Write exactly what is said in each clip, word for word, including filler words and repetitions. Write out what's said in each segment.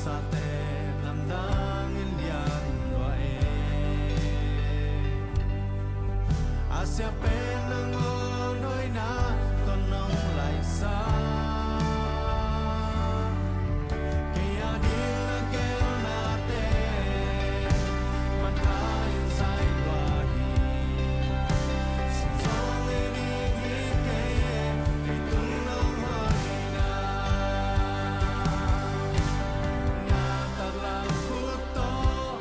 Sate lamdang in lian lua e. A sia pen nangawn hoihna tawh nong laisa. Kei a ding na gelnate man kha in zai lua hi. Sum zong ei ding hi kei e, kei tung nong hoihna. Na taklam khut tawh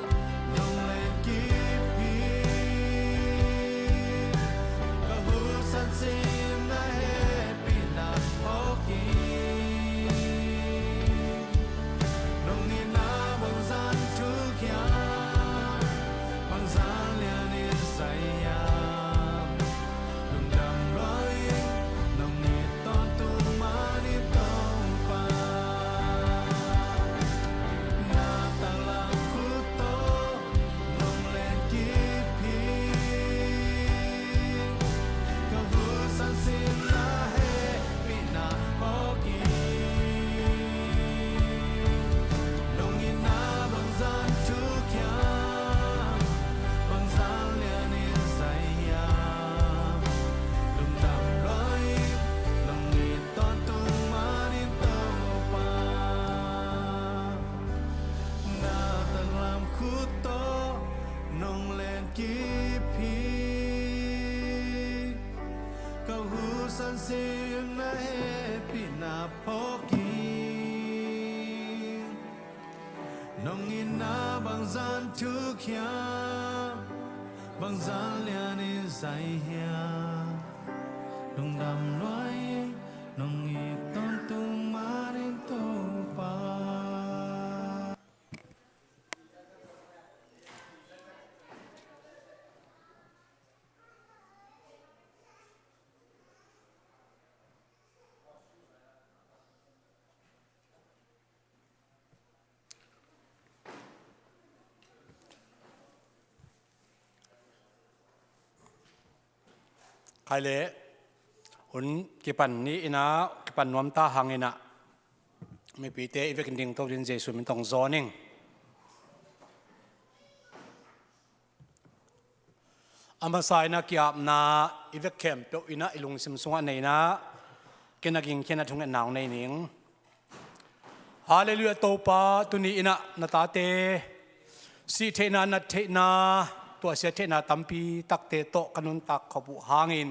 nong len kip hi. Ka husan sim na hehpihna phawk hi. Nong itna bangzah thuk hiam, bangzah lian in zai hiam. Lungdam lua ing, nong it tawntung man in Topa. Na taklam khut tawh nong len kip hi. Ka husan sim na hehpihna phawk hi. Nong itna bangzah thuk hiam, bangzah lian in zai hiam. Lungdam lua ing, nong it tawntung man in Topa. Na taklam khut tawh nong len kip hi. Ka husan sim na hehpihna phawk hi. Nong itna bangzah thuk hiam, bangzah lian in zai hiam. Lungdam lua ing, nong it tawntung man in Topa. Khai le hun kipan ni in ah, kipan nuam ta hang in ah, mipite i vekin dingto dingin Jesu min tawh zawn ing. A masa in ah ki-apna i vek khempeuh in ah i lungsim sungah nei in ah, kei na gingkhiatna thungetna hong nei ning. Halleluiah. Topa, tuni in ah na tate sih theihna, nat theihna, tuahsia theihna tampi takte tawh ka nuntak khop uh hangin,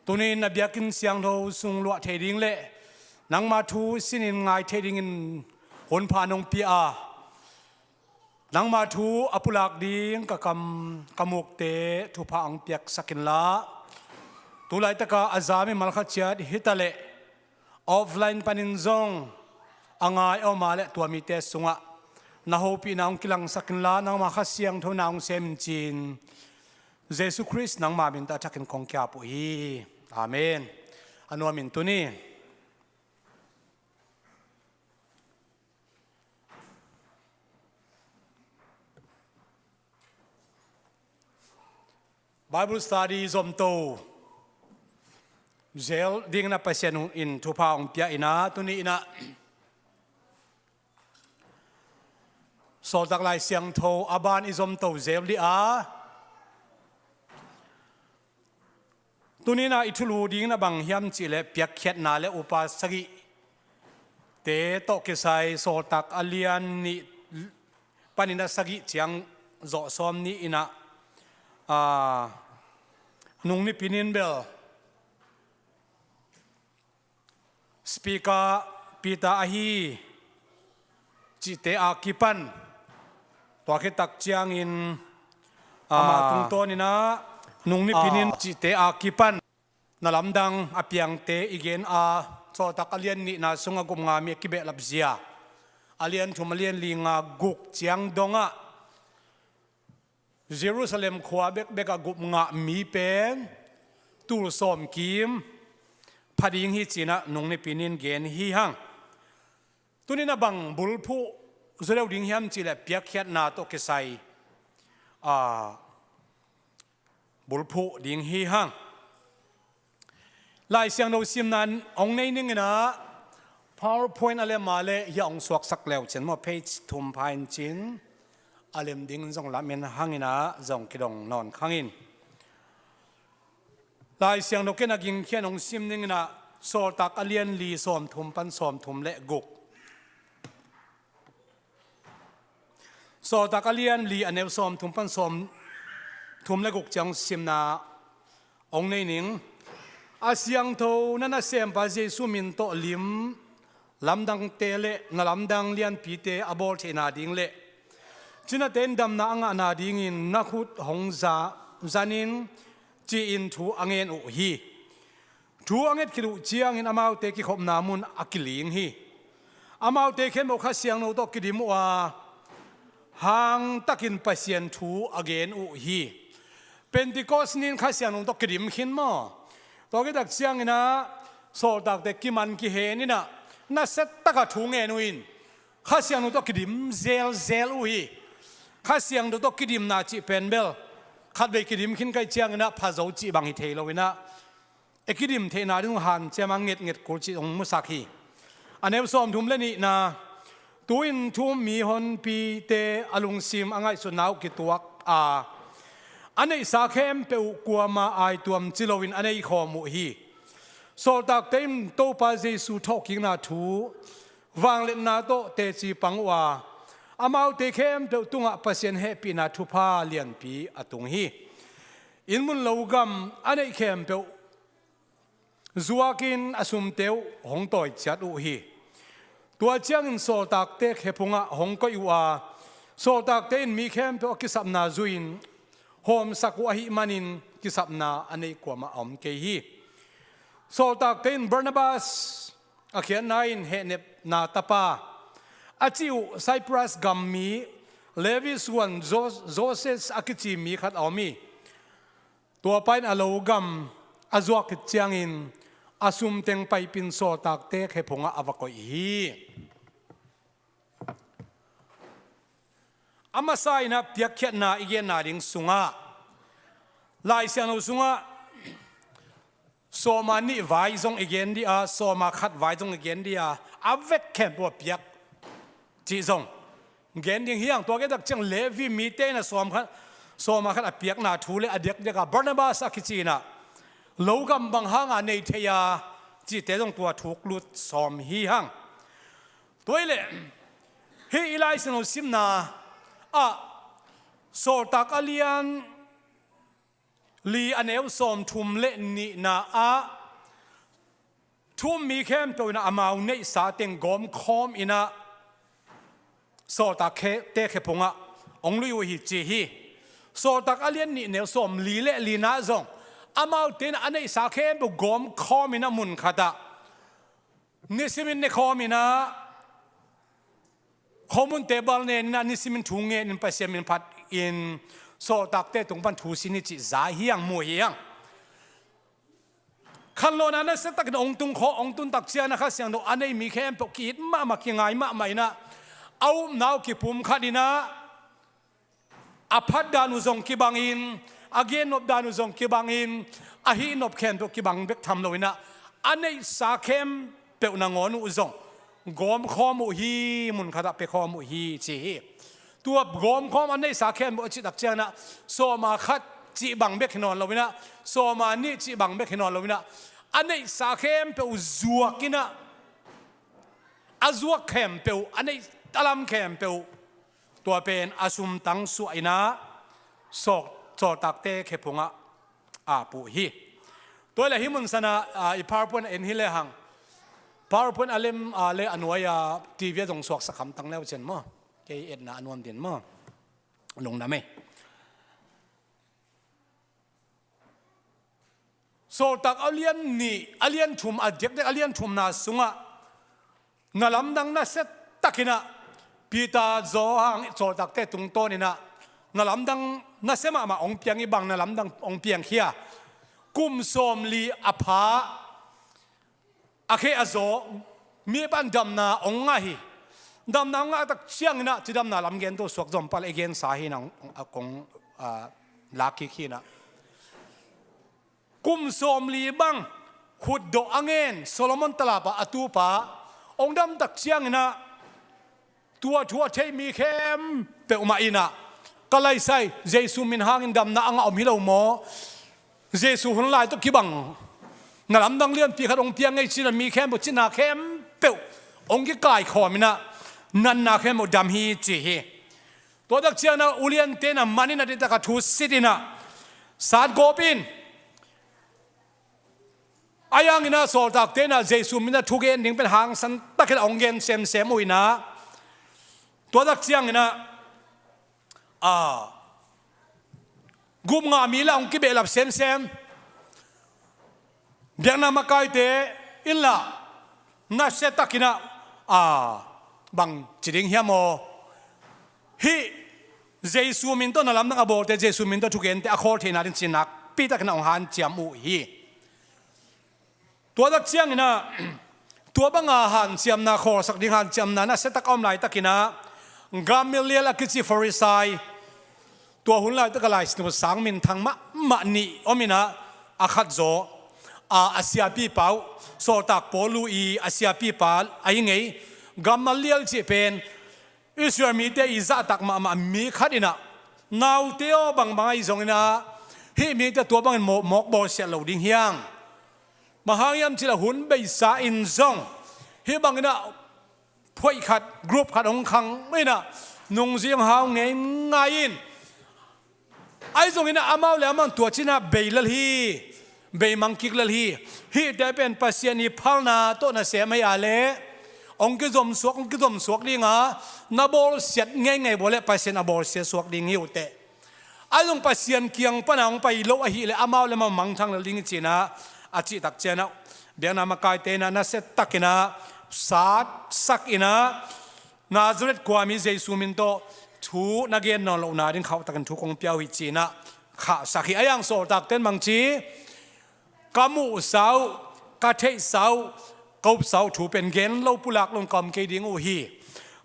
tuni in na biakinn siangtho sung luah thei ding le nangma thu sinin ngai thei dingin hun pha nong pia a, nangma thu a pulak ding ka kam ka mukte thupha hong piaksak inla, tu laitaka a za mimal khat ciat hi ta leh offline panin zong a ngai a om a leh tua mite sungah na hopihna hong kilangsak inla, nangma Kha Siangtho na hong sem in ci-in Jesu Khrist nangma min tawh a thakin kong ki-ap uh hi. Amen. A nuam in tuni Bible study zomto zel dingin a Pasian in thupha hong pia in ah, tuni in ah Sawltak Lai Siangtho a ban i zomto zel dih a, tuni in ah i thulu dingin a bang hiam cih leh Piakkhiatna le Upa Sagihte tawh kisai Sawltak a lian nih panin a sagih ciang zawh sawm ni in ah, aa, nung nipi ni in bel Speaker Peter ahi cihte a kipan, tua khit tak ciangin, ah, ama tungtawn in ah nung nipi ni in, ah, cihte a kipan na lamdang a piangte i gen a, Sawltak a lian nihna sung a gupnga mi a kibehlap zia, a lian thum a lian li nga guk ciang dongah Jerusalem khua bekbek a gupngah mi pen tul sawm kim pha ding hi ci-in ah nung nipi ni in gen hi hang. Tuni in a bang bulphuh zaw deuh ding hiam cih leh Piakkhiatna tawh kisai, aa, bulphuh ding hi hang. Lai Siangtho simna hong nei ning in ah, PowerPoint a lem a leh hia hong suaksak leucin maw, page thum pha in cin a lem ding zong lamen hangin ah zong kidong nawn khangin. Lai Siangtho ken a gingkhian hong sim dingin ah Sawltak a lian li sawmthum pan sawmthum le guk. Sawltak a lian li a neu sawmthum pan sawmthum le guk ciang simna hong nei ning. A siangtho na nasempa Jesu min tawh lim lamdangte le na lamdang lianpite a bawl theihna ding le cinate in damna a ngahna dingin na khut hong za zanin ci-in thu a ngen uh hi. Thu a nget khit uh ciangin amaute kikhopna mun a kiling hi. Amaute khempeuh Kha Siangtho tawh kidim uh a, hangtakin Pasian thu a gen uh hi. Pentecost ni-in Kha Siangtho tawh kidim khin maw? Tua kitak ciangin ah sawltakte kiman kihen in ah nasia takin thu ngen uh in Kha Siangtho tawh kidim zelzel uh hi. Kha Siangtho tawh kidimna cih pen bel khatvei kidim khin ka hih ciangin ah pha zo cih bang hi thei lo in ah, e kidim theihna ding hanciam a ngetnget kul cih hong musak hi. A neu sawmthum le nihna, tu-in thu-um mi honpite a lungsim a ngaihsutna uh kituak a, a neihsa khempeuh uh kuamah aituam ci loin a neikhawm uh hi. Sawltakte in Topa Jesu thawhkikna thu vangliatna tawh teci pang uh a, amaute khempeuh tungah Pasian hehpihna thupha lianpi a tung hi. Inn mun lo gam a neih khempeuh zuakin a sumte uh hong tawi ciat uh hi. Tua ciangin sawltakte khephungah hong koih uh a, sawltakte in mi khempeuh a kisapna zui-in hawmsak uh ahih manin kisapna a neih kuamah a om kei hi. Sawltakte in Barnabas a khiatna in hehnepna tapa a cih uh Cyprus gammi Levi suan Jo-, Joses a kici mi khat a om hi. Tua pa in a lo gam a zuak khit ciangin a sum teng paipin sawltakte khephungah a va koih hi. A masa in ah piakkhiatna i genna ding sungah, Lai Siangtho sungah sawma nih vai zong i gen dih a, sawma khat vai zong i gen dih a, a vek khempeuh a piak cih zong gen ding hi hang. Tua khit tak ciang Levi mite in a sawm khat, sawma khat a piakna thu le a diakdiak a Barnabas a kici in ah lo gam bang hanga nei thei a cihte zong tua thuk lut sawm hi hang. Tua hi leh hih i Lai Siangtho simna ah Sawltak a lian li a neu sawmthum le nihna ah thu-um mi khempeuh in ah amau neihsa teng gawmkhawm in ah sawltakte khephungah hong lui uh hi ci hi. Sawltak a lian nih neu sawmli le lina zong amaute in ah a neihsa khempeuh gawmkhawm in ah mun khatah nisimin nekhawm in ah, khomunte bal nen in ah nisimin thu ngenin Pasian min phatin sawltakte tung pan thu sin hi cih za hi hang, mu hi hang. Khanlawhna nasia takin hong tung khawh, hong tun tak ciangin ah Kha Siangtho a nei mi khempeuh ki-it mahmah, kingai mahmah in ah a upna uh kipumkhat in ah a phat dan uh zong kibangin, a gennop dan uh zong kibangin, a hihnop khempeuh kibang bek tham lo in ah a neihsa khempeuh nangawn uh zong gawmkhawm uh hi, mun khatah piakhawm uh hi ci hi. Tua gawmkhawm a neihsa khempeuh a cih tak ciangin ah sawma khat cih bang bek hi nawn lo in ah, sawma nih cih bang bek hi nawn lo in ah, a neihsa khempeuh zuak in ah, a zuak khempeuh, a neih a lam khempeuh tua pen a sumtang suah in ah sawltakte khephungah a ap uh hi. Tua hi leh hih mun sanah, ah, i PowerPoint en hi lehang, PowerPoint a lem a le a nuai-a TV ah zong suaksak hamtang leucin maw? Kei etna a nuam din maw? Lungdam ei. Sawltak a lian nih, a lian thum, a diakdiak a lian thumna sungah na lamdang nasia takin ah Peter, Johan, sawltakte tungtawn in ah na lamdang nasia mahmah hong piang hi. Bang na lamdang hong piangkhia? Kum sawmli a pha, a khe a zaw, mi pan damna hong ngah hi. Damna hong ngah tak ciangin ah cidamna lam gen to suak zom pal i gensa hi nang a kong, ah, lak kik hi in ah. Kum sawmli bang khutdawh a ngen Solomon talap ah a tupa Hong dam tak ciangin ah tua thu a theih mi khempeuh mah in ah, ka laisai, Jesu min hangin damna a ngah om hi lo maw? Jesu hun lai tawh kibang na lamdang lianpi khat hong piang ngei ci-in ah mi khempeuh, cina khempeuh hong kikaikhawm in ah natna khempeuh dam hi ci hi. Tua tak ciangin ah uliante in ah man in ah, a dihtaka thu sit in ah, sat gawp in, ahi hangin ah sawltakte in ah Jesu min ah thugen ding pen hangsan takin ah hong gen semsem uh in ah, tua tak ciangin ah, a, gupngah mi lah hong kibehlap semsem. Biakna makaite in lah nasia takin ah, a, bang ci ding hiam aw? Hih Jesu min tawh na lamdang a bawlte, Jesu min tawh thugente a khawl theihna ding ci-in nakpi takin ah hong hanciam uh hi. Tua tak ciangin ah, tua banga hanciamna, khawlsak ding hanciamna nasia tak a om laitakin ah, Gamaliel a kici Farisai, tua hun laitak a laisinu sang minthang mahmah nih om in ah, a khat zaw, a, a siapipa uh, sawltak Paul uh i a siapipa ahi ngei Gamaliel cih pen Israel mite i zahtak mahmah mi khat in ah, naute aw, bangbang ahi zongin ah hih mite tua bangin mawk, mawk bawlsiat lo ding hi hang. Bang hang hiam cih leh hun beisa in zong hih bangin ah phoih khat, group khat hong khang in ah, nungzui hong hau ngeingai in, ahi zongin ah amau le amau in tua ci-in ah bei lel hi, beimang kik lel hi. Hihte pen Pasian i phalna tawh nasem ahi a leh hong kizomsuak, hong kizomsuak ding a, na bawlsiat ngeingei uh a leh Pasian a bawlsiat suak ding hi uh teh. Ahi zong Pasian kiang pan a hong pai lo ahih leh amau le amau mangthang lel ding hi ci-in ah a cih tak ciangin ah, biakna makaite in ah nasia takin ah satsak in ah, Nazareth khuami Jesu min tawh thu na gen nawn lohna ding khauhtakin thu kong pia uh hi ci-in ah khahsak hi. Ahi hang sawltakte in bang ci, ka muhsa uh, ka theihsa uh, ka upsa uh thu pen gen lo pulak lo in ka om kei ding uh hi.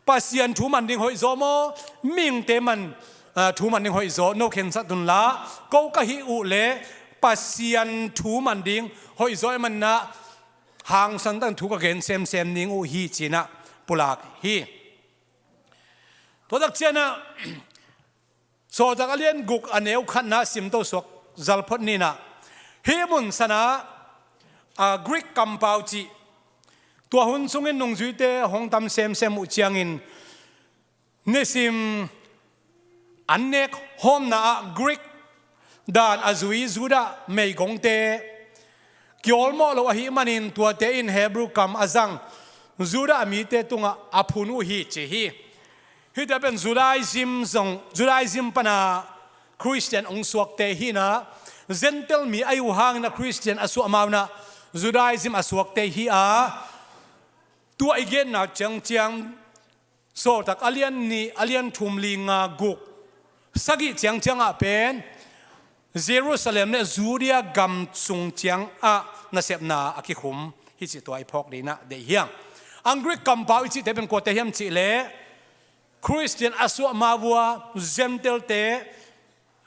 Pasian thu man ding hoih zaw maw, mihingte man, ah, thu man ding hoih zaw, no khensat un la, ko ka hih uh leh Pasian thu man ding hoih zaw ahih manin ah hangsan takin thu ka gen semsem ding uh hi ci-in ah pulak hi. Tua tak ciangin ah, Sawltak a lian guk a neu khatna simto suak zal phot ni in ah, hih mun san ah, a, Greek kampau cih, tua hun sungin nungzuite hong tam semsem uh ciangin, nisim an nek hawmna ah Greek dan a zui Judah meigongte kiawlmawh lo ahih manin tuate in Hebrew kam a zang Judah mite tungah a phun uh hi ci hi. Hihte pen Judaism zong, Judaism pana Christian hong suakte hi in ah, Gentile mi ahi uh hangin ah Christian a suah ma-in ah Judaism a suakte hi a, tua i genna ciangciang Sawltak a lian nih, a lian thum, li, nga, guk, sagih ciangciangah pen Jerusalem le Judea gam sung ciangah nasepna a kikhum hi cih tua i phawk ding in ah deih hi hang. Greek kampau i cihte pen kuate hiam cih leh Christian a suah ma uh a, Gentile-te,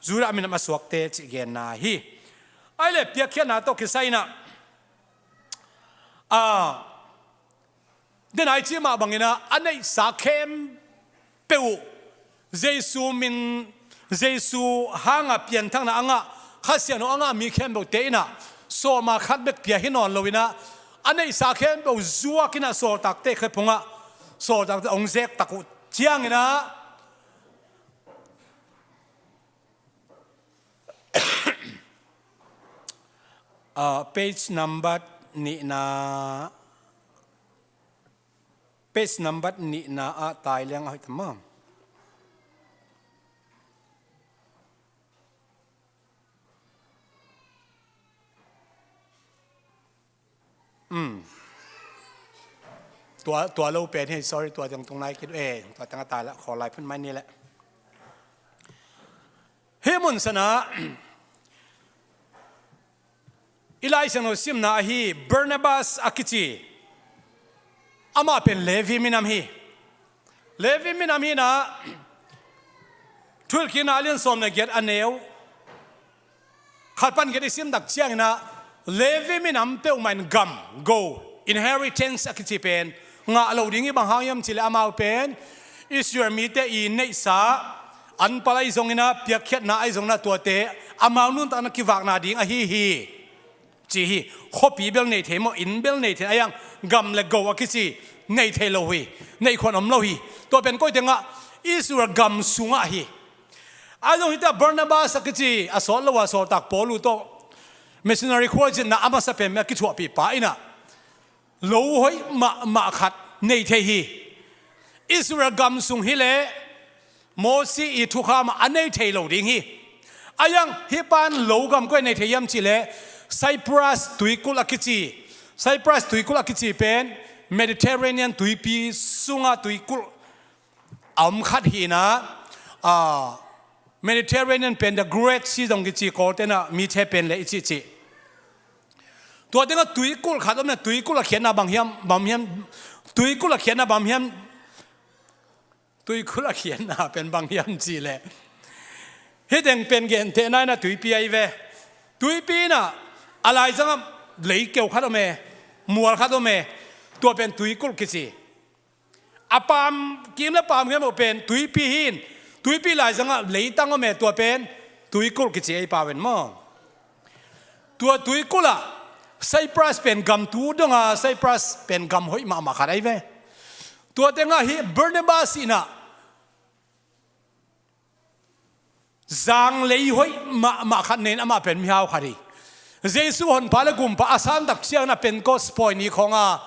Judah minam a suakte cih genna hi. Ahih leh piakkhiatna tawh kisai in ah, a, den a i cih mah bangin ah, a neihsa khempeuh uh Jesu min, Jesu hanga pianthakna a ngah, Kha Siangtho a ngah mi khempeuhte in ah, sawma khat bek pia hi nawn lo in ah, a neihsa khempeuh zuak in ah sawltakte khephungah, sawltakte hong zek tak uh ciangin ah, ah, page number nihna, page number nihna ah tai leng a hoih tam maw? Um. Tua, tua lo pen hi, sorry, tua teng tung lai kit, eh, tua teng a tai la, khawl lai phun mai ni leh. Hih mun san ah, i Lai Siangtho simna ahi Barnabas a kici, amah pen Levi minam hi. Levi minam hi in ah, Thuhilhkikna a lian sawm le giat a neu khat pan giat i sim tak ciangin ah, Levi minam peuhmah in gam, go, inheritance a kici pen ngah lo ding hi. Bang hang hiam cih leh amau pen Israel mite i neihsa, an pal ahi zongin ah, piakkhiatna ahi zongin ah, tuate amau nuntakna kivakna ding ahi hi, ci hi. Khuapi bel nei thei maw, inn bel nei thei, a iang gam le go a kici nei thei lo hi, neih khuan om lo hi. Tua pen koi tengah, Israel gam sungah hi. Ahi zong hita Barnabas a kici a sawt lo a sawltak Paul uh tawh missionary khualzinna a masa pen a kithuahpih pa in ah lo hoih mahmah khat nei thei hi. Israel gam sung hi leh Mosi i thukham a nei thei lo ding hi. A iang hih pan lo gam koi nei thei hiam cih leh Cyprus tuikulh a kici, Cyprus tuikulh a kici pen Mediterranean tuipi sungah tuikulh a om khat hi in ah, a, Mediterranean pen the Great Sea zong kici, Kawlte in ah Mediterranean pen le i cihcih. Tua tengah tuikulh khat om in ah, tuikulh a khiatna bang hiam, bang hiam, tuikulh a khiatna bang hiam, tuikulh a khiatna pen bang hiam cih leh hih teng pen gentehna in ah tuipi ahi ve. Tuipi in ah a laizangah leikeu khat om e, mual khat om e, tua pen tuikulh kici. A pam kim le pam kim uh pen tuipi hi in, tuipi laizangah leitang om e, tua pen tuikulh kici ei pau in maw. Tua tuikulh ah Cyprus pen gam tu dong a, Cyprus pen gam hoih mahmah khat ahi ve. Tua tengah hih Barnabas in ah zanglei hoih mahmah khat nei in, amah pen mihau khat hi. Jesu Honpa le Gumpa a san tak ciangin ah Pentecost pawi ni khawng a,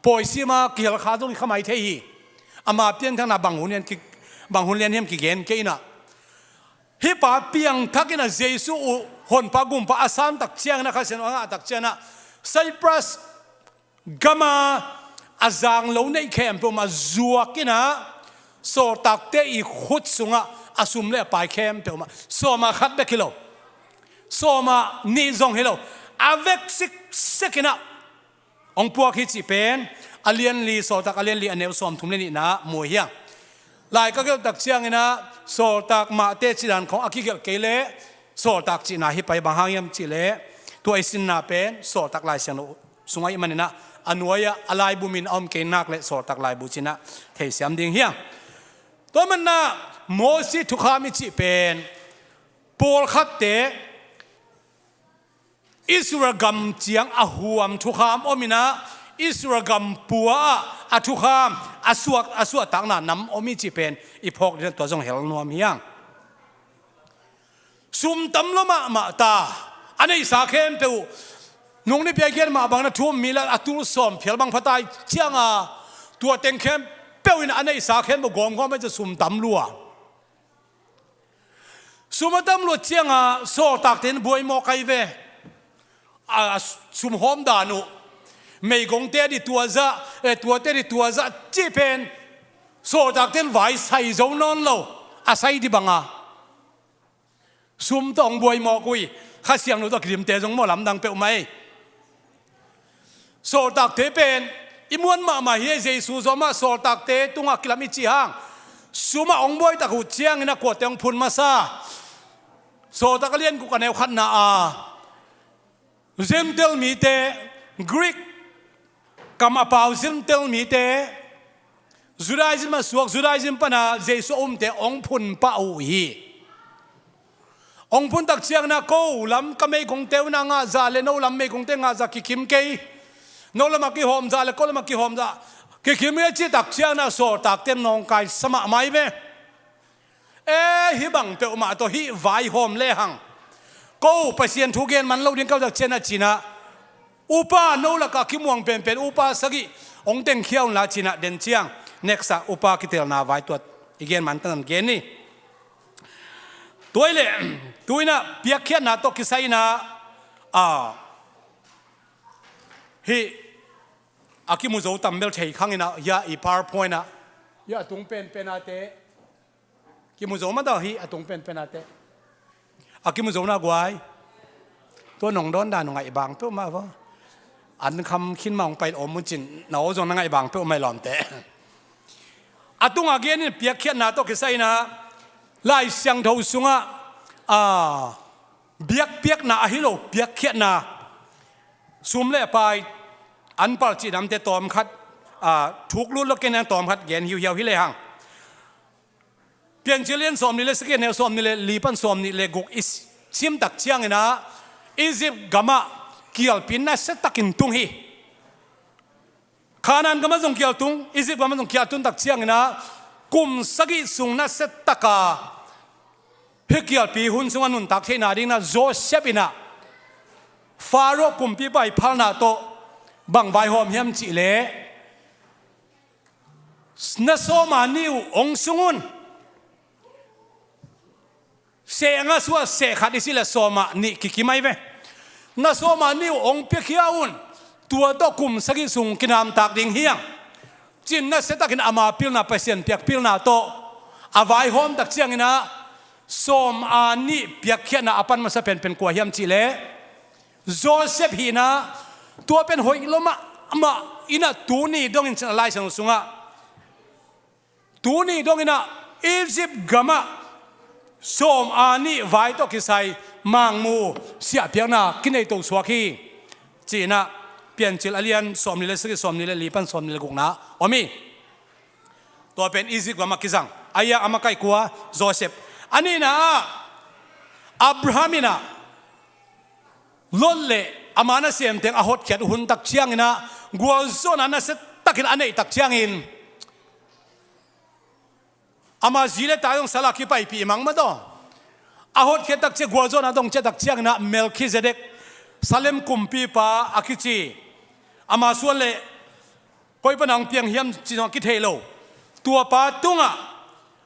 pawi sim a kihel kha zong hi kha mai thei hi. Ama pianthakna bang hun lian ki, bang hun lian hiam kigen kei in ah, hih pa piangthak in ah Jesu uh Honpa Gumpa a san tak ciangin ah, Kha Siangtho a ngah tak ciangin ah, Cyprus gam a a zang lo neih khempeuh mah zuak in ah, sawltakte i khut sungah a sum le a pai khempeuh mah, sawm a khat bek hi lo, sawm a nih zong hi lo, a vek siksik in ah hong puak hi cih pen a lian li, Sawltak a lian li, a neu sawmthum le nihna mu hi hang. Lai ka gelh tak ciangin ah sawltak mahte cih dan khawng a kigelh kei leh sawltak cihna hi pai. Bang hang hiam cih leh tua i sinna pen Sawltak Lai Siangtho sungah ahih manin ah, a nuai-ah a laibu min a om kei nak leh Sawltak Laibu ci-in ah theisiam ding hi hang. Tua manin ah Mosi thukham i cih pen pawlkhatte Israel gam ciang a huam thukham om in ah, Israel gam pua ah a thukham, a suak, a suahtakna nam om i cih pen i phawk ding ah tua zong hel nuam hi hang. Sum tam lua mahmah ta, a neihsa khempeuh uh, nung nipi a gen mah bangin ah thu um mi leh a tul sawm phial bang pha ta i ciang a, tua teng khempeuh in a neihsa khempeuh gawmgawm a, sum tam lua. Sum a tam lua ciang a, sawltakte in buai mawk ahi ve. A, a sum hawm dan uh, meigongte ding tua zah, eh, tuate ding tua zah cih pen sawltakte in vai sai zo nawn lo, a sai ding bang a. Sum tawh hong buai mawk uh hi. Kha Siangtho tawh kidimte zong maw, lamdang peuhmah hi. Sawltakte pen i muan mahmah hi. Jesu zong amah sawltakte tungah kilam i cih hang, sum ah hong buai tak uh ciangin a kuate hong phun masa? Sawltak a lian guk a neu khatna ah, Gentile mite, Greek kam a pau Gentile mite, Judaism a suak, Judaism pan a Jesu a umte hong phun pah uh hi. Hong phun tak ciangin a, ko lam ka meigongte uh na ngah zah le no lam meigongte ngah zah kikim kei, no lam a kihawm zah le ko lam a kihawm zah kikim kei, a cih tak ciangin a sawltakte in nawngkaisa mahmah hi ve. E, hih bang peuhmah tawh hih vaihawm lehang, ko Pasian thu gen man lo ding ka uh tak ciangin a, ci-in a, upa no lakah kimuang penpen upa sagih hong tengkhia un la, ci-in a, den ciang next ah upa kitelna vai tua i gen man tanan gen ni. Tua hi leh, tu-in a piakkhiatna tawh kisai-in a, a, hih a kimu zo tam bel thei khang in a, hiah i PowerPoint ah, hiah a tung penpen a te kimu zo mah ta hi, a tung penpen a te. A kimu zo na guai. Tua nong dawn dan uh ngaih bang peuhmah vaw. An kham khin mah hong pai om uh cin, na aw zong na ngaih bang peuhmah hi lawmte. A tungah gen in piakkhiatna tawh kisai-in a, Lai Siangtho sungah, a, biakpiakna ahi lo, piakkhiatna, sum le pai, an pal cih namte tawm khat, A, thuk lut lo kei nang tawm khat gen hiuhiau hi lehang. Piancil lian sawmnih le sagih, neu sawmnih le li pan sawmnih le guk i sim tak ciangin ah, Egypt gamah kialpi nasia takin tung hi. Kanaan gamah zong kial tung, Egypt gamah zong kial tun tak ciangin ah, kum sagih sung nasia taka hih kialpi hun sungah nuntak theihna dingin ah Joseph in ah Pharaoh kumpipa i phalna tawh bang vaihawm hiam cih leh, na sawma nih uh ong sung un. Seh nga suah seh khat i cih leh sawma nih kikim ahi ve. Na sawma nih uh ong piakhia un. Tua tawh kum sagih sung kinamtak ding hi hang, ci-in nasia takin ama pilna, Pasian piak pilna tawh a vaihawm tak ciangin ah, sawma nih piakkhiatna a pan masa penpen kua hiam cih leh Joseph hi-in ah, tua pen hoih lo mahmah in ah tuni dongin cin a Lai Siangtho sungah, tuni dongin ah Egypt gamah sawma nih vai tawh kisai mangmu siahpiakna kinei to suak hi, ci-in ah Piancil a lian sawmnih le sagih, sawmnih le li pan sawmnih le gukna om hi. Tua pen Egypt gamah kizang. Ahi a, a makaih kua? Joseph. A nihna ah, Abraham in ah Lot le ama nasemteng a hotkhiat hun tak ciangin ah, gualzawhna nasia takin a neih tak ciangin, ama zi le ta zong sal a kipaipih mahmah aw. A hotkhiat tak ciang, gualzawhna dong ciah tak ciangin ah, Melchizedek, Salem kumpipa a kici, ama suan le koi pana hong piang hiam cih zong a kitheih lo, tua pa tungah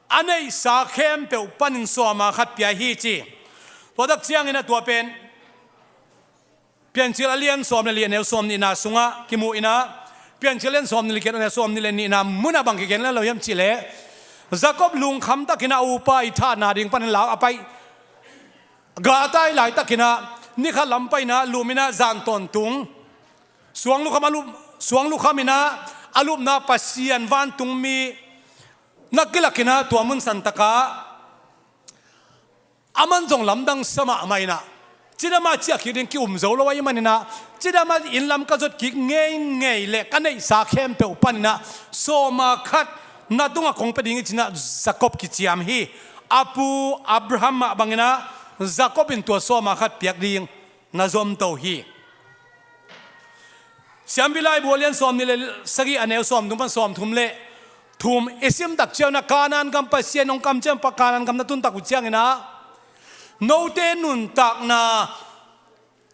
a neihsa khempeuh panin sawma khat pia hi, ci. Tua tak ciangin ah tua pen Piancil a lian sawm le li, a neu sawmnihna sungah kimu in ah, Piancil a lian sawmnih le giat, a neu sawmnih le nihna munah bang kigen lo hiam cih leh, Jacob lungkham takin ah a upa i thahna ding panin lau a pai, gal a tai laitakin ah, ni khat lam pai in ah, lum in ah, zan tawntung, suang lukham a lup, suang lukham in ah a lupna Pasian vantungmi na kilakin ah, tua mun santakah aman zong lamdang sa mahmah in ah, cidam a ciah kik ding ki-um zo lo ahih manin ah, cidam a inn lam ka zot kik ngeingei leh ka neihsa khempeuh panin ah sawma khat na tungah kong pia ding hi, ci-in ah Jacob kiciam hi. A pu Abraham mah bangin ah Jacob in tua sawma khat piak ding na zomto hi. Siampi Laibu a lian sawmnih le sagih, a neu sawmthum pan sawmthum le thum i sim tak ciangin ah, Kanaan gam, Pasian hong kamciam pa Kanaan gam na tun tak uh ciangin ah, note nuntakna,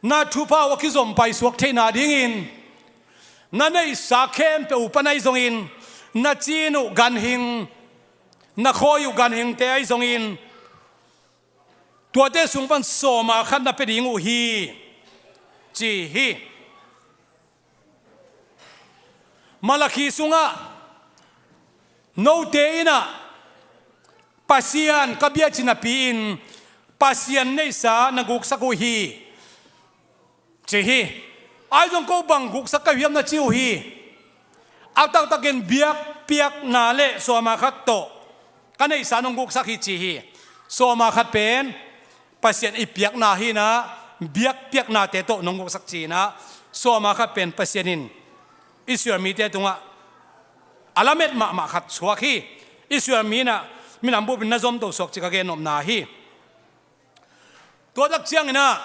na thupha uh a kizom paisuak theihna dingin, na neihsa khempeuh uh pan ahi zongin, na cin uh ganhing, na khawi uh ganhingte ahi zongin, tuate sung pan sawma khat na pia ding uh hi, ci hi. Malakhi sungah, note in ah Pasian ka bia ci napi-in, Pasian neihsa na guksak uh hi, ci hi. Ahi zong ko bang guksak ka hiam na ci uh hi. A taktakin biakpiakna le sawma khat tawh ka neihsa nong guksak hi, ci hi. Sawma khat pen Pasian i piakna hi-in ah, biakpiaknate tawh nong guksak, ci-in ah, sawma khat pen Pasian in Israel mite tungah a lamet mahmah khat suak hi. Israel mi in ah minam bup in na zomto suak, ci ka gennopna hi. Tua tak ciangin ah,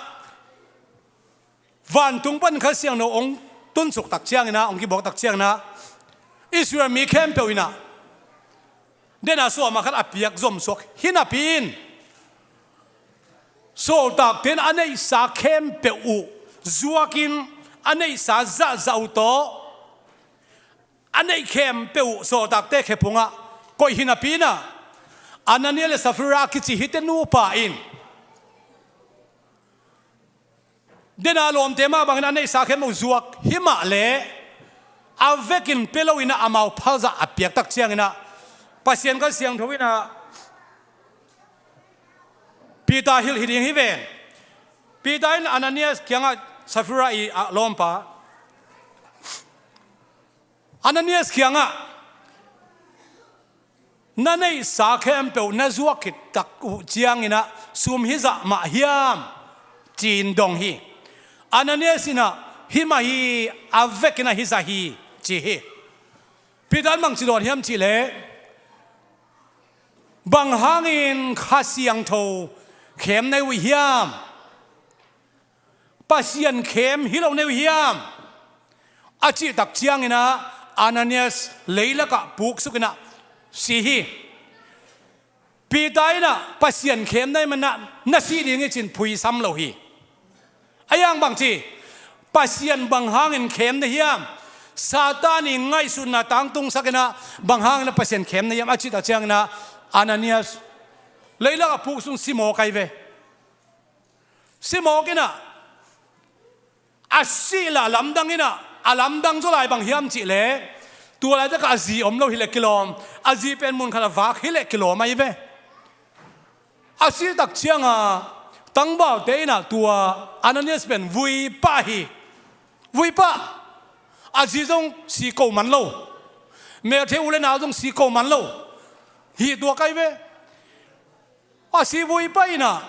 vantung pan Kha Siangtho hong tunsuk tak ciangin ah, hong kibuak tak ciangin ah, Israel mi khempeuh in ah, den a sawma khat a piak zomsuak hi napi-in, sawltakte in a neihsa khempeuh uh zuakin, a neihsa zahzah uh tawh, a neih khempeuh uh sawltakte khephungah koih hi napi-in ah, Anania le Safira kici hihte nupa in, den a lawmte mah bangin a neihsa khempeuh zuak hi mah leh, a vekin pia lo-in ah amau phalzah a piak tak ciangin ah, Pasian Kha Siangtho in ah, Peter hilh hi ding hi ven. Peter in Ananias kiangah, Safira i a lawmpa Ananias kiangah, na neihsa khempeuh na zuak khit tak uh ciangin ah sum hizah mah hiam, ci-in dong hi. Ananias in ah, hi mah hi, a vekin ah hizah hi, ci hi. Peter in bang ci dawn hiam cih leh, bang hangin Kha Siangtho khem na hi uh hiam? Pasian khem hi lo na hi uh hiam? A cih tak ciangin ah Ananias leilakah puksuk in ah si hi. Peter in ah Pasian khem na hih manin ah na si ding hi ci-in phuisam lo hi. Ahih hang bang ci, Pasian bang hangin khem na hiam? Satan i ngaihsutna tangtungsak in ah bang hangin ah Pasian khem na hiam a cih tak ciangin ah Ananias leilakah puksuk in si mawk ahi ve. Si mawk in ah, a sih lah a lamdang in ah, a lamdang zaw lai bang hiam cih leh, tua laitak ah a zi om lo hi leh kilawm, a zi pen mun khat ah vak hi leh kilawm ahi ve. A sih tak ciang a tangvalte in ah tua Ananias pen vui pah hi. Vui pah. A zi zong si ko man lo. Mel thei u le nau zong si ko man lo. Hi tua kai ve. A si vui pah in ah,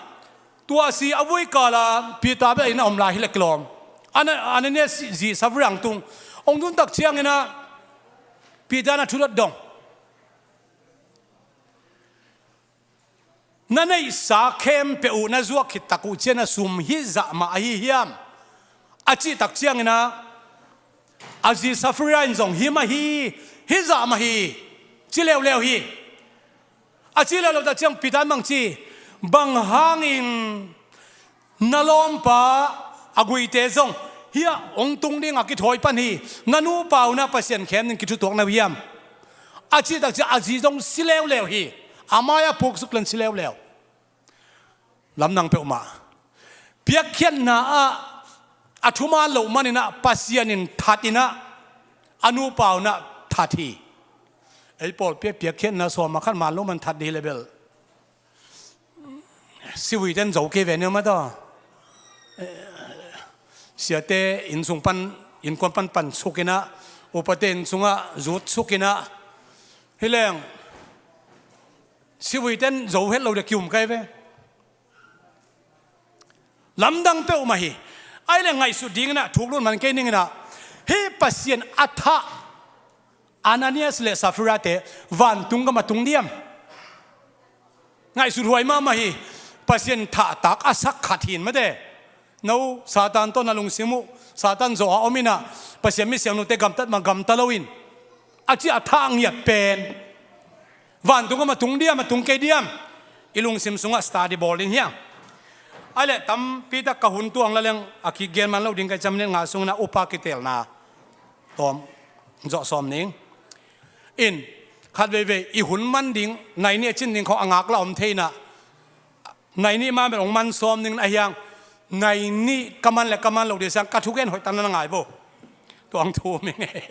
tua a si a vui kal ah Peter bel inn ah om lai hi leh kilawm. Ana-, Ananias zi Safira hong tung. Hong tun tak ciangin ah Peter in ah thu dot dong. Na neihsa khempeuh uh na zuak khit tak uh ciang a sum hih zah mah ahi hiam? A cih tak ciangin ah, a zi Safira in zong hi mah hi, hih zah mah hi, ci leuleu hi. A ci leuleu tak ciang Peter in bang ci, bang hangin na lawmpa a guite zong hih ah hong tung ding a kithawi pan hi, na nupa un ah Pasian khem ding kithutuak na uh hiam? A cih tak ciang a zi zong si leuleu hi. A mai-ah puksuk leng si leuleu. Lamdang peuhmah. Piakkhiatna ah a thuman loh manin ah Pasian in that in ah a nupa un ah that hi. Ei pawlpi ah piakkhiatna sawm ah khat man loh man that ding hi leh bel, sivuite in zo kei ve ni maw taw. Siate inn sung pan, innkuan pan pan suk in ah, upate inn sungah zut suk in ah, hi leng sivuite in zo het lo ding a ki-um kai ve. Lamdang peuhmah hi. Ahih leh ngaihsut ding in ah thuk lut man kei ning in ah, hih Pasian a thah Ananias le Safirate vantung gam ah tung diam? Ngaihsut huai mahmah hi. Pasian thahtak a sak khat hi in mate. No Satan tawh na lungsim uh Satan zawh a om in ah, Pasian mi siangnute gamtat mah gamta lo in, a ci a thah ngiat pen vantung gam ah tung diam, a tung kei diam? I lungsim sungah study bawl ding hi hang. Ahih leh tampi tak ka hun tuang la leng a kigen man lo ding ka hih ciang minute nga sung in ah upa kiteelna tawm zawh sawm ning. In, khat veivei i hun man ding, nai nih a cin ding khawng a ngak lah om thei in ah, nai nih mah bel hong man sawm ning, ahih hang nai nih ka man le ka man loh ding sang ka thugen hoih tak na ngai bo. Tua hong thum ing e.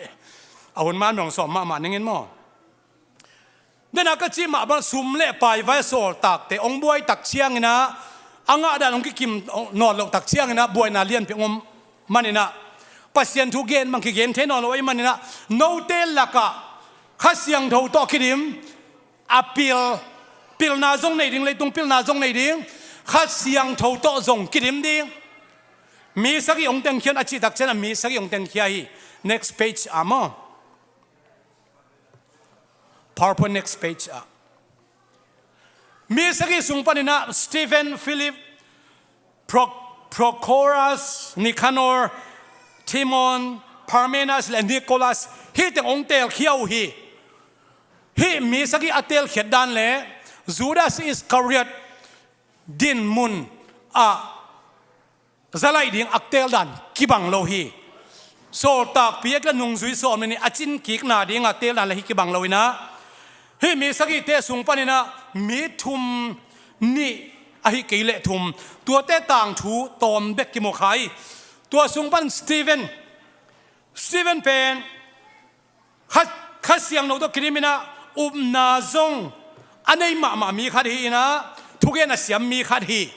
A hun man bel hong sawm mahmah ning in maw. Dena ka cih mah bang sum le pai vai sawltakte hong buai tak ciangin ah, a ngah dan hong kikim nawn loh tak ciangin ah, buaina lianpi hong om manin ah, Pasian thu gen bang kigen thei nawn lo ahih manin ah, note lakah Kha Siangtho tawh kidim, a pil, pilna zong nei ding, leitung pilna zong nei ding, Kha Siangtho tawh zong kidim ding. Mi sagih hong tengkhia in a cih tak ciang a mi sagih hong tengkhia hi. Next page ah maw. PowerPoint next page ah. Mi sagih sung panin ah Stephen, Philip, Pro-, Prochorus, Nicanor, Timon, Parmenas le Nicholas, hih teng hong teelkhia uh hi. Hih mi sagih a teelkhiat dan le Judas Iscariot dinmun ah zalaih ding a teel dan kibang lo hi. Sawltakpi a kila nungzui sawm le nih a cin kikna ding a teel dan le hi kibang lo in ah, hih mi sagihte sung panin ah mi thum nih ahi kei leh thum, tuate tangthu tawm bek kimu kha hi. Tua sung pan Stephen, Stephen pen Kha, Kha Siangtho tawh kidim in ah upna zong a nei mahmah mi khat hi in ah, thugen a siam mi khat hi.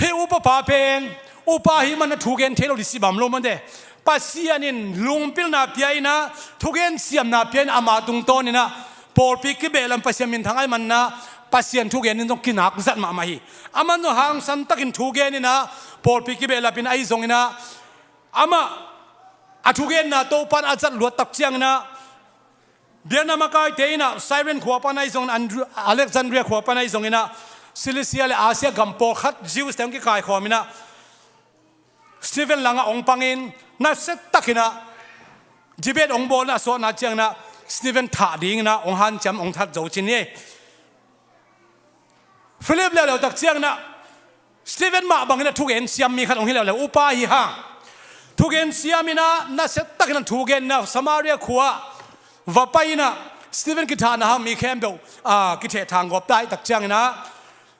Hih upapa pen upa ahih manin ah thugen thei lo ding cih bang om lo mate. Pasian in lungpilna pia in ah, thugen siamna pia in ah, ama tungtawn in ah pawlpi kibehlap in, Pasian minthang ahih manin ah Pasian thugen in zong kinak zat mahmah hi. Aman zong hangsan takin thugen in ah pawlpi kibehlap in ahi zongin ah, amah A thugenna Topan a zat luat tak ciangin ah, biakna makaite in ah Cyrene khua pan ahi zongin, Andr-, Alexandria khua pan ahi zongin ah, Cilicia le Asia gam pawlkhat Jews te hong kikaikhawm in ah, Stephen langah hong pangin, nasia takin ah debate hong bawlin ah, a sawtna ciangin ah Stephen thah dingin ah hong hanciam, hong that zo cin hi. Philip leuleu tak ciangin ah Stephen mah bangin ah thugen siam mi khat hong hi leuleu, upa hi hang. Thugen siam in ah, nasia takin ah thugen in ah Samaria khua va pai in ah, Stephen kithahna hang mi khempeuh, a, kithehthang gawp ta hi tak ciangin ah,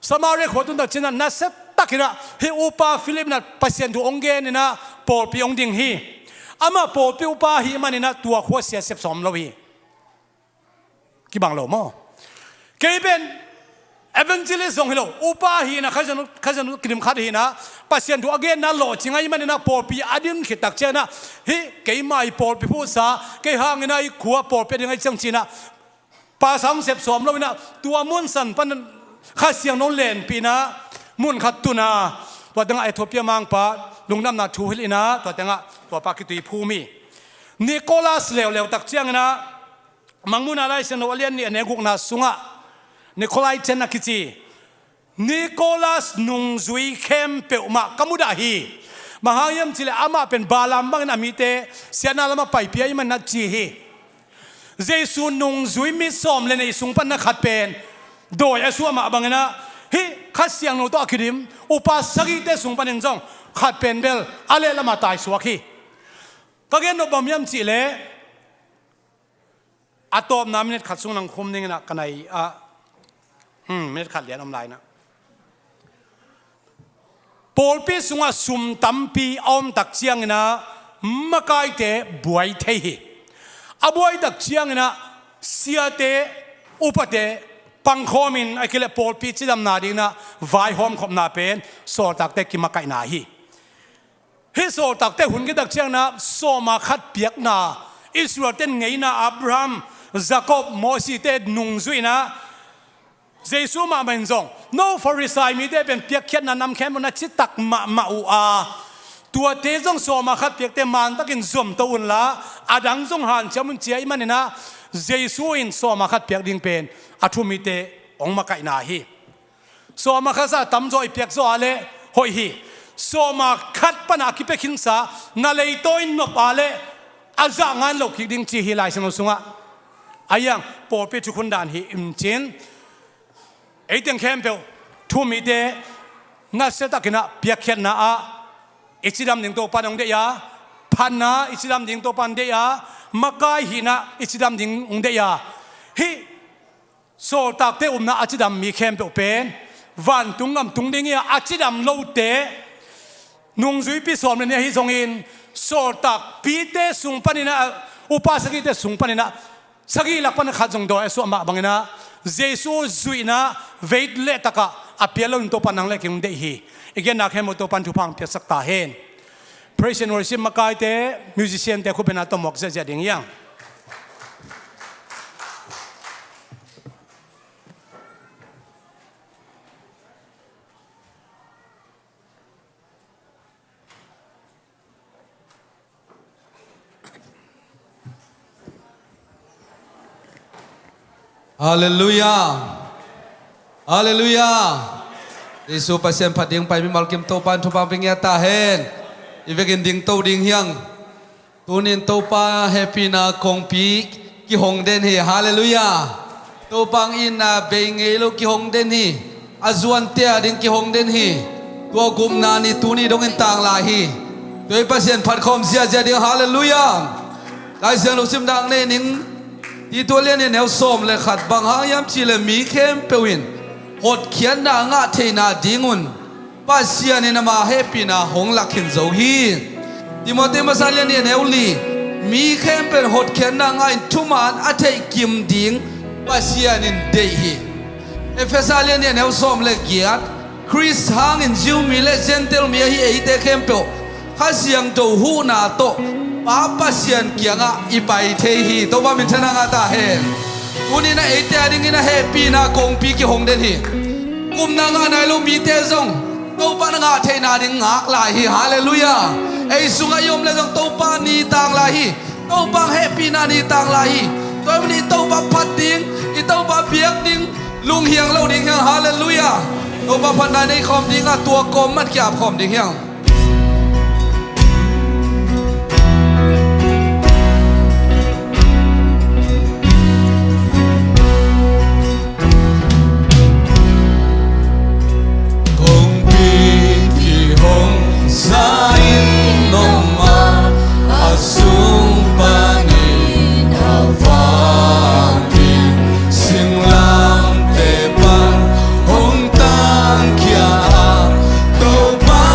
Samaria khua tun tak ciangin ah, nasia takin ah hih upa Philip in ah Pasian thu hong gen in ah pawlpi hong ding hi. Amah pawlpi upa ahih manin ah tua khua sia sep sawm lo hi. Kibang lo maw? Kei pen evangelist zong hi lo, upa hi in ah, Kha Siangtho, Kha Siangtho kidim khat hi in ah, Pasian thu a genna lawhcing ahih manin ah pawlpi a din khit tak ciangin ah, hih keimah i pawlpi phuhsa, kei hangin ah i khua pawlpi a ding ahih ciang ci in ah, pasa hong sep sawm lo in ah, tua mun san pan Kha Siangtho lenpih in ah mun khat tun a, tua teng ah Ethiopia mangpa lungdamna thu hilh in ah, tua teng ah tua pa kituiphum hi. Nicholas leuleu tak ciangin ah, Mangmuhna Lai Siangtho a lian nih a neu gukna sungah Nicholas ten a kici Nicholas nungzui khempeuh mah ka mudah hi. Bang hang hiam cih leh amah pen Balaam bangin a mite siatna lamah paipih ahih manin ah ci hi. Jesu nungzui mi sawm le nih sung pan ah khat pen dawi a suah mah bangin ah, hih Kha Siangtho tawh a kidim upa sagihte sung panin zong khat pen bel a lehlamah taisuak hi. Ka gen nop bang hiam cih leh, a tawpna minute khat sung nang khum dingin ah ka nai ah, hmm, minute khat lian om lai in ah. Pawlpi sungah sum tampi a om tak ciangin ah makaite buai thei hi. A buai tak ciangin ah siate, upate pangkhawmin, ahih kei leh pawlpi cidamna dingin ah vaihawm khopna pen sawltakte kimakaihna hi. Hih sawltakte hun kitak ciangin ah sawma khat piakna, Israel ten ngeina, Abraham, Jacob, Mosi te nungzui in ah, Jesu mahmah in zong, no Farisai mite pen piakkhiatna nam khempeuh na citak mahmah uh a, tuate zong sawma khat piakte mantakin zomto unla, a dang zong hanciam un ci ahih manin ah, Jesu in sawma khat piak ding pen a thu mite hong makaihna hi. Sawma khat sa tamzaw i piak zawh a leh hoih hi. Sawma khat pan a kipia khinsa na leitawi nop a leh a zah ngan loh kik ding ci hi Lai Siangtho sungah. Ahi hang pawlpi thukhun dan hi in cin, ei teng khempeuh thu mite nasia takin ah piakkhiatna ah i cidam ding Topa in hong deih a, phatna i cidam ding Topa in deih a, makai hihna i cidam ding hong deih a, hih sawltakte upna a cidam mi khempeuh pen vantung gam tung ding hi a, a cidam lote nungzuipi sawm le nih ahi zongin sawltakpite sung panin ah, upa sagihte sung panin ah sagih lak pan khat zong dawi a suah mah bangin ah Jesu zuihna vei leh takah a pial loin Topa nang le kei hong deih hi. I genna khempeuh Topa in thupha hong piaksak ta hen. Praise and worship makaite, musician te khut beng a tawh muak ziahziah ding hi hang. Halleluiah. Halleluiah. Jesu Pasian phat ding pai mimal kim Topa in thupha hong pia ta hen. I vekin dingto ding hi hang. Tuni in Topa hehpihna kongpi kihong den hi. Halleluiah. Topa hong itna bei ngei lo kihong den hi. A zuante a ding kihong den hi. Tua gupna ni tuni dongin tanglai hi. Tua i Pasian phat khawm ziahziah ding. Halleluiah. Lai Siangtho sim dak nei ning. Tito lian nih a neu sawm le khat, bang hang hiam cih leh mi khempeuh in hotkhiatna a ngah theihna dingun Pasian in ama hehpihna hong lak khin zo hi. Timoti masa lian nih a neu li, mi khempeuh in hotkhiatna a ngah in thuman a theih kim ding Pasian in deih hi. Efesa lian nih a neu sawm le giat, Khrist hangin Jew mi le Gentile mi ahi eite khempeuh Kha Siangtho huhna tawh Pa Pasian kiangah i pai thei hi. Topa minthanna ngah ta hen. Tuni in ah eite a dingin a hehpihna kongpi kihong den hi. Gupna ngah nai lo mite zong Topa in a ngah theihna ding ngak lai hi. Halleluiah. Ei sungah i om leh zong Topa ni tang lai hi. Topa hehpihna ni tang lai hi. Tua ahih manin i Topa phat ding, i Topa biak ding, lunghiang lo ding hi hang. Halleluiah. Topa phatna i nei khawm ding a, tua kawm mah kia ap khawm ding hi hang. Kongpi kihong sa in om a, a sung panin a vak ding, singlamteh pan hong tangkhia a, Topa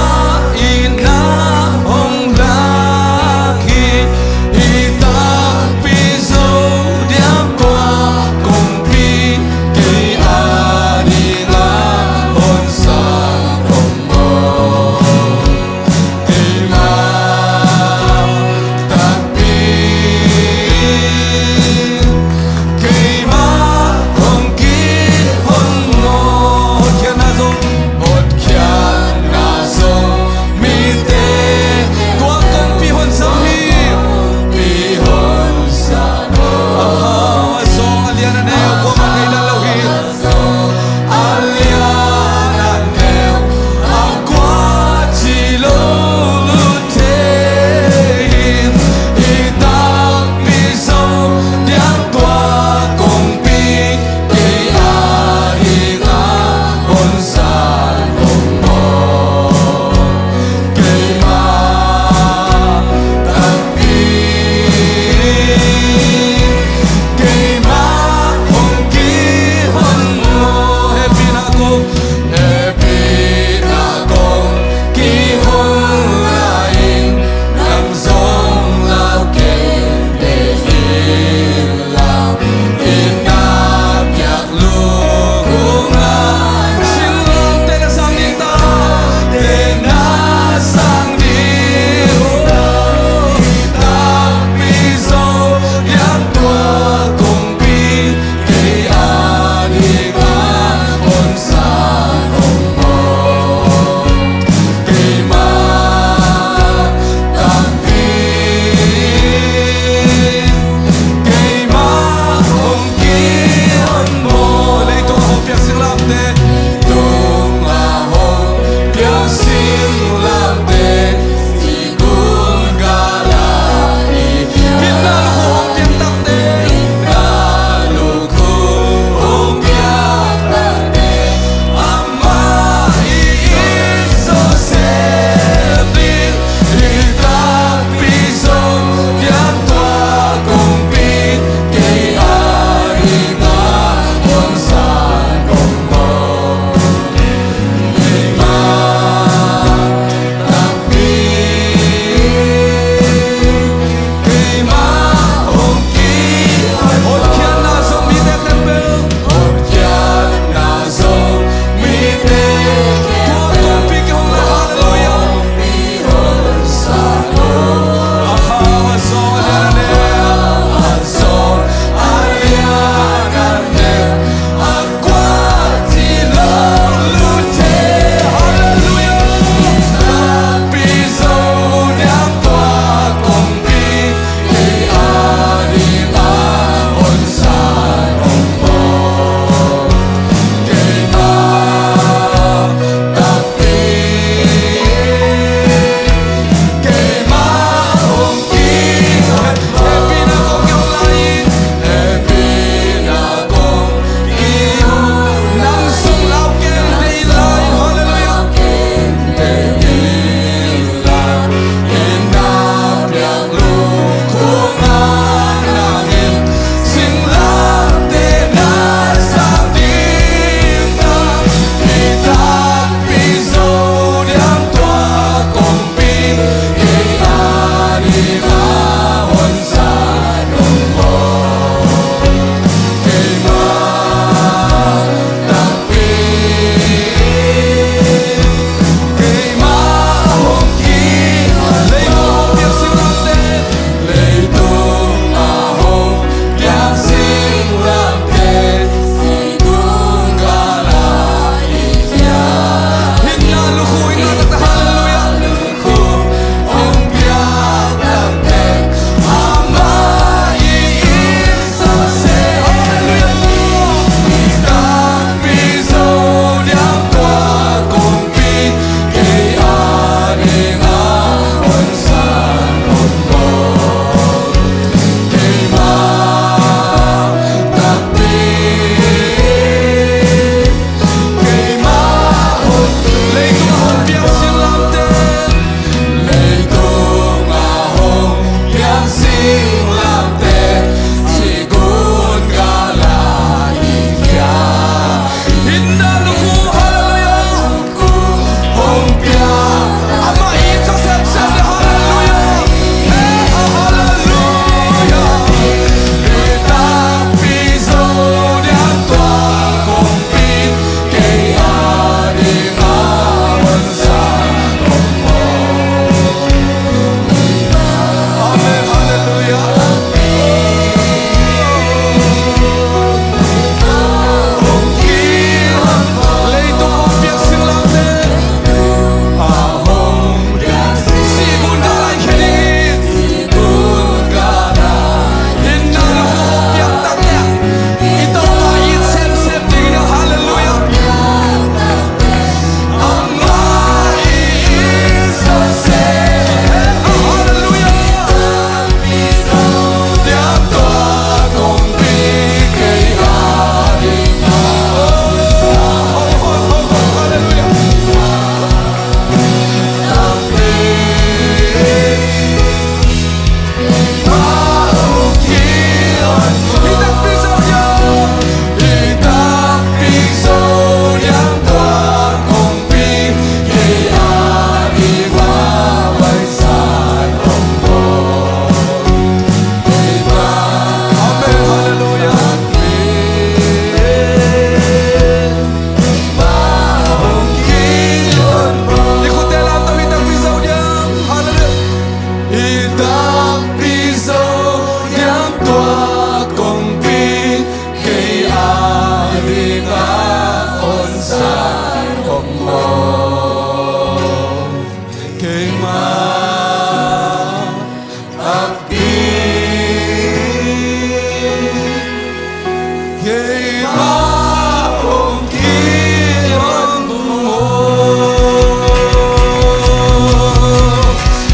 Keimah hong kihong uh.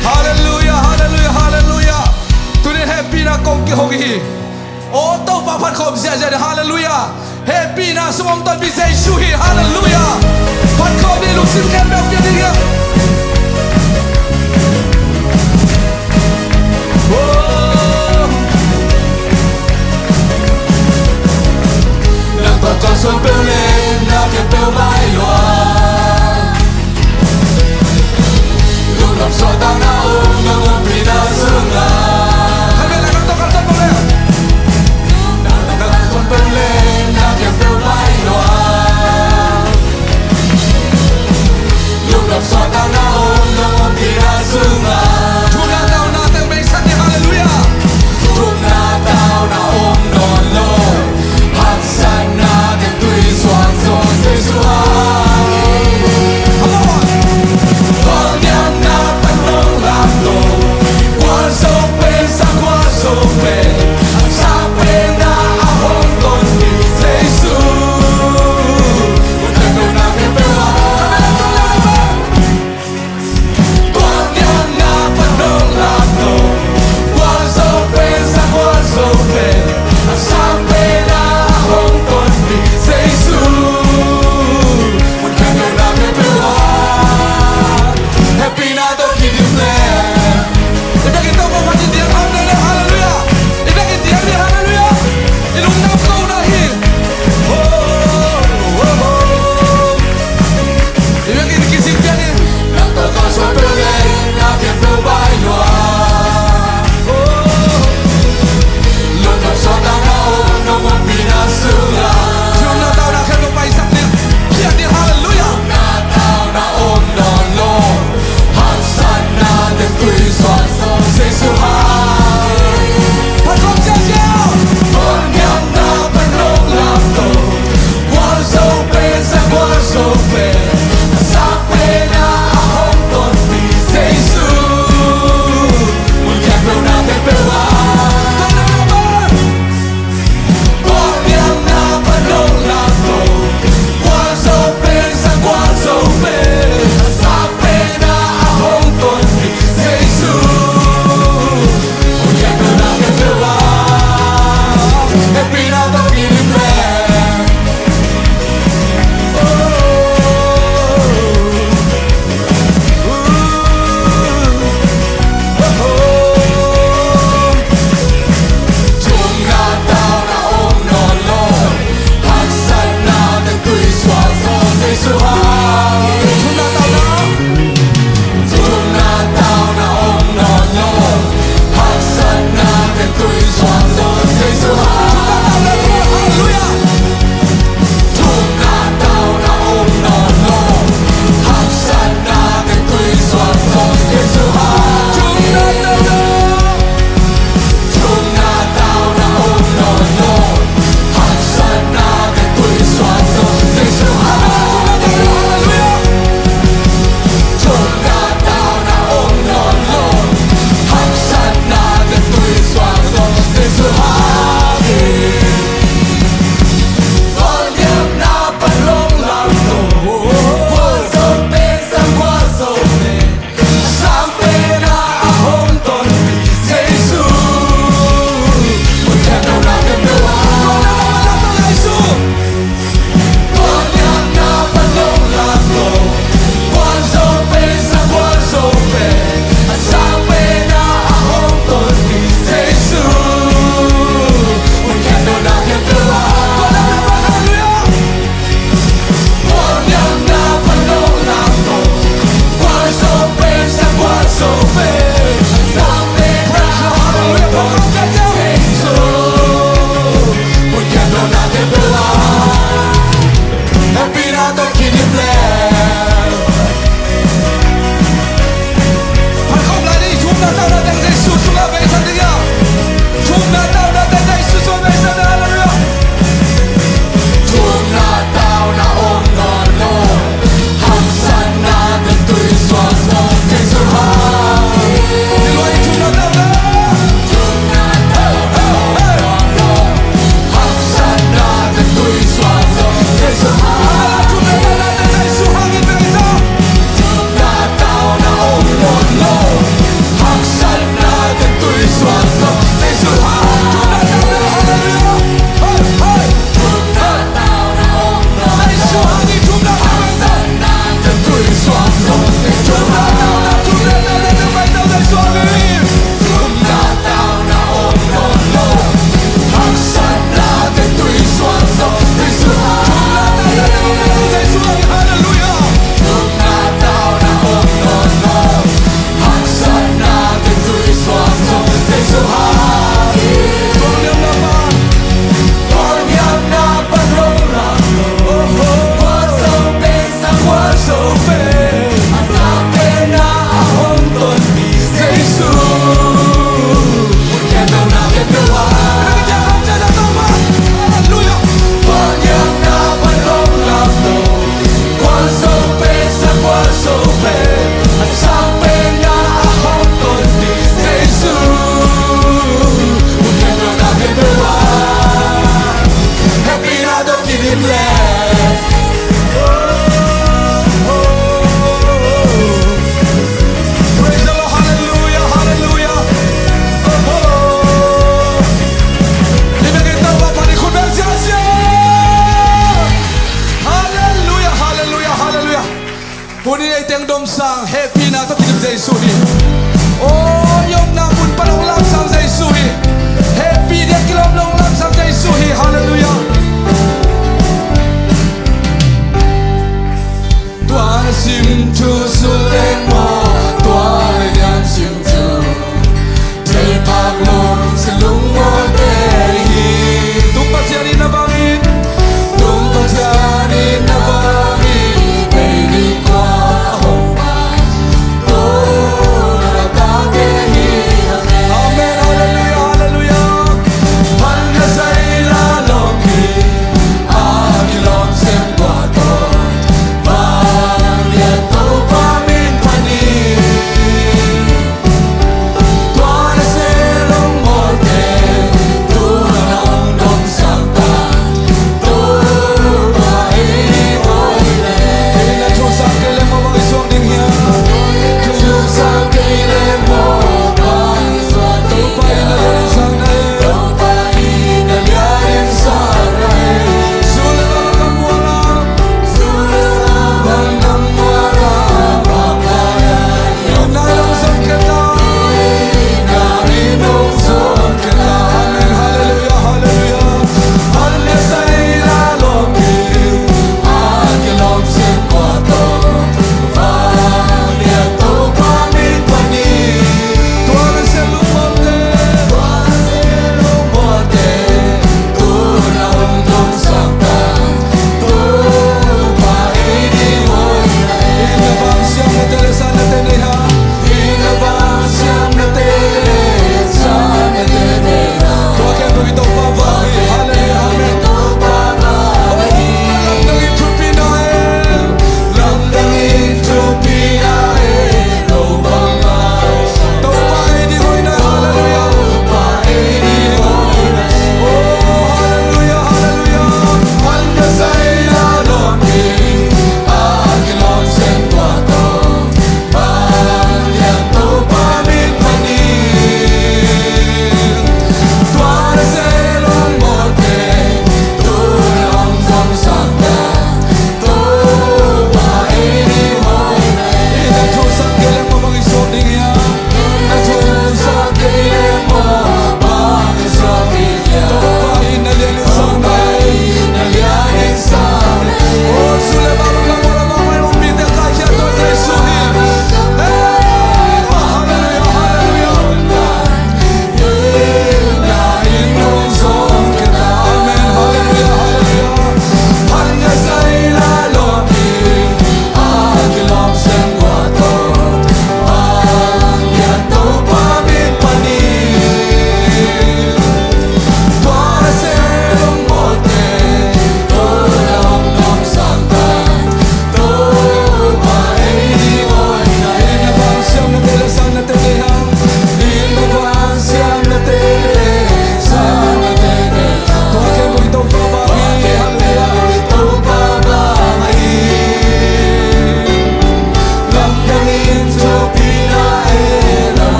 Halleluiah, halleluiah, halleluiah. Tuni hehpihna kong kihong hi. Aw Topa, phat khawm ziahziah ni. Halleluiah. Hehpihna sungah hong tonpih Jesu hi. Halleluiah. Phat khawm ni, lungsim khempeuh pia ding hi. Nang tawh kalsuan peuh leh na khempeuh mai lua. Lungdam suahtakna om nang ompihna sungah. Khat vei lai, nang tawh kalsuan peuh leh. Nang tawh kalsuan peuh leh na khempeuh mai lua. Lungdam suahtakna om nang ompihna sungah. Thumna tauna teng beisak ni. Halleluiah. Thumna tauna om nawn lo. Haksatna teng tuisuak zaw Jesu ah. Come on. Khualniamna pan nong lam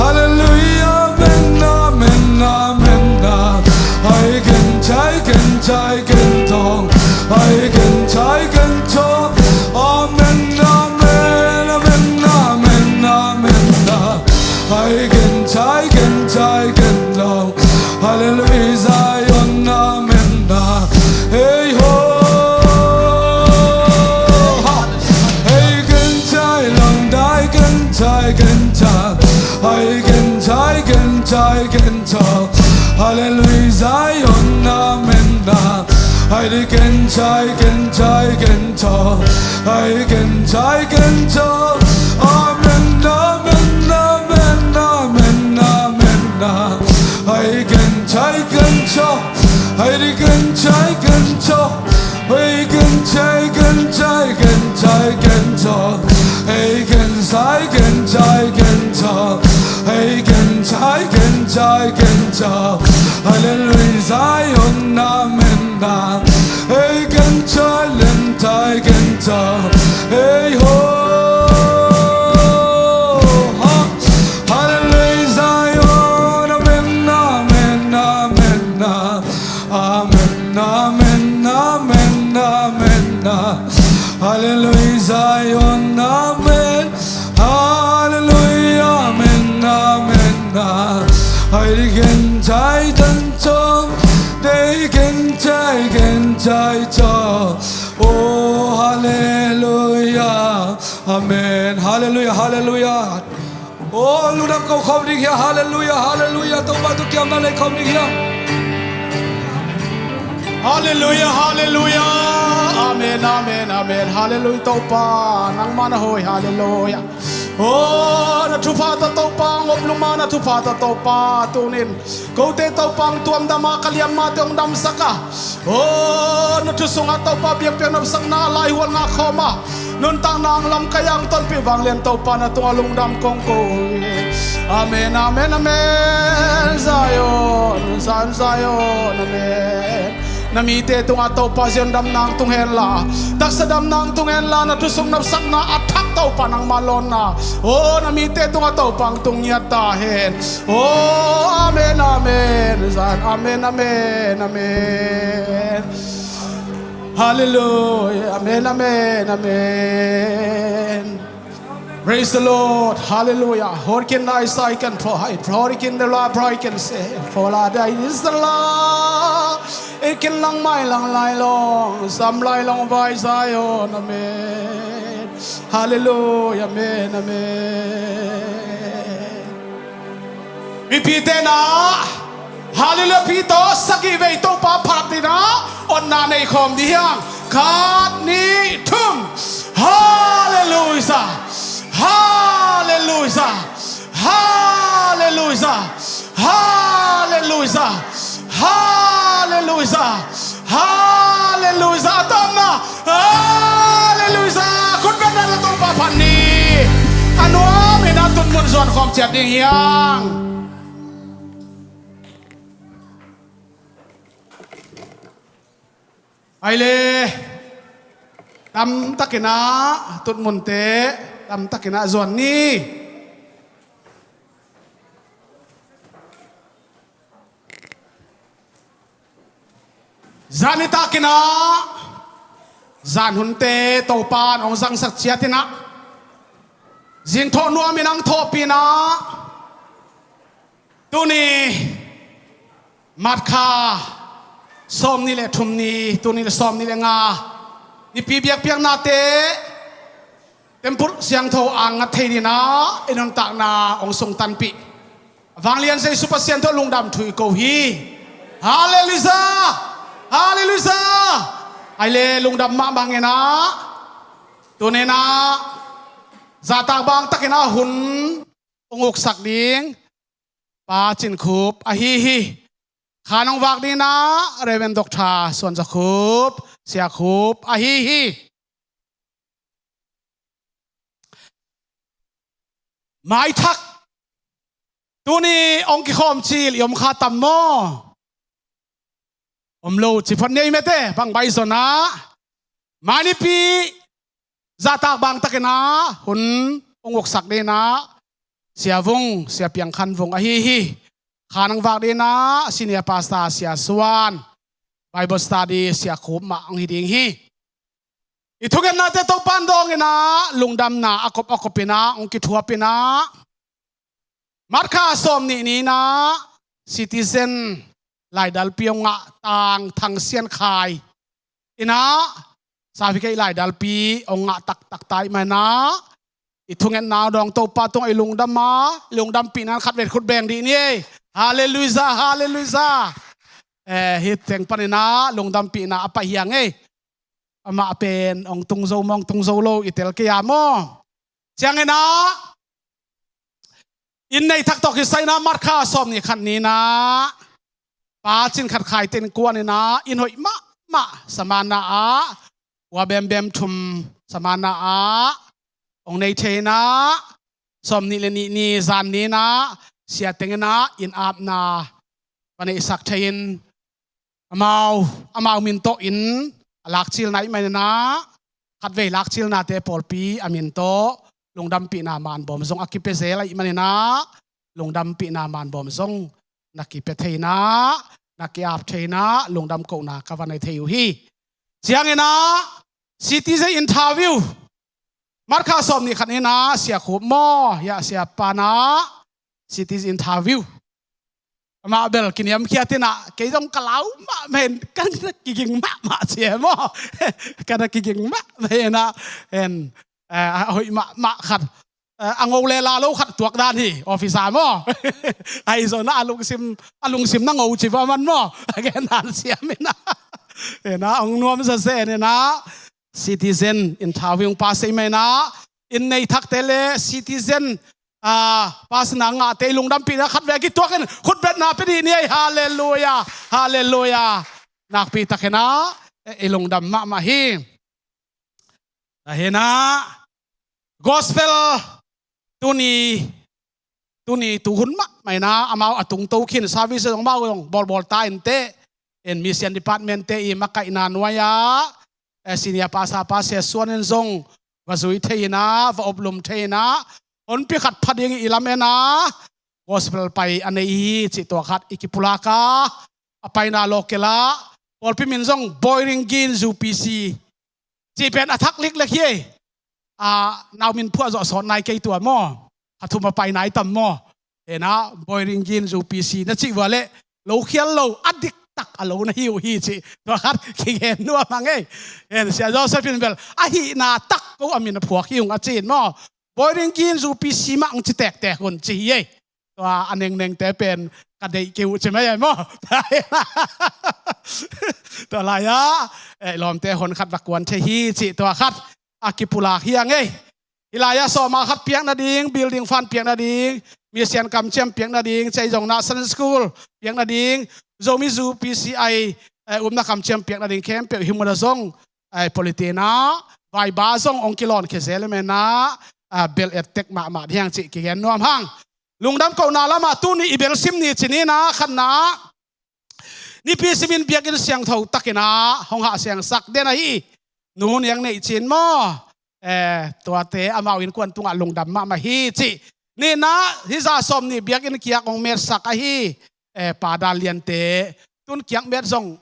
Halleluia, amen, amen, amen, amen. Hai ken chai ken chai ken thong. Hai ken chai ken thong. Amen, amen, amen, amen, amen. Hai ken chai ken chai ken thong. Halleluia, Zion, amen. Hey ho. Hai ken chai long dai ken chai ken chai. Hai ken chai ken chai ken chai. Halleluia, Zion, amen. Hai di ken chai ken chai ken chai. Hai ken chai ken chai. Amen, amen, amen, amen, amen. Hai ken chai ken chai. Hai di ken chai ken chai. Hai ken chai ken chai ken chai ken chai. Hai ken chai ken chai ken chai. Hai ken chai ken chai ken chai. Halleluia, Zion, amen. Hai ken chai ken chai ken chai. Hey ho. Ha. Halleluia, Zion, amen, amen, amen, amen. Amen, amen, amen, amen. Halleluia, Zion, amen. Halleluia, amen, amen. Hai di ken chai ken chai. Hai ken chai ken chai chai. Oh, halleluia. Amen. Halleluia, halleluia. Oh, lungdam ko khawm ding hia. Halleluia, halleluia. Topa tungah kiamna nei khawm ding hia. Halleluia, halleluia. Amen, amen, amen. Halleluia, Topa. Nangmah na hoih. Halleluia. Oh, na thupha tawh Topa, ngop lum a na thupha tawh Topa. Tunin kote Topa hong tuamdam a, ka liammate hong damsak a. Oh, na thu sungah Topa biakpiak nopsakna laihual ngah khawm a, nuntakna hong lamkai a hong tonpih vanglian Topa na tungah lungdam kong ko hi. Amen, amen, amen. Zion, Zion, Zion, amen. Na mite tungah Topa Zion damna hong tung henla, taksa damna hong tung henla, na thu sung nopsakna a thak Topa nangmah lawnna. Oh, na mite tungah Topa hong tung ngiat ta hen. Oh, amen, amen. Zion, amen, amen, amen. Halleluia. Amen, amen, amen. Praise the Lord. Halleluia. Horikin nai sai kan pro hai. Horikin de la prai kan se. Pro la dai is the la. Ikin lang mai lang lai long. Sam lai long vai Zion. Amen. Halleluia. Amen, amen. Mipite na, halleluia pi tawh sagih vei Topa phat ding a, otna nei khawm ding hiang. Khat, nih, thum. Halleluia. Halleluia. Halleluia. Halleluia. Halleluia. Halleluia. A tawpna. Halleluia. Khut beng na la Topa phat ni. A nuam in a tun mun zuan khawm ciat ding hiang. Ai le. Tamtakin a tun munte. Tamtakin a zuan ni. Zan nitakin a, zan hunte Topa in hong zangsak ciat in a, zingthawh nuam in hong thawhpih in a, tuni March kha sawmnih le thum ni, tuni le sawmnih le nga nipi biakpiaknate, temple siangtho a ngat thei ding a i nuntakna hong sungtanpih vanglian Jesu Pasian tawh lungdam thu i ko hi. Halleluia. Halleluia. Ai le lungdam mahmah in a, tuni in a zahtak bangtakin a hun hong uksak ding Pa Cin Khup ahi hi. Khan hong vak ding in a Reverend Doctor Suan Za Khup, Sia Khup ahi hi. Maithak. Tuni hong kikhawm cil i om kha tam maw? Om lo ci phot ni ei mete, bang baih zon ah mai nipi zahtak bangtakin ah hun hong uksak dingin ah Sia Vung, Sia Piang Khan Vung ahi hi. Kha nang vak dingin ah senior pastor Sia Suan, Bible study Sia Khup mah hong hi ding hi. I thungennate Topa'n dawngin ah lungdamna a kop a kopin ah hong kithuapin ah March kha sawm nih ni-in ah Citizen laidalpi hong ngah Tang Thang Sian Khai in ah certificate laidalpi hong ngah taktak ta ahih manin ah i thungetna dawng Topa tungah i lungdam a, i lungdampihna in khat vet khut beng dih ni ei. Halleluiah, halleluiah. Eh, hih teng panin ah lungdampihna a pai hi hang ei. Amah pen hong tung zo maw, hong tung zo lo i tel kei a maw? Ciangin ah inn nei thak tawh kisai in ah March kha sawm nih khat ni-in ah Pa Cin Khat Khai te innkuan in ah inn hoih mahmah Samana ah, ua bembem thum Samana ah hong nei thei in ah, sawm nih le nih ni zan ni-in ah sia teng in ah inn apna va neihsak thei in, amau, amau min tawh inn a lakcilna ahih manin ah khatvei lakcilnate pawlpi a min tawh lungdampihna manbawm zong a kipia zel ahih manin ah lungdampihna manbawm zong na kipia thei in ah, na ki-ap thei in ah lungdam kohna ka va nei thei uh hi. Ciangin ah Citizen interview March kha sawm nih khat ni-in ah Sia Khup maw, hiah Sia Pan ah Citizen interview. Amah bel kiniamkhiat in ah kei zong ka lau mahmah in, ka na kiging mahmah ci e maw? Ka na kiging mahmah in ah, en, eh, a hoih mahmah khat, eh, a ngo le la lo khat tuak dan hi, officer maw? Ahi zong ah a lungsim, a lungsim na ngo ci va man maw? A gen dan siam in ah, en ah hong nuam zazen in ah Citizen interview hong pass ahih manin ah inn nei thakte le Citizen, ah, pass na ngahte i lungdampihna khatvei kituakin khutbetna pia dih ni ei. Halleluiah, halleluiah. Nakpi takin ah, eh, i lungdam mahmah hi. Ahi in ah gospel tuni, tuni tuhun mahmah in ah amau a tungto khin service zong amau zong bawlbawl ta inteh, en, mission department te i makaihna nuai-ah, eh, senior pastor pa Sia Suan in zong va zui thei in ah, va oplum thei in ah, honpi khat pha ding i lamen ah gospel pai a nei hi cih tua khat i kipulak a, a paina local ah pawlpi min zong Boiring Gin U P C cih pen a thak liklik hi ei. Ah, nau min phuah zawh sawt nai kei tua maw? A thum a pai nai tam maw? En ah Boiring Gin U P C na cih vua leh lo khial lo, a diktak a lo na hi uh hi cih tua khat kigen nuam hang ei. En, Sia Joseph in bel a hihna tak ko a min a phuak hi ung a ci in maw? Boiring Gin U P C mah hong ci tektek un ci hi ei. Tua a nengnengte pen ka deih kei uh ci mai ei maw? Tua lai-ah, eh, lawmte hon khat va kuan thei hi cih tua khat a kipulak hi hang ei. Hih lai-ah sawma khat piak nading, building fund piak nading, mission kamciam piak nading, cei zong na Sunday school piak nading, Zomi U P C i, eh, upna kamciam piak nading khempeuh hih mun ah zong, eh, politin ah, vaiba zong hong kilawn khia zel ahih manin ah, ah, bel ettek mahmah ding hi hang cih kigen nuam hang. Lungdam kohna lamah tuni i belsim ni ci ni in ah khatna ah Nipi simin biakinn siangtho takin ah hong hahsiangsak den ahi Nu Niang Neih Cin maw? Eh, tuate amau innkuan tungah lungdam mahmah hi cih. Nihna hih za sawm nih biakinn kiak hong metsak ahi, eh, Pa Dal Liante tun kiak met zong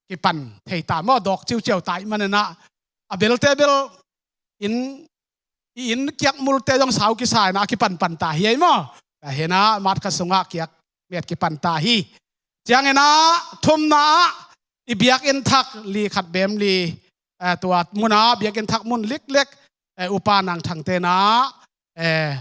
kipan thei ta maw, dawk ciuciau ta ahih manin ah a belte bel inn, i inn kiak multe zong sau kisa in ah a kipanpan ta hi ei maw? Ahi in ah March kha sungah kiak met kipan ta hi. Ciangin ah thumna ah i biakinn thak li khat bem li, eh, tua mun ah biakinn thak mun liklek, eh, Upa Nang Thangte in ah, eh,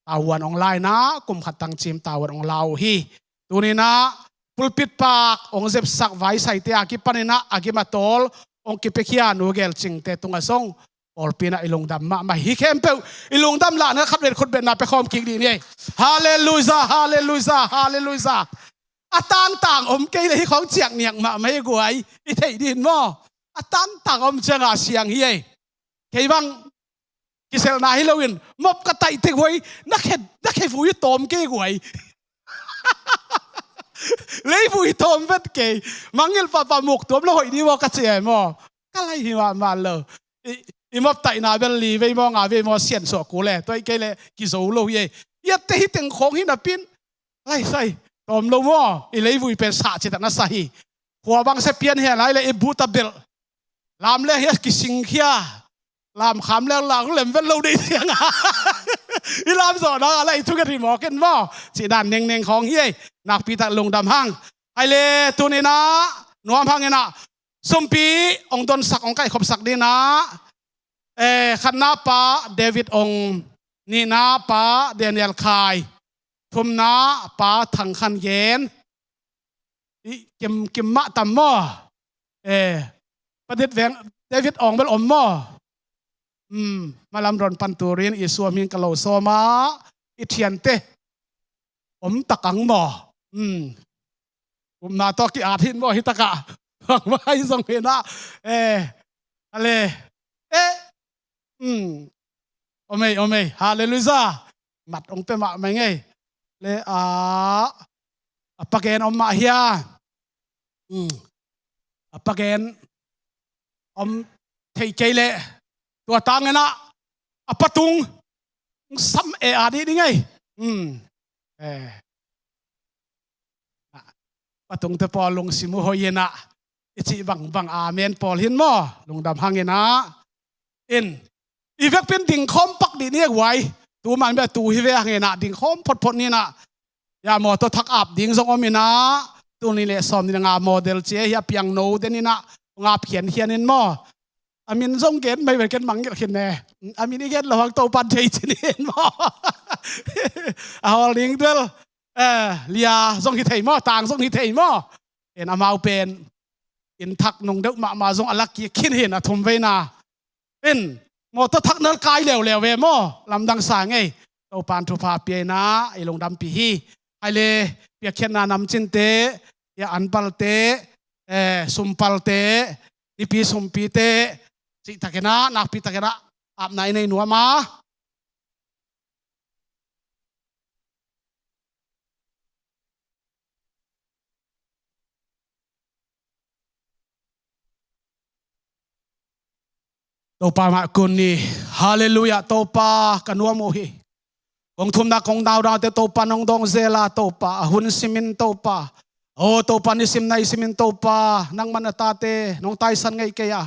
tavuan hong la in ah kum khat tangcim tavuan hong la uh hi. Tuni in ah pulpit pak hong zepsak vaisaite a kipan in ah a gim a tawl hong kipiakhia Nu Gel Cingte tungah zong pawlpi in ah i lungdam mahmah hi. Khempeuh i lungdam lahna khat vet khut betna pia khawm kik dih ni ei. Halleluiah, halleluiah, halleluiah. A tangtang om kei leh hih khawng ciak niak mahmah hi guai, i theih dih in maw? A tangtang om ciangah siang hi ei. Kei bang Kiselna hi loin mop ka taih tek huai, na khe, na khe vui tawm kei huai. Leivui tawm vet kei. Mangngilh pahpah muk tuam lo hoih ni maw ka ci e maw. Ka lai hi mahmah lo. I, i mop taihna bel li vei maw nga vei maw siansuah kul e. Tua hi kei leh kizo lo hi e. Iatte hi teng khawng hi napi in. Lai sai. Tawm lo maw. I leivui pen sah citak na sa hi. Khua bang se pian hi a lai leh i but a belh. Lam le hi a kisingkhia. Lam kham le lam lem vet lo dei ciang a. I lam zawhna a lai thunget hi mawk in maw. Cih dan nengneng khawng hi ei. Nakpi tak lungdam hang. Ai le tuni in ah nuam hang in ah. Sumpi hong donsak hong kaihkhopsak ding in ah. Eh, khatna pa David Ong, nihna pa Daniel Khai, thumna pa Thang Khan Gen. I kim, kim mah tam maw? Eh, pa David Veng, David Ong bel om maw? Hmm, malam ron pan turin i suam hin ka lo sawm a, i thiante om tak ang maw? Hmm. Upna tawh ki-at hin maw hi takah. Bangmah hi zong hi in ah. Eh, ale. Eh. Hmm. Om ei, om ei. Halleluiah. Mat ong pe mahmah ngei. Le a, a pagen om mah hia. Hmm. A pagen om thei kei leh tua tang in ah a patung sam e a dih ding ei. Hmm. Eh. Patungte pawl lungsim uh hoih in ah i cih bangbang amen pawl hin maw? Lungdam hang in ah. In i vekpi in dingkhawm pak dih ni e guai. Tu man bia tu hi ve hang in ah dingkhawm photphot ni in ah. Ya mawtaw thak ap ding zong om in ah. Tul nih le sawm nih le nga model ci e hi a piangno den in ah. Hong ap khiankhian in maw? A min zong gen mai ve ken mangngilh khin ne. A min i gen lo hang Topan thei cin in maw? A hawl ding tel. Eh, Lia zong hi thei maw? Tang zong hi thei maw? En amau pen inn thak nung deuh mahmah zong a lak kik khin hi in a thum veina. In mawtaw thak nal kai leuleu ve maw? Lamdang sa ngei. Topan thupha pia in ah i lungdampih hi. Ai le piakkhiatna namcinte, ya anpalte, eh, sumpalte, nipi sumpite, cihtakin ah nakpitakin ah apna i nei nuam a. Topa mah kun ni. Halleluiah. Topa ka nuam uh hi. Kong thumna kong naudangte Topa nong dawng zela Topa a hun simin Topa. O Topa nisim nai simin Topa nangman a tate nong taisan ngei kei a.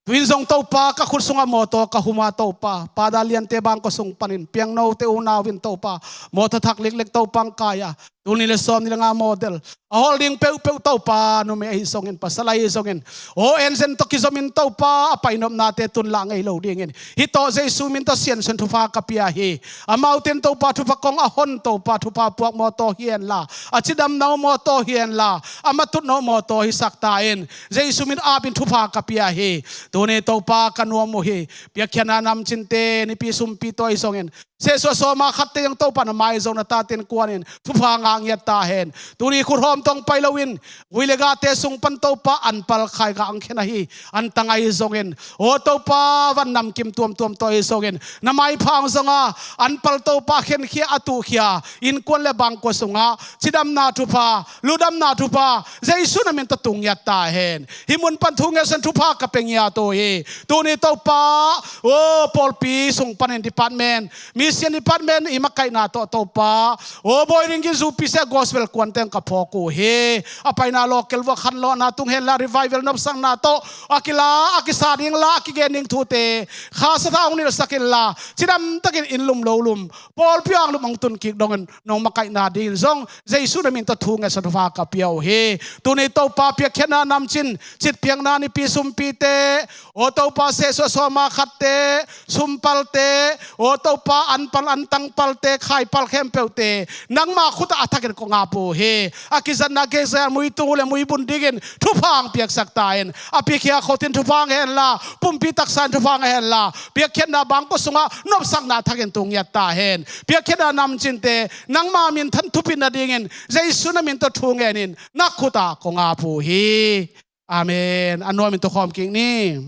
Tuin zong Topa ka khut sungah mawtaw ka huma Topa. Pada liante bangkua sung panin piangnote unau in Topa mawtaw thak liklek Topa ang kai a. Tul nih le sawm nih le nga model a hawl ding peuhpeuh Topa numei ahi zongin pasal ahi zongin o enzen tawh kizomin Topa a painopnate tunlah ngei lo dingin hih tawh Jesu min tawh siansuan thupha ka pia hi. Amaute in Topa thupha kong a hon Topa thupha puak mawtaw hi henla a cidamna uh mawtaw hi henla a matutna uh mawtaw hisak ta in Jesu min apin thupha ka pia hi. Tuni Topa ka nuam uh hi. Piakkhiatna namcinte nipi sumpi tawh ahi zongin sehsuah sawma khatte zong Topa na mai zong na taten kuanin thupha ngah ngiat ta hen. Tuni khuthawm tawh pai loin vui le gate sung pan Topa anpal khai gah ang khen ahi antang ahi zongin o Topa van namkim tuamtuam tawh ahi zongin na maipha ang zonga anpal Topa khenkhia a tuhkhia innkuan le bangkua sungah cidamna thupha, ludamna thupha Jesu na min tawh tung ngiat ta hen. Hih mun pan thu ngelsen thupha ka pe ngiat uh hi. Tuni Topa o pawlpi sung panin department, mission department i makaihna tawh Topa o bawi ringgit zupi sia gospel kuante ang ka phawk uh hi. A paina local vua khanlawhna tung henla revival nopsakna tawh a kila a kisa ding la a kigen ding thute kha satha hong nilhsak inla cidamtakin inn lum lo lum pawlpi ang lum ang tun kik dongin nong makaihna dingin zong Jesu na min tawh thu ngetsa thupha ka pia uh hi. Tuni Topa piakkhiatna namcin citpiakna nipi sumpite o Topa sehsuah sawma khatte sumpalte o Topa anpal antangpalte khaipal khempeuhte nangma khutah a thakin kong ap uh hi. A kizatna keisa muitung uh le muibun dingin thupha ang piaksak ta in a piakhia khotin thupha ang henla pumpi taksa in thupha ang henla piakkhiatna bangkua sungah nopsakna thakin tung ngiat ta hen. Piakkhiatna namcinte nangma minthan thupitna dingin Jesu na min tawh thu ngenin na khutah kong ap uh hi. Amen. A nuamin tukhawm kik ni.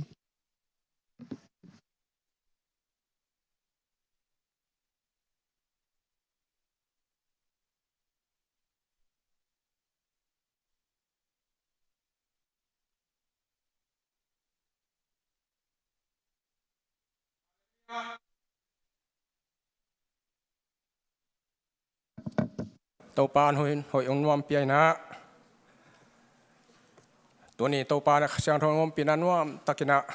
Topa in hoih, hoih hong nuam pia in ah, tuni Topa in Kha Siangtho hong ompihna nuam takin ah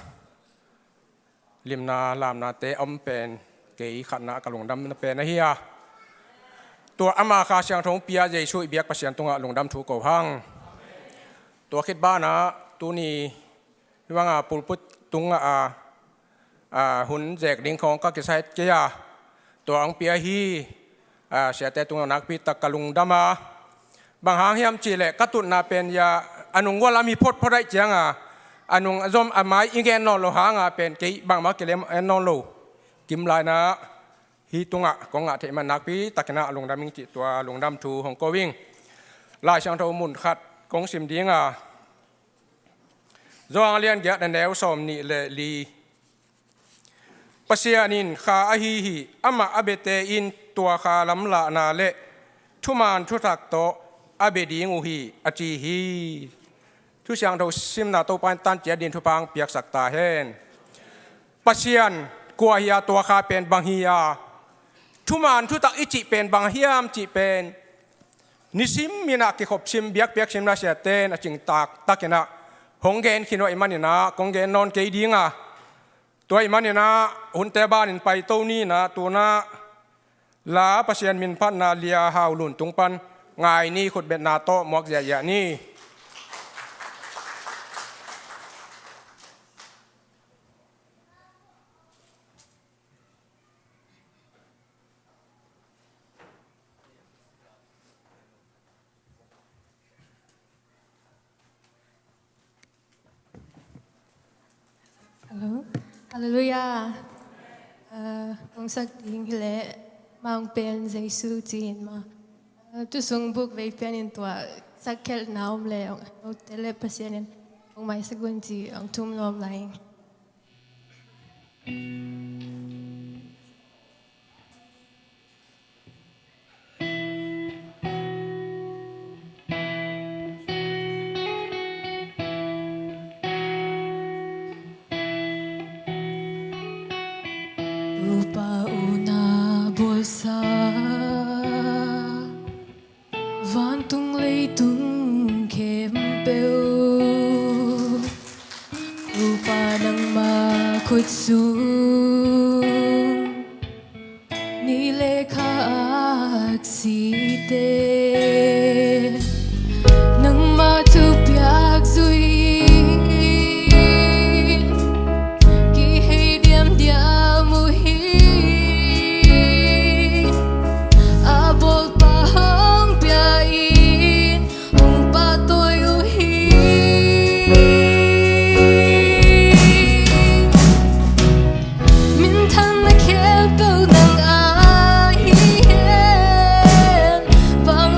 limna lamnate om pen kei khatna ka lungdamna pen ahi a, tua ama Kha Siangtho hong pia Jesuh i biak Pasian tungah lungdam thu ko hang. Tua khit banah tuni hibanga pulpit tungah a, a, hun zek ding khawng ka kisa het kei a, tua hong pia hi, a, siate tungah nakpi tak ka lungdam a. Bang hang hiam cihleh ka tutna pen ya a nung gualam hi photphot aih cianga a nung a zom a mai i gen nawn lo hanga pen kei bangmah kilem en nawn lo. Kim lainah hih tungah kong ngah theih man nakpi takin ah lungdam ing cih tua lungdam thu hong ko ing. Lai Siangtho mun khat kong sim dinga, Johan a lian giat a neu sawm nih le li. Pasian in kha ahi hi, amah a biate in tua kha lamlahna le thuman thutak tawh a bia ding uh hi, a ci hi. Thu Siangtho simna Topa in tan ciat din thupha hong piaksak ta hen. Pasian kua hi a, tua kha pen bang hi a, thuman thutak i cih pen bang hiam cih pen nisim in ah kikhop sim, biakpiak simna siaten a cingtak takin ah hong gen khin uh ahih manin ah kong gen nawn kei ding a, tua ahih manin ah hunte banin paito ni in ah, tu-in ah la Pasian minphatna Lia Hau Lun tung pan ngai ni, khutbetna tawh muak ziahziah ni. Hello. Halleluiah. Uh, kong sak ding hileh Mang Pen Jesu ci-in mah. Uh, tu sung buk vei pianin tua sak khelhna om le ong note le Pasian in ong maisak un ci ong thum nuam lai ing. Topa una bualsa vantung leitung khempeuh, Topa nangma khut sung ni le kha aksite, nangma thupiak zui kihei diamdiam uh hi. A bawlpa hong pia in hong pahtawi uh hi. Minthang na khempeuh nang a hi hen, vang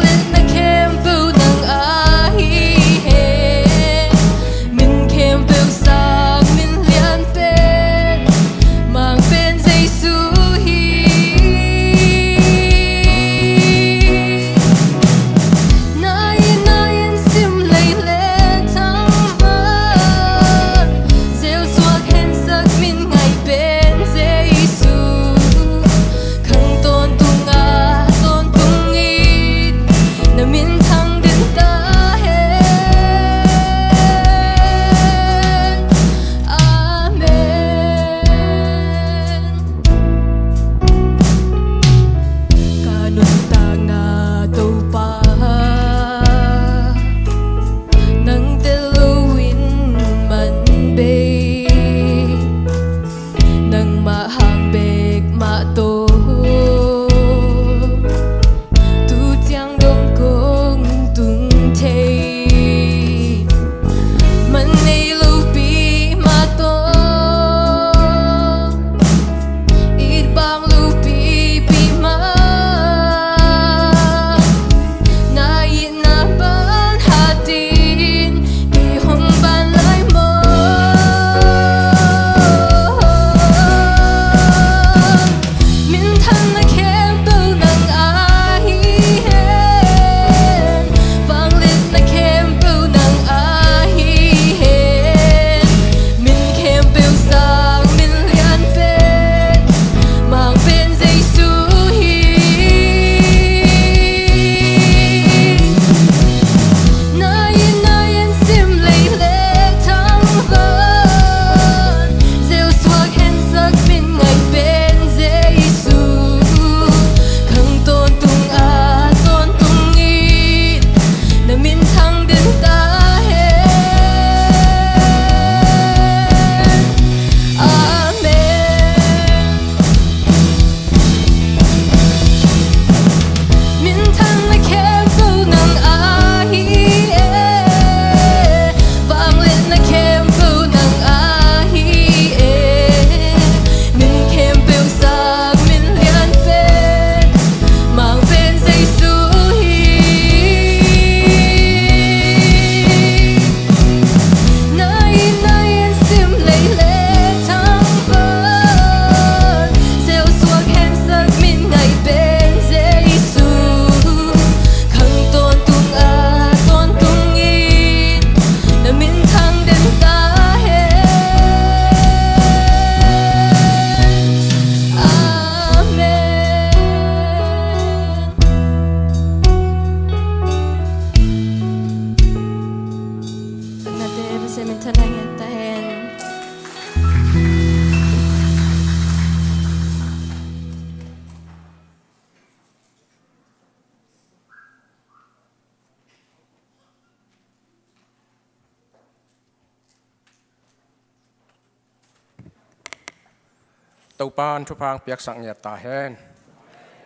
Topan thupha piaksak ngiat ta hen.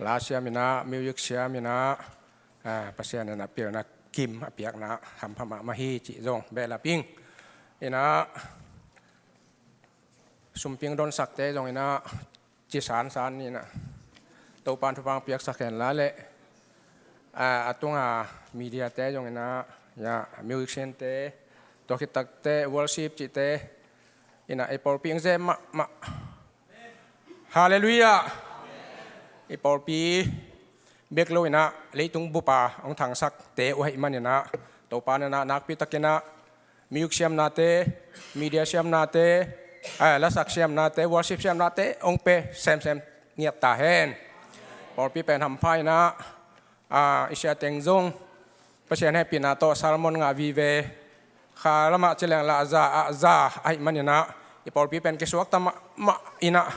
La siam in ah, music siam in ah, ah, Pasian in ah pilna kim a piakna hampha mahmah hi cih zong behlap ing. In ah, sumping donsakte zong in ah, ci sansan in ah, Topan thupha piaksak hen la leh, ah, a tunga mediate zong in ah, ya, musiciante, tua khit takte, worship cihte in ah, i pawlpi ing zem mahmah. Halleluiah. I pawlpi bek lo in ah, leitung bupa hong thangsakte uh ahih man in ah, Topa in ah nakpi takin ah, music siamnate, media siamnate, ah, lasak siamnate, worship siamnate hong pe semsem ngiat ta hen. Pawlpi pen hampha in ah, ah, i sia teng zong Pasian hehpihna tawh sermon ngah vive. Kha lamah ci leng lah za ah za ahih man in ah, i pawlpi pen kisuakta mahmah in ah,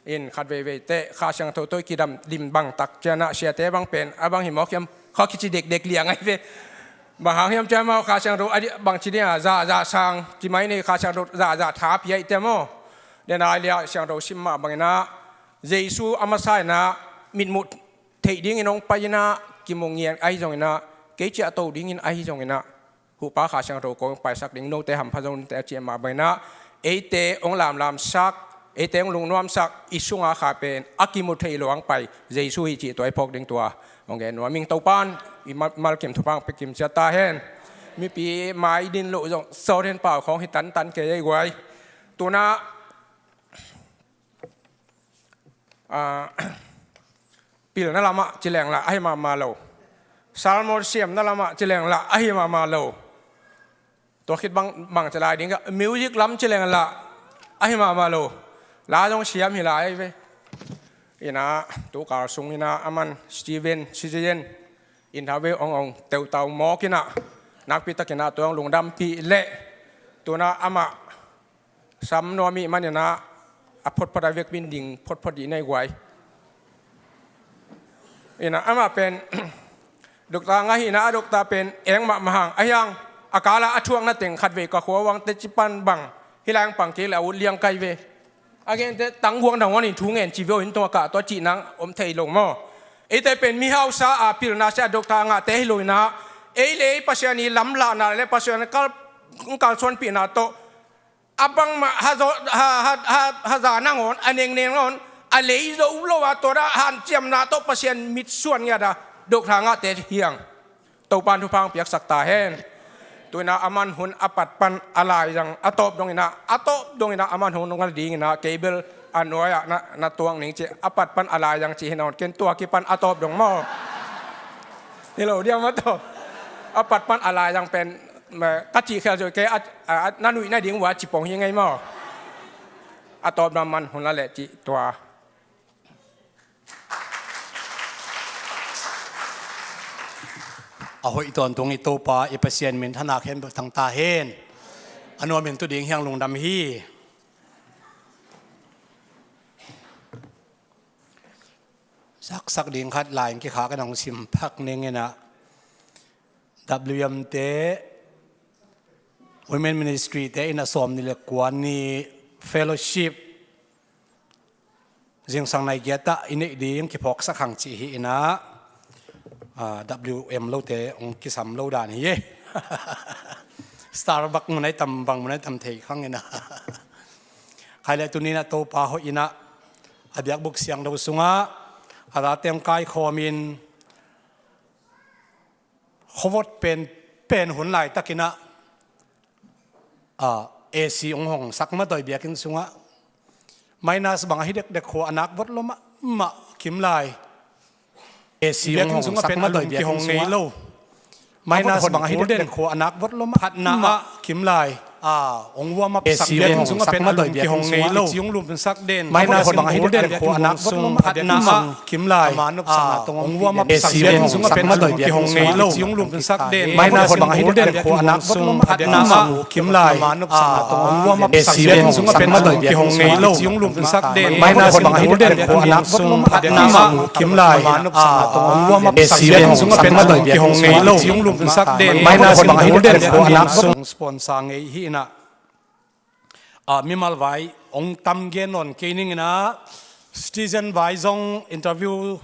in khat veivei teh Kha Siangtho tawh i kidam dim bang tak ciang ah, siate bang pen a bang hi mawk hiam, kha kici dekdek liang ahi ve. Bang hang hiam ciang mah Kha Siangtho a dih bang ci ding a, za za sang ci mai ni, Kha Siangtho za za tha pia i te maw. Den ai liah Siangtho sim mah bang in ah, Jesu a masa in ah mitmuh theih dingin hong pai in ah, kimu ngiat ahi zong in ah, kei ciah to dingin ahi zong in ah, Huhpa Kha Siangtho kong paisak ding, note hampha zo ni te a ci mah bang in ah, eite hong lamlamsak, eite hong lungnuamsak, i sunga Kha pen a kimu thei lo hong pai Jesu hi cih tua i phawk ding tua hong gen nuam ing. Topan i mal, malkim thupha pia kim ciat ta hen. Mipi mai din loh zong sawt hen, pau khawng hi tantan kei ei guai. Tu in ah, ah, pilna lamah ci leng lah ahi mahmah lo. Sermon siamna lamah ci leng lah ahi mahmah lo. Tua khit bang, bang ci lai ding ka, music lam ci leng lah ahi mahmah lo. La zong siam hi lai ve. In ah, tu kal sung in ah, aman Steven Sizayen in ah ve, hong hong teutau mawk in ah, nakpi takin ah tua hong lungdampih leh, tu in ah amah sam nuam ahih man in ah, a photphot a vekpi in ding photphot dih nei guai. In ah amah pen doctor ngah hi in ah, a doctor pen eng mahmah hang, ahi hang a kal ah a thuakna teng khat vei ka khua uang teci pan bang, hih lai hong pang kei leh a ut liang kai ve. A gente tangguang dang huan in thu ngen ci ve uh in, tua kah tua cih nang om thei lo maw. Eite pen mihausa a pilna sia doctor ngahte hi lo in ah, ei le ei Pasian i lamlahna le Pasian kal, kalsuanpihna tawh a bangmah ha zo, ha, ha, ha, ha za nangawn, a nengneng nangawn, a lei zo lo a, tua dah hanciamna tawh Pasian mitsuan ngiat a doctor ngahte hi hang. Topan thupha piaksak ta hen. Tu in ah aman hun a pat pan a lai zang, a tawp dong in ah, a tawp dong in ah aman hun ngal ding in ah, kei bel a nuai ah na, na tuang ning ci, a pat pan a lai zang ci hi nawn, ken tua kipan a tawp dong maw. Hi lo diam a tawp. A pat pan a lai zang pen, ma, ka cih khel zoi kei a, a, a, na nuih na ding uh a ci pong hi ngei maw. A tawp dong aman hun la leh cih tua. A hoih tawntung i Topa i Pasian min thanak hen bel thang ta hen. A nuam in tu ding hiang lungdam hi. Saksak ding khat lai in kikhak in hong sim phak ning in ah, W M te, Women Ministry te in ah sawm nih le kua ni fellowship zingsang nai giat ah i neih ding kiphawksak hang cih hi in ah, ah, W M lote hong kisam lo dan hi e. Starbucks mun ai tam, bang mun ai tam thei khang in ah. Khai le tuni in ah Topa hoih in ah, a biakbuk siangtho sungah a tate hong kaikhawm in, khuavot pen, pen hun laitakin ah, ah, A C hong hong sak matawi biakinn sungah. Minus bang ahi dekdek khua a nak vot lo mahmah kim lai. A C hong hong sak matawi biakinn sungah. Minus bang ahi dekdek khua a nak vot lo mahmah kim lai. Ah, hong warm up sak biakinn sungah pen a lum kihong ngei lo. Hong lum sak den. Minus bang ahi dekdek khua a nak vot lo mahmah kim lai. Hong warm up sak biakinn sungah pen a lum kihong ngei lo. Hong lum sak den. Minus bang ahi dekdek khua a nak vot lo mahmah kim lai. Hong warm up sak biakinn sungah pen a lum kihong ngei lo. Hong lum sak den. Minus bang ahi dekdek khua a nak vot lo mahmah kim lai. Hong warm up sak biakinn sungah pen a lum kihong ngei lo. Hong lum sak den. Minus bang ahi dekdek khua a nak vot lo mahmah kim lai. Sponsor ngei hi in ah. Ah, mimal vai Ong tam gen nawn kei ning in ah, Citizen vai zong interview,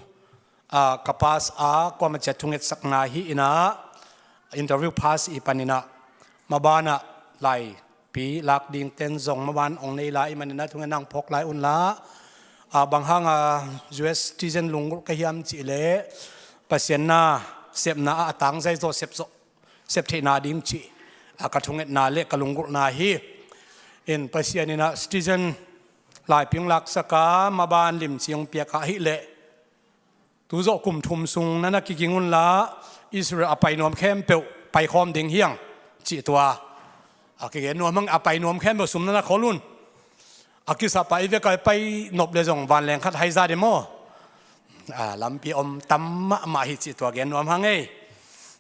ah, ka pass a, kuamah ciat thungetsakna hi in ah, interview pass i pan in ah, maban ah laipi lak ding ten zong maban ong nei lai i man in ah, thungetna ong phawk lai un la. Ah, bang hang a U S citizen lunggulh ka hiam cih leh, Pasian na sepna ah a tangzai zaw sep zawh, sep theihna ding cih, ah, ka thungetna le ka lunggulhna hi. In Pasian in ah citizen laipi ong laksak a, maban limci ong piak a, ahih leh tu zawh kum thum sung na na kiging un la, Israel a pai nuam khempeuh pai khawm ding hi hang, cih tua a kigen nuam hang. A pai nuam khempeuh sum na na khol un. A kisap a i vek a pai nop le zong vanleng khat hai za ding maw? Ah, lampi om tam mahmah hi, cih tua gen nuam hang ei.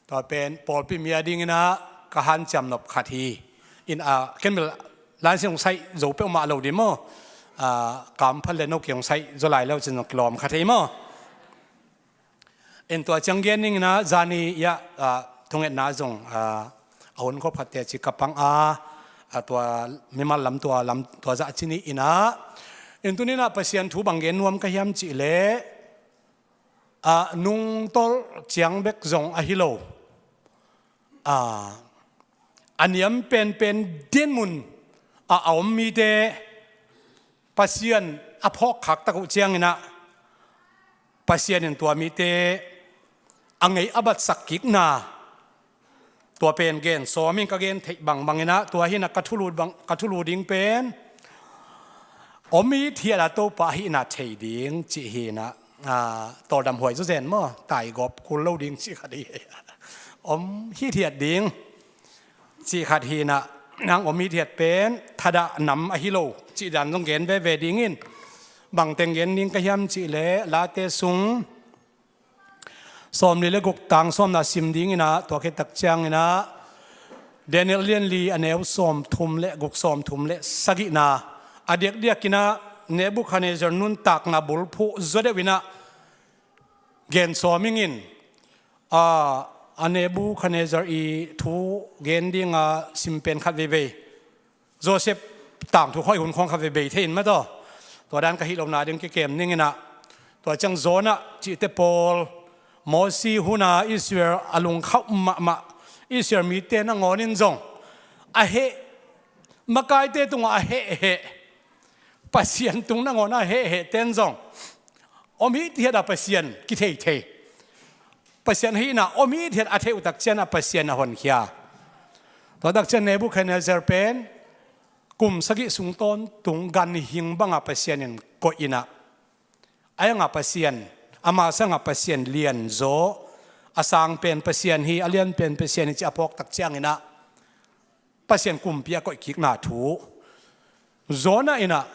Tua pen pawlpi mi a ding in ah ka hanciam nop khat hi. In ah, ken bel laisiang ong saih zo peuhmah lo ding maw? Ah, kam phat le no kiang ong saih zaw lai lo cin zong kilawm kha thei maw? In tua ciang gen ning in ah, zani ah, ah, thungetna zong, ah, a hun khop khat teci ka pang a, ah, tua mimal lam tua lam tua zah ci ni in ah. In tuni in ah Pasian thu bang gen nuam ka hiam cih leh, ah, nungtolh ciang bek zong ahi lo, ah, a niam penpen dinmun ah a om mite Pasian a phawk khak tak uh ciang in ah, Pasian in tua mite a ngei a batsak kikna, tua pen gen sawm in ka gen theih bangbang in ah, tua hi in ah ka thulu bang, ka thulu ding pen om hithiat a Topa ahihna thei ding cih hi in ah, ah, tawldam huai zawzen maw, taigawp kul lo ding cih khat hi. Om hithiat ding cih khat hi in ah, nang om hithiat pen thadah nam ahi lo cih dan zong gen veve ding in, bang teng gen ding ka hiam cih leh, Late sung sawmli le guk tang sawmna sim ding in ah, tua khit tak ciang in ah, Daniel lian li a neu sawmthum le guk, sawmthum le sagihna, a diakdiak in ah Nebuchadnezzar nuntakna bulphuh zaw deuh in ah gen sawm ing in, a, a Nebuchadnezzar i thu gen ding a sim pen khat veivei, Joseph tangthu khawng i hun khawng khat veivei thei in maw taw. Tua dan ka hih lohna ding kikem ning in ah, tua ciang Jonah cihte pawl, Mosi hun a Israel a lungkhauh mahmah, Israel mite nangawn in zong a heh, makaite tungah a hehheh, Pasian tung nangawn a hehheh ten zong om hithiat a Pasian kitheithei, Pasian ahihna om hithiat a theih uh tak ciang a Pasian a honkhia. Tua tak ciang Nebuchadnezzar pen kum sagih sung tawntung ganhing bang a Pasian in koih in ah, a hi hang a Pasian, ama sang a Pasian lianzaw, a sang pen Pasian hi, a lian pen Pasian hi cih a phawk tak ciang in ah, Pasian kumpi a koih kikna thu. Jonah in ah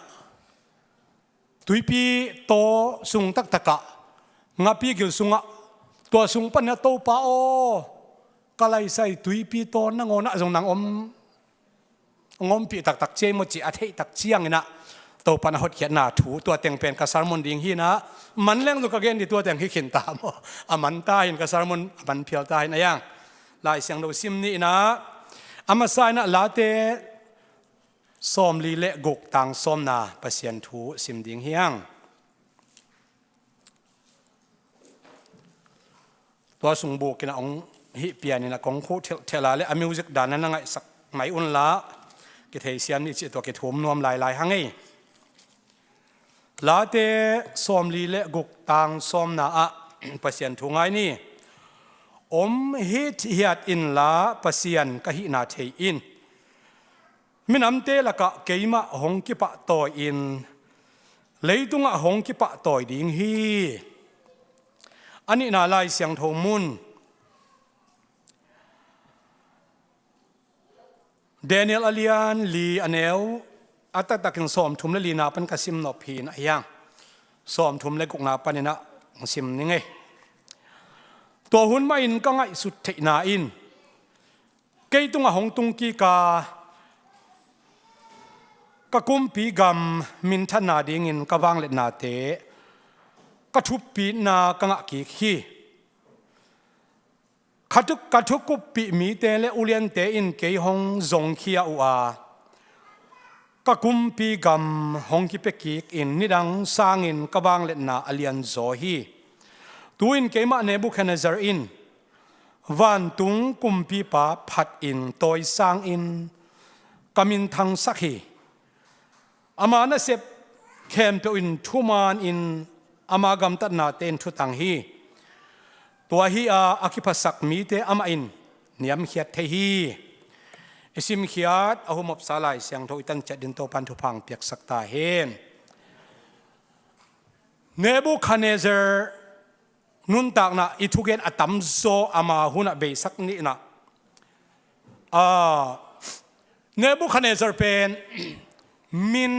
tuipi taw sung taktak ah, ngapi gil sungah, tua sung pan in ah, Topa aw, ka laisai tuipi taw nangawn ah zong nang om, ong ompih taktak ciai maw cih a theih tak ciang in ah, Topa in a hotkhiatna thu, tua teng pen ka sermon ding hi in ah, man leng zong ka gen ding, tua teng hi khin ta maw? A man ta hi in, ka sermon a man phial ta hi in ah, a hi hang Lai Siangtho sim ni in ah, a masa in ah Late sawmli le guk tang sawmna Pasian thu sim ding hi hang. Tua sung buk in ah ong hih pian in ah kong khuh thelhthel a le, a music dan a na ngaihsak mai un la, kitheisiam ni cih tua kithum nuam lailai hang ei. Late sawmli le guk tang sawmna ah Pasian thu ngai ni. Om hithiat in la Pasian ka hihna thei in. Minamte lakah keimah hong kipahtawi in, leitungah hong kipahtawi ding hi. A nihna Lai Siangtho mun, Daniel a lian li a neu a taktakin sawmthum le lina pan ka sim nop hi in ah, a hi hang sawmthum le gukna pan in ah sim ning ei. Tua hun mah in ka ngaihsut theihna in, kei tungah hong tung kik a, ka kumpi gam minthanna dingin ka vangliatnate, ka thuppitna ka ngah kik hi. Ka thu, ka thukuppih mite le uliante in kei hong zongkhia uh a, ka kumpi gam hong kipia kik in nidang sangin ka vangliatna a lianzaw hi. Tu-in keimah Nebukhadnezzar in vantung kumpipa phatin tawi sangin ka minthangsak hi. Ama nasep khempeuh in thumanin ama gamtatnate in thutang hi. Tua hi-a a kiphasak mite amah in niamkhiat thei hi. I simkhiat a humopsa Lai Siangtho i tan ciat din Topan thupha piaksak ta hen. Nebukhadnezzar nuntakna i thugen a tamzaw ama hunah beisak ni in ah, Nebukhadnezzar pen min,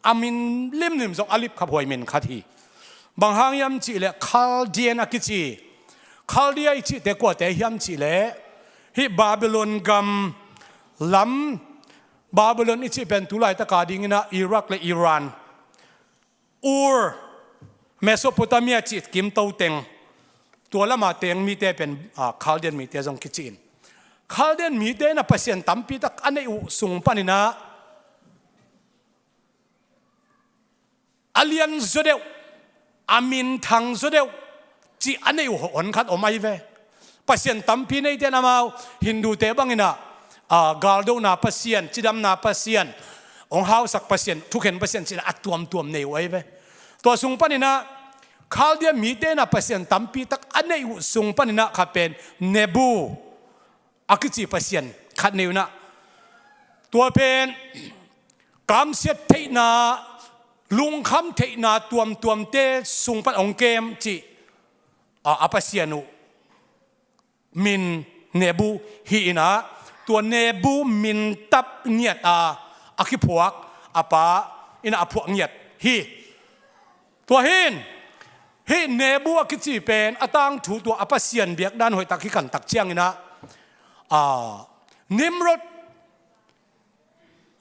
a min limlim zong a lipkhaphuai min khat hi. Bang hang hiam cihleh Chaldean a kici. Chaldean i cihte kuate hiam cihleh hih Babylon gam lam, Babylon i cih pen tu laitaka dingin ah Iraq le Iran, Ur, Mesopotamia cih kim to teng, tua lama teng mite pen, a, Chaldean mite zong kici in. Chaldean mite in ah pasian tampi tak a neih uh sung panin ah a lianzaw deuh, a minthangzaw deuh cih a neih uh hon khat om ahi ve. Pasian tampi neite in amau Hindute bangin ah, a, galdona pasian, cidamna pasian, hong hausak pasian, thukhen pasian cih in ah a tuamtuam nei uh ahi ve. Tua sung panin ah Chaldean mite in ah pasian tampi tak a neih uh sung panin ah khat pen Nebu a kici pasian khat nei uh in ah, tua pen kamsiat theihna, lungkham theihna tuamtuamte sung pan hong kem cih, a, a pasian uh min Nebu hi in ah, tua Nebu min tap ngiat a, a kiphuak a pa in ah a phuak ngiat hi. Tua hi in, hih Nebu a kici pen a tangthu tua a pasian biakdan hoihtak hi kan tak ciangin ah, a, Nimrod,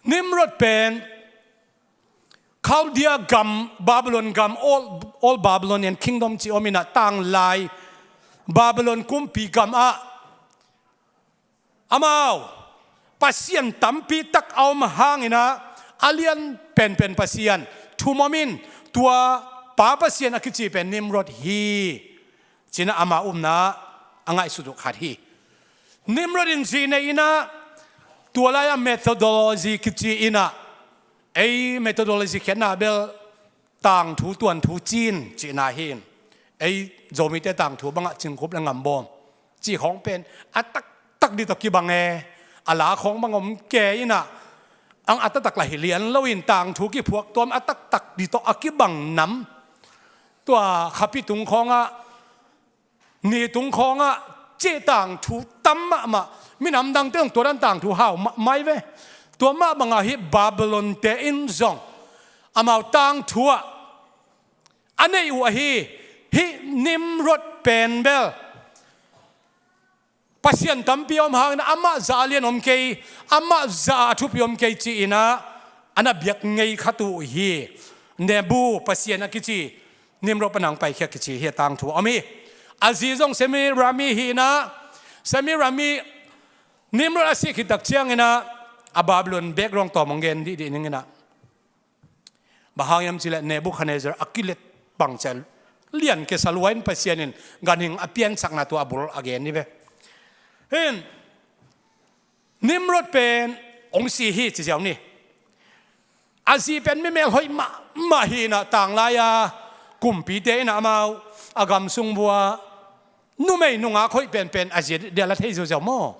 Nimrod pen Chaldean gam, Babylon gam, Old, Old Babylonian Kingdom cih om in ah, tanglai Babylon kumpi gam ah amau pasian tampi tak a om hangin ah a lian penpen pasian thum om in, tua pa pasian a kici pen Nimrod hi. Ci in ah ama upna a ngaihsut uh khat hi. Nimrod in zi nei in ah, tua lai-a methodology kici in ah, ei methodology khiatna bel tangthu tuanthu cin cihna hi. Ei Zomite tangthu bangah cingkup le ngambawm cih khawng pen a taktak dih tawh kibang e, a la khawng bang om kei in ah, ang a taktak lah hi lian lo in tangthu kiphuak tuam a taktak dih tawh a kibang nam. Tua khapi tung khawngah, ni tung khawngah cih tangthu tam mahmah, minam dangte zong tua dan tangthu hau mahmah hi ve. Tua mah bangah hih Babylon-te in zong amau tangthu ah a neih uh ahi. Hih Nimrod pen bel pasian tampi a om hangin ah amah zah a lian om kei, amah zah a thupi om kei ci-in ah a na biak ngei khat uh hi. Nebu pasian a kici, Nimrod pan a hong paikhia kici hi a tangthu a om hi. A zi zong Semirami hi in ah, Semirami, Nimrod a sih khit tak ciangin ah a Babylon background tawm hong gen dihdih ning in ah, bang hang hiam cihleh Nebukhadnezzar a kilet bangcia lian kesa lua in Pasian in ganhing a piansakna tua a bul a gen hi ve. Hin, Nimrod pen hong si hi ci ziau ni. A zi pen mi melhoih mahmah hi in ah, tanglai-a kumpite in ah amau a gam sung vua numei nungak hoih penpen a zi dia la thei ziauziau maw?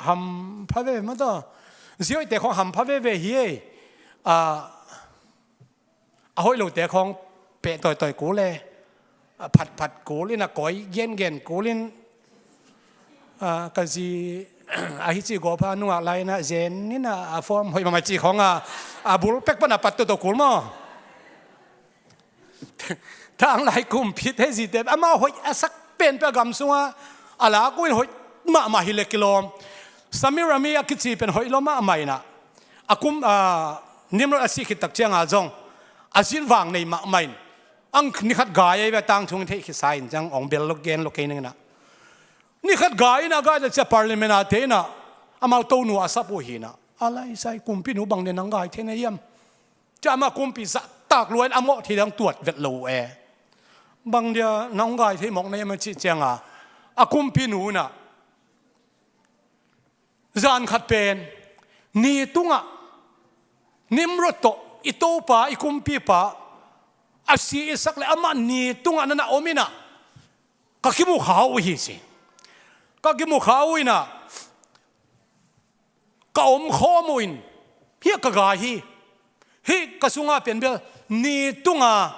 Hampha veve maw taw? Zi hoihte khawng hampha veve hi ei. A, a hoih lote khawng peh tawitawit kul e, a phatphat kul in, a kawi gengen kul in, a, ka zi a hi ci gawpha nungak lai in ah zen in ah a form hoih mahmah ci khawng a, a bul pek pan a pat toto kul maw? Tanglai kumpite zite amau hoih a sak penpen a gam sungah a lak uh in hoih mahmah hi le kilawm. Semirami a kici pen hoih lo mahmah in ah, a kum, a, Nimrod a sih khit tak ciangah zong a zin vang nei mahmah in, ang nikhat gai ei ve, tangthu hong theih khitsa in ciang hong bel lo gen lo kei ning in ah. Nikhat gai in ah, gai le cia parliament ah te in ah amau tonu a sap uh hi in ah, A laisai kumpinu bang dia nang gai thei na hiam? Cia amah kumpi zahtak lua in a mawh thei dang tuat vet lo uh e. Bang dia nang gai thei mawk na hiam a cih cianga a kumpinu inah zan khat pen ni tungah Nimrod tawh i topa i kumpipa a si i sak le amah ni tungah na na om inah ka kimu kha uh hi ci. Ka kimu kha uh inah ka om khawm uh in hih ka gai hi. Hih ka sunga pen bel ni tunga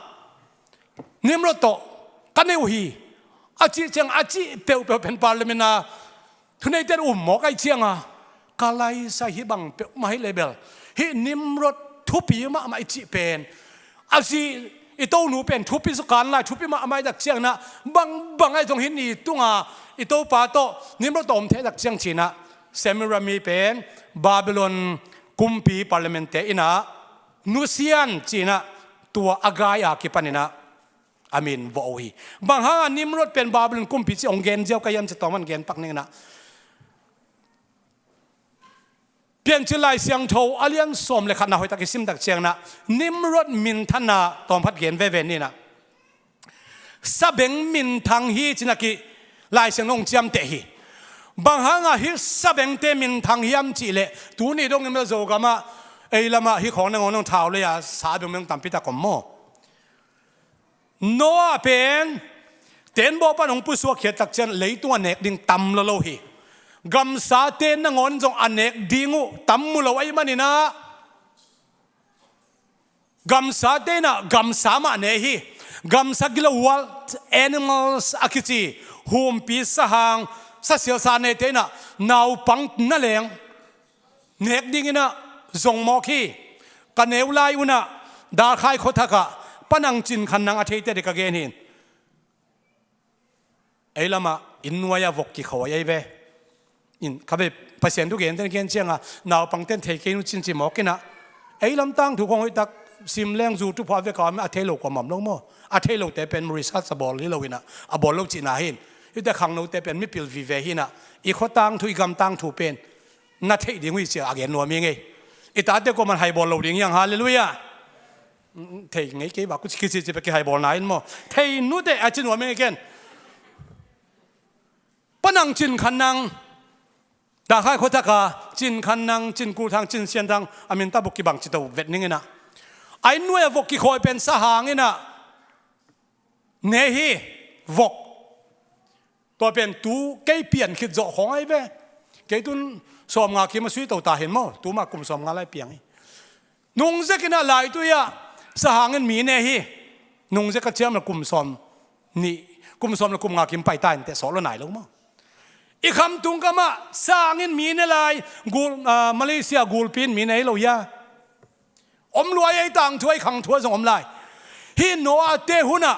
Nimrod tawh ka nei uh hi a cih ciang a cih peuhpeuh pen parliament a thuneite um mawk ai cianga ka laisai hi bang peuhmah hi le bel hih Nimrod thupi mahmah i cih pen a si i tonu pen thupi zaw kan lai thupi mahmah i dak ciangna bang bang ai zong hih ni tunga i topa tawh Nimrod tawh om thei dak ciang cinah Semirami pen Babylon kumpi parliament te inah nusian cinah tua a gai a kipaninah a min vawh uh hi. Bang hanga Nimrod pen Babylon kumpi ci hong gen ziau ka hiam ci tawman gen pak ninginah Piancil Lai Siangtho a lian sawm le khatna hoihtak i simtak ciangnah Nimrod minthanna tawmkhat gen veve ninah sabeng minthang hi cinah ki Lai Siangtho hong ciamteh hi. Bang hanga hi sabengte minthang hiam cihleh tuni dongin mel Zogamah ei lamah hi khawng nangawn hong thau lei-a sa bengmeng tampitak om maw? Noah pen tenbawh pan hong pusuak khiat takcian leitungah nek ding tam lo lo hi. Gamsate nangawn zong a nek ding uh tam mu lo ahi maninah gamsate inah gamsa mah ne hi. Gamsa gilo wild animals a kici humpi sahang sasialsa nete inah naupang na leng nek dinginah zong mawk hi. Ka neu lai unah Dalkhai khuathakah panang cin khan nang a theite dek ka gen hin. Ei lamah inn nuai-ah vok kikhawi ei ve. In kha ve Pasian thu genten gen cianga naupangten thei kei nu cinci mawkinah ei lam tangthu khong hoihtak sim leng zu tu phuah veka a thei lo kua mam lo maw? A thei lote pen research a bawl hi lo inah a bawl lo cihna hin. Hite khangnote pen mipil vive hinah i khua tangthu i gam tangthu pen na theih ding uh hi cia a gen nuam hi ngei. I tate kuaman haibawl lo ding hiang, halleluiah. Thei ngei kei ba ku kici ci pe kihaibawlna in maw? Thei nute a ci nuam hi ngei ken. Panang cin khan nang Dalkhai khuathaka cin khan nang cin kulthang cin sianthang a min tabuk kibang ci to vet ninginah a inn nuai a vok kikhawi pen sahang inah ne hi. Vok tua pen tu kei pian khit zawh khawng ai ve. Kei tun sawmnga kim a sui to ta hin maw? Tumah kum sawmnga lai piang hi. Nungzek inah laitui-ah sahangin mi ne hi. Nungzek a ciam le kum sawm nih kum sawm le kum nga kim paita inteh sawh lo nai lo maw? I khamtung kamah sahangin mi ne lai. Gul, ah, Malaysia gulpi in mi ne hi lo hia? Om luai ei tangthu ei khangthu a zong om lai. Hih Noah te hunah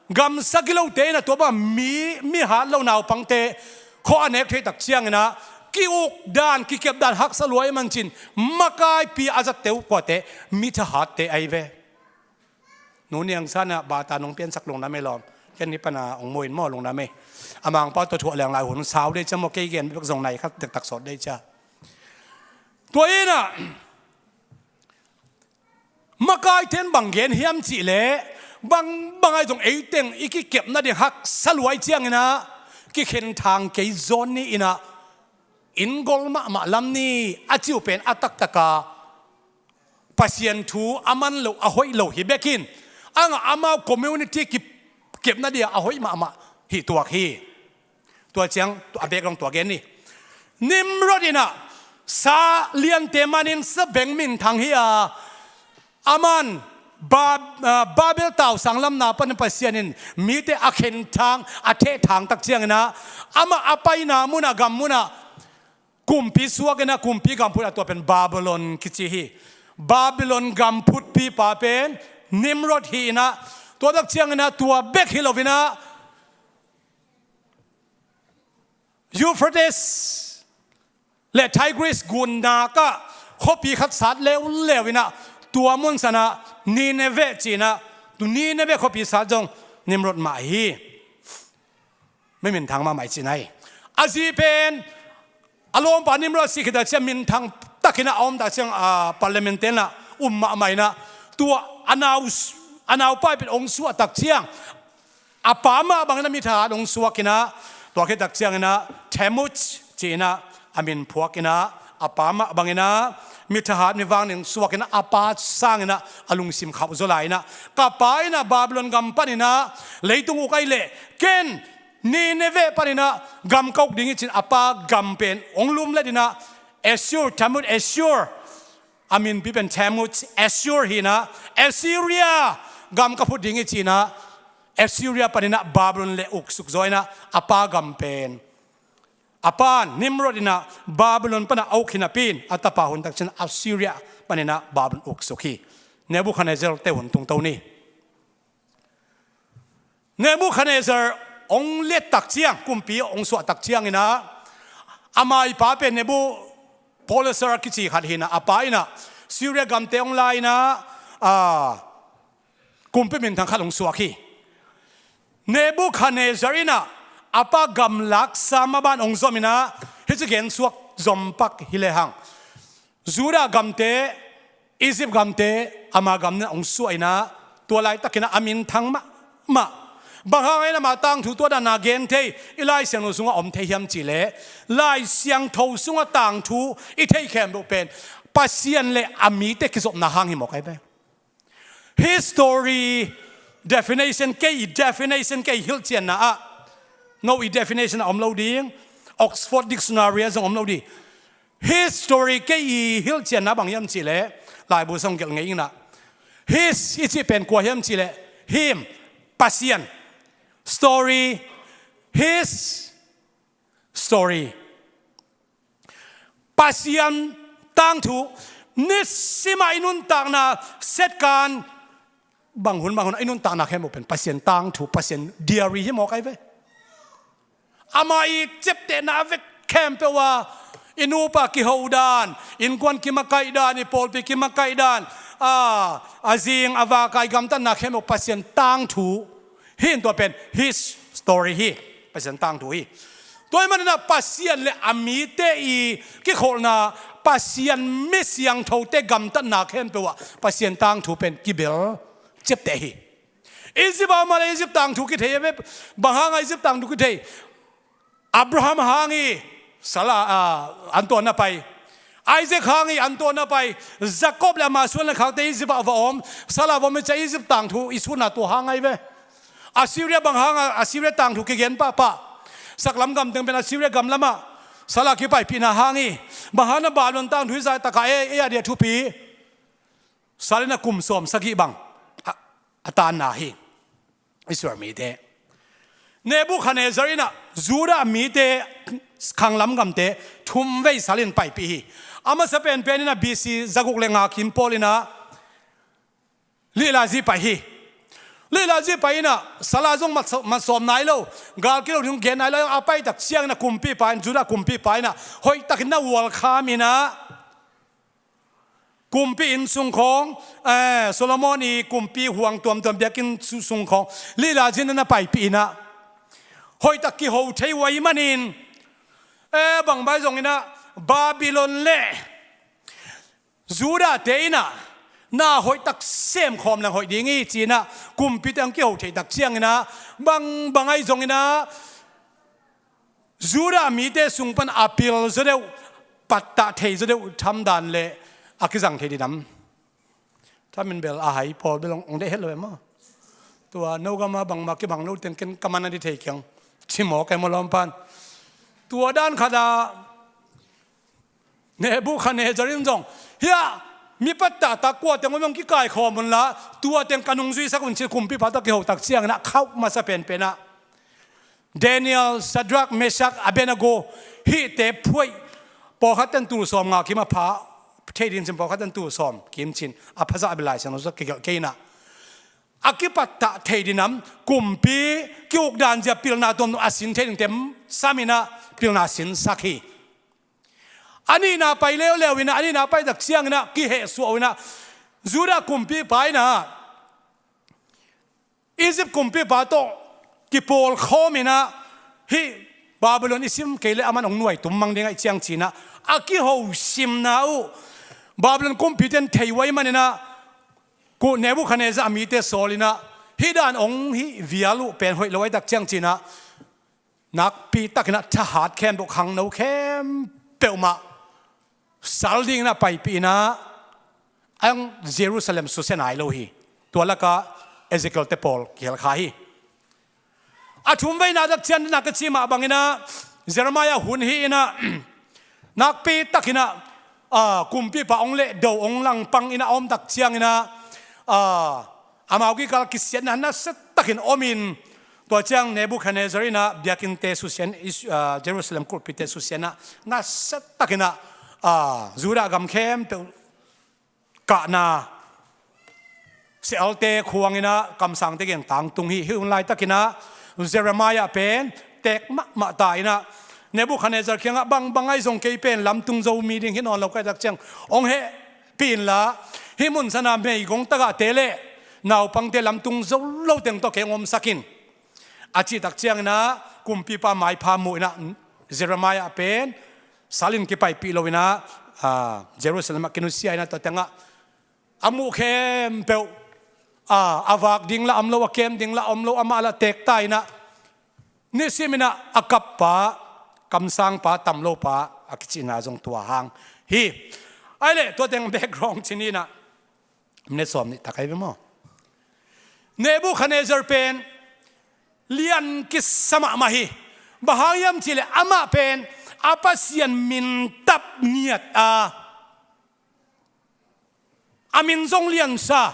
gamsa gilote inah tuapa mi mihat lo naupangte khawh a nek theihtak cianginah ki-uk dan kikep dan haksa luai mancin makaipi a zatte uh kuate mi thahatte ahi ve. Nu Niang San ah bata nong piansak lungdam ei lawm. Ken hi pana ong muin maw lungdam ei. A mangpa tua thuah leng lai hun sau dei cia maw kei gen bek zong nai khat dektak sawt dei cia. Tua inah makaiten bang gen hiam cihleh bang bang ai zong eiteng i kikepna ding haksa luai cianginah kikhenthang kei zawn ni inah inn gol mahmah lam ni a ciu pen a taktaka Pasian thu a man lo a hoih lo hi bekin a ngah amau community kikepna dia a hoih mahmah hi tuak hi. Tua ciang a background tua gen ni. Nimrod inah sa liante manin sa beng minthang hi a, aman Ba-, ah, Babel tausang lamna panin Pasian in mite a khenthang a thehthang tak cianginah amah a paina munah gam munah kumpi suak inah kumpi gam phut a tua pen Babylon kici hi. Babylon gam phutpipa pen Nimrod hi inah tua tak cianginah tua bek hi lo inah Euphrates le Tigris gun nakah khuapi khat sat leuleu inah tua mun sanah Nineveh cinah tu Nineveh khuapi sat zong Nimrod mah hi. Mi minthang mahmah i cihna hi. A zi pen a lawmpa Nimrod sih khita cia minthang tak Kina a om tak ciang, a, parliament tenah um mahmah inah, tua a nau, a naupa pen hong suah tak ciang, a pa mah bangin a mithahat hong suak inah, tua khit tak ciang inah Tammuz ci inah a min phuak inah, a pa mah bangin a mithahat mi vang ning suak inah, a pa sang inah a lungsim khauh zaw lai inah, ka pa inah Babylon gam pan inah leitung uk ai leh ken Nineveh pan inah gam ka uk ding hi ci-in a pa gam pen hong lumlet inah, Assur, Tammuz, Assur, a minpi pen Tammuz, Assur hi inah, Assyria gam ka phut ding hi ci inah, Assyria pan inah Babylon leh uksuk zaw inah a pa gam pen, a pa Nimrod inah Babylon pan a uk hi napi in, a tapa hun tak ciang Assyria pan inah Babylon uksuk hi. Nebuchadnezzar te hun tungto ni. Nebuchadnezzar hong let tak ciang, kumpi hong suah tak ciang inah, a maipa pen Nebopolassar kici khat hi inah, a pa inah Syria gamte hong la inah, a, kumpi minthang khat hong suak hi. Nebuchadnezzar inah a pa gamlaksa maban hong zom inah, hih ci gen suak zom pak hi lehang, Judah gamte, Egypt gamte, ama gam inah hong suah inah, tua laitak inah a minthang mahmah. Bang hang inah ama tangthu tua dan a gen thei, i Lai Siangtho sungah om thei hiam cih leh, Lai Siangtho sungah tangthu i theih khempeuh pen Pasian leh a mite kizopna hang hi mawk ai ve. History definition kei, i definition kei, hilhcianna ah, no, i definition ah om lo ding, Oxford Dictionary ah zong om lo ding. History kei i hilhcianna bang hiam cih leh, laibu song gelh ngei inah, his i cih pen kua hiam cih leh, him, Pasian. Story, his story. Pasian tangthu, nisim ah i nuntakna, setkan, bang hun bang hun ah i nuntakna khempeuh pen Pasian tangthu, Pasian diary hi mawk ai ve. Ama i ciaptehna a vek khempeuh ah, i nupa kiho dan, innkuan kimakaih dan, i pawlpi kimakaih dan, a, a zing a vak a i gamtatna khempeuh Pasian tangthu hi in, tua pen his story hi, Pasian tangthu hi. Tua ahih manin ah Pasian leh a mite i kikholhna, Pasian mi siangthote gamtatna khempeuh ah Pasian tangthu pen kibel ciapteh hi. Egypt ah om a leh Egypt tangthu kithei a ve. Bang hang a Egypt tangthu kithei? Abraham hang hi, Sarah, a, an tawh na pai. Isaac hang hi, an tawh na pai. Jacob leh ama suan leh khakte Egypt ah va om. Sarah va om hi ciang Egypt tangthu i sutna tua hang ai ve. Assyria bang hang a, Assyria tangthu kigen pahpah? Saklam gam teng pen Assyria gam lamah Sarah kipaipihna hang hi. Bang hang a Babylon tangthu hih zah takah ei, ei a dia thupi? Sal inah kum sawm sagih bang a, a tanna hi. Israel mite. Nebuchadnezzar inah Judah mite, khanglam gamte thumvei sal in paipih hi. A masa penpen inah B C zaguk leh nga kim pawl inah Lihla zi pai hi. Lihla zi pai inah sal a zong mat, mat sawm nai lo, gal kilo ding gen nai lo, a pai tak ciang inah kumpipa in, Judah kumpipa inah hoihtakin na ualkham inah, kumpi inn sung khawng, eh, Solomon i kumpi huang tuamtuam biakinn su-, sung khawng Lihla zi in na paipih inah, hoihtak kiho thei uh ahih manin, eh, bang bai zong inah Babylon leh Judah te inah na hoihtak semkhawm leng hoih ding hi ci inah kumpite hong kiho theih tak ciang inah, bang, bang ahi zong inah Judah mite sung pan a pil zaw deuh, pattah thei zaw deuh thamdan leh a kizang thei ding nam? Thamin bel a hai pawl bel hong, hong deih het lo e maw? Tua no gam ah bangmah kibang lo teng ken ka man a ding thei kiang, ci mawk e maw lawmpan? Tua dan khat ah Nebuchadnezzar in zong, hiah mi pattahtak kua teng om hong kikaikhawm un la, tua teng ka nungzuisak un ci-in kumpipa tawh kiho tak ciang inah khauh masa penpen ah Daniel, Shadrach, Meshach, Abednego, hihte phuaih, pawlkhat ten tul sawm nga kim a pha thei ding ci-in, pawlkhat ten tul sawm kim ci-in a phazah a bia Lai Siangtho sungah kigelh kei inah, a kipattah thei ding nam, kumpi ki-ukdan zia pilna tuamtuam a sin thei dingte sam inah pilna sinsak hi. A nihna pai leuleu inah, a nihna pai tak ciang inah kihehsuah uh inah, Judah kumpipa inah Egypt kumpipa tawh kipawlkhawm inah, hih Babylon i sim kei leh aman hong nuai tum mang ding ahih ciang ci inah, a kihosimna uh Babylon kumpite in thei uh ahih manin ah, Nebukhadnezzar a mite sawl in ah, hih dan hong hih vial uh pen hoih lo ahi tak ciang ci-in ah, nakpi takin ah thahat khempeuh, khangno khempeuh mah sal dingin ah paipih in ah, a Jerusalem susia nai lo hi. Tua lakah Ezekiel te pawl kihel kha hi. A thumveina tak ciangin ah ka cih mah bangin ah, Jeremiah hun hi in ah, nakpi takin ah, ah, kumpipa hong lehdo, hong langpang in ah a om tak ciangin ah, ah, amau kikal kisiatna nasiatakin om in, tua ciang Nebukhadnezzar in ah biakinnte susia in, Is-, ah, Jerusalem kulhpite susia in ah, nasiatakin ah, ah, Judah gam khempeuh kahna, Sheol-te khuang in ah kamsangte gentang tung hi. Hih hun laitakin ah Jeremiah pen teek mahmah ta in ah, Nebukhadnezzar kiangah, "Bangbang ahi zong kei pen lamtung zo mi ding hi nawn lo ka hih tak ciang, hong hehpih inla, hih mun sanah meigong tagahte le naupangte, lamtung zo lo teng tawh kei hong omsak in," a cih tak ciangin ah, kumpipa maipha muh in ah, Jeremiah pen sal in kipaipih lo in ah, ah, Jerusalem ah kinusia in ah, tua tengah a muh khempeuh, ah, a vak ding lah om lo, a kem ding lah om lo, amah lah teek ta in ah, nisim in ah a kappa, kamsangpa, tamlopa a kicihna zong tua hang hi. Ahih leh tua teng background ci ni in ah, minute sawm nih tak ahi ve maw? Nebukhadnezzar pen lian kisa mahmah hi. Bang hang hiam cih leh amah pen a Pasian min tap ngiat a, a min zong liansa,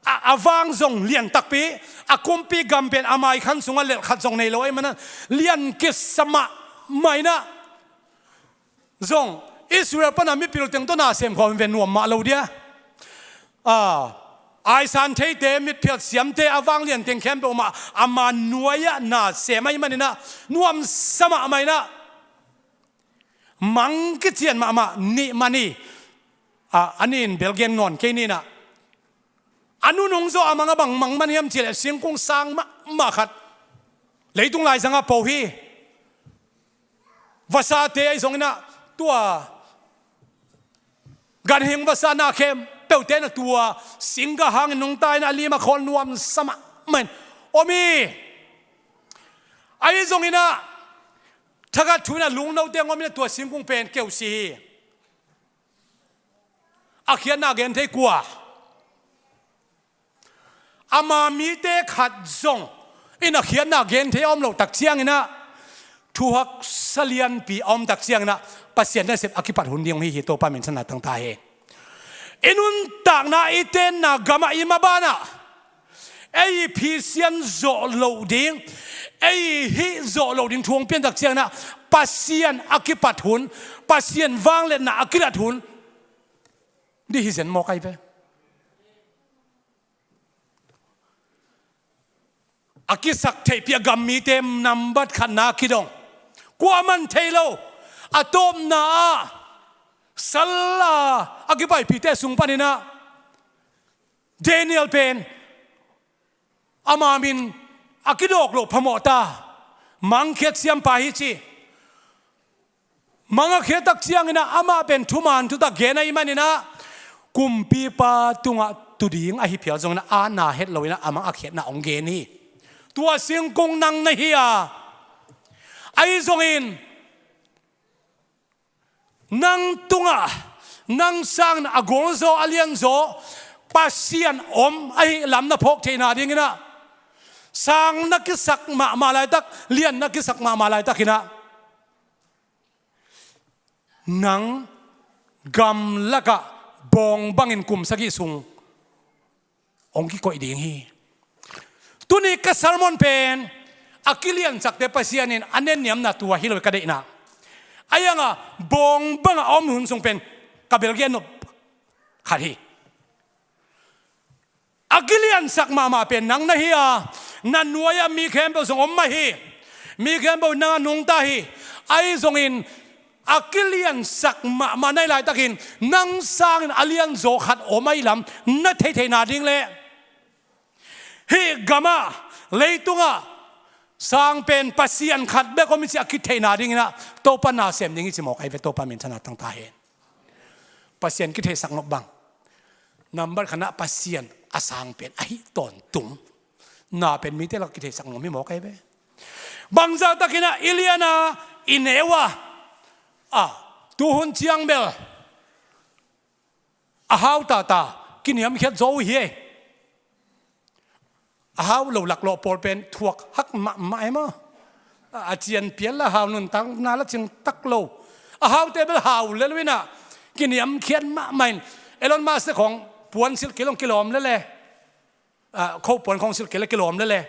a, a vang zong lian takpi, a kumpi gam pen a maikhan sungah lelh khat zong nei lo ahih manin ah, lian kisa mahmah in ah, zong Israel pan a mipil teng tawh na sem khawm ve nuam mah lo dia. Ah, aisan theite, mitphiat siamte, a vanglian teng khempeuh mah ama nuai-ah na sem ahih manin ah, nuamsa mahmah in ah, mang kician mahmah, nih mah ni, ah, a nih in bel gen nawn kei ni in ah, a nunung zawh a mang a bang mang man hiam cih leh singkung sang mahmah khat, leitung laizangah po hi. Vasate ahi zongin ah, tua ganhing vasa na khempeuhte in ah tua singgah hangin nungta in ah, a lim a khawl nuamsa mahmah in om hi. Ahi zongin ah, thakhat thu in ah lungnote hong om in ah, tua singkung pen keusi hi. A khiatna gen thei kua? Ama mite khat zong in a khiatna gen thei a om loh tak ciangin ah, thuhaksa lianpi a om tak ciangin ah, Pasian nasep a kipat hun ding hong hi hi. Topa min thangna tang ta hi. I nuntakna, i tenna gamah, i mabanah ei i phisian zawh loh ding, ei i hih zawh loh ding thu hong pian tak ciangin ah, Pasian a kipat hun, Pasian vangliatna a kilat hun ding hi zen mawk ahi ve. A kisak theihpih a gam mite nambat khatna kidong. Kuamah in thei lo. A tawpna ah sal a kipaipihte sung panin ah Daniel pen ama min a kidawk loh phamawh ta. Mangkhiat siampa hi ci. Mang a khiat tak ciangin ah amah pen thuman thutak gen ahih manin ah, kumpipa tungah tu ding ahi phial zongin ah, a na het loin ah a mang a khiatna hong gen hi. Tua singkung nang na hi a, ahi zongin nang tungah, nang sangin a golzaw, a lianzaw Pasian om ahih lam na phawk theihna dingin ah, sang na kisak mahmah laitak, lian na kisak mahmah laitakin ah, nang gamlakah bawng bangin kum sagih sung hong kikoih ding hi. Tuni ka sermon pen a kiliansakte Pasian in a nenniamna tua hi lo hi ka deihna. Ahi hangah bawng bangah a om hun sung pen ka bel gen nop khat hi. A kiliansak mahmah pen nang na hi a, na nuai-ah mi khempeuh zong om mah hi. Mi khempeuh nangah nungta hi. Ahi zongin a kiliansak mahmah na hih laitakin nang sangin a lianzaw khat om ahih lam na theihtheihna ding le hih gamah, leitungah Sang pen Pasian khat bek om i cih a kitheihna dingin ah Topa na sem ding i ci mawk ahi ve. Topa minthanna tang ta hen. Pasian kitheisak nop bang, nambat khatna Pasian a sang pen ahi tawntung na pen mite lak kitheisak nop hi mawk ahi ve. Bangzah takin ah i lian a, i neu a, a tuhun ciang bel a hau tata kiniamkhiat zo uh hi ei. A hau lo laklawh pawl pen thuak hak mahmah e maw? A cian pial la hau nuntakna la cing tak lo. A haute bel hau lel uh in ah kiniamkhiat mahmah in, Elon Musk te khawng puan silh kei lo kilawm lel e. Ah, kho puan khawng silh kei le kilawm lel e.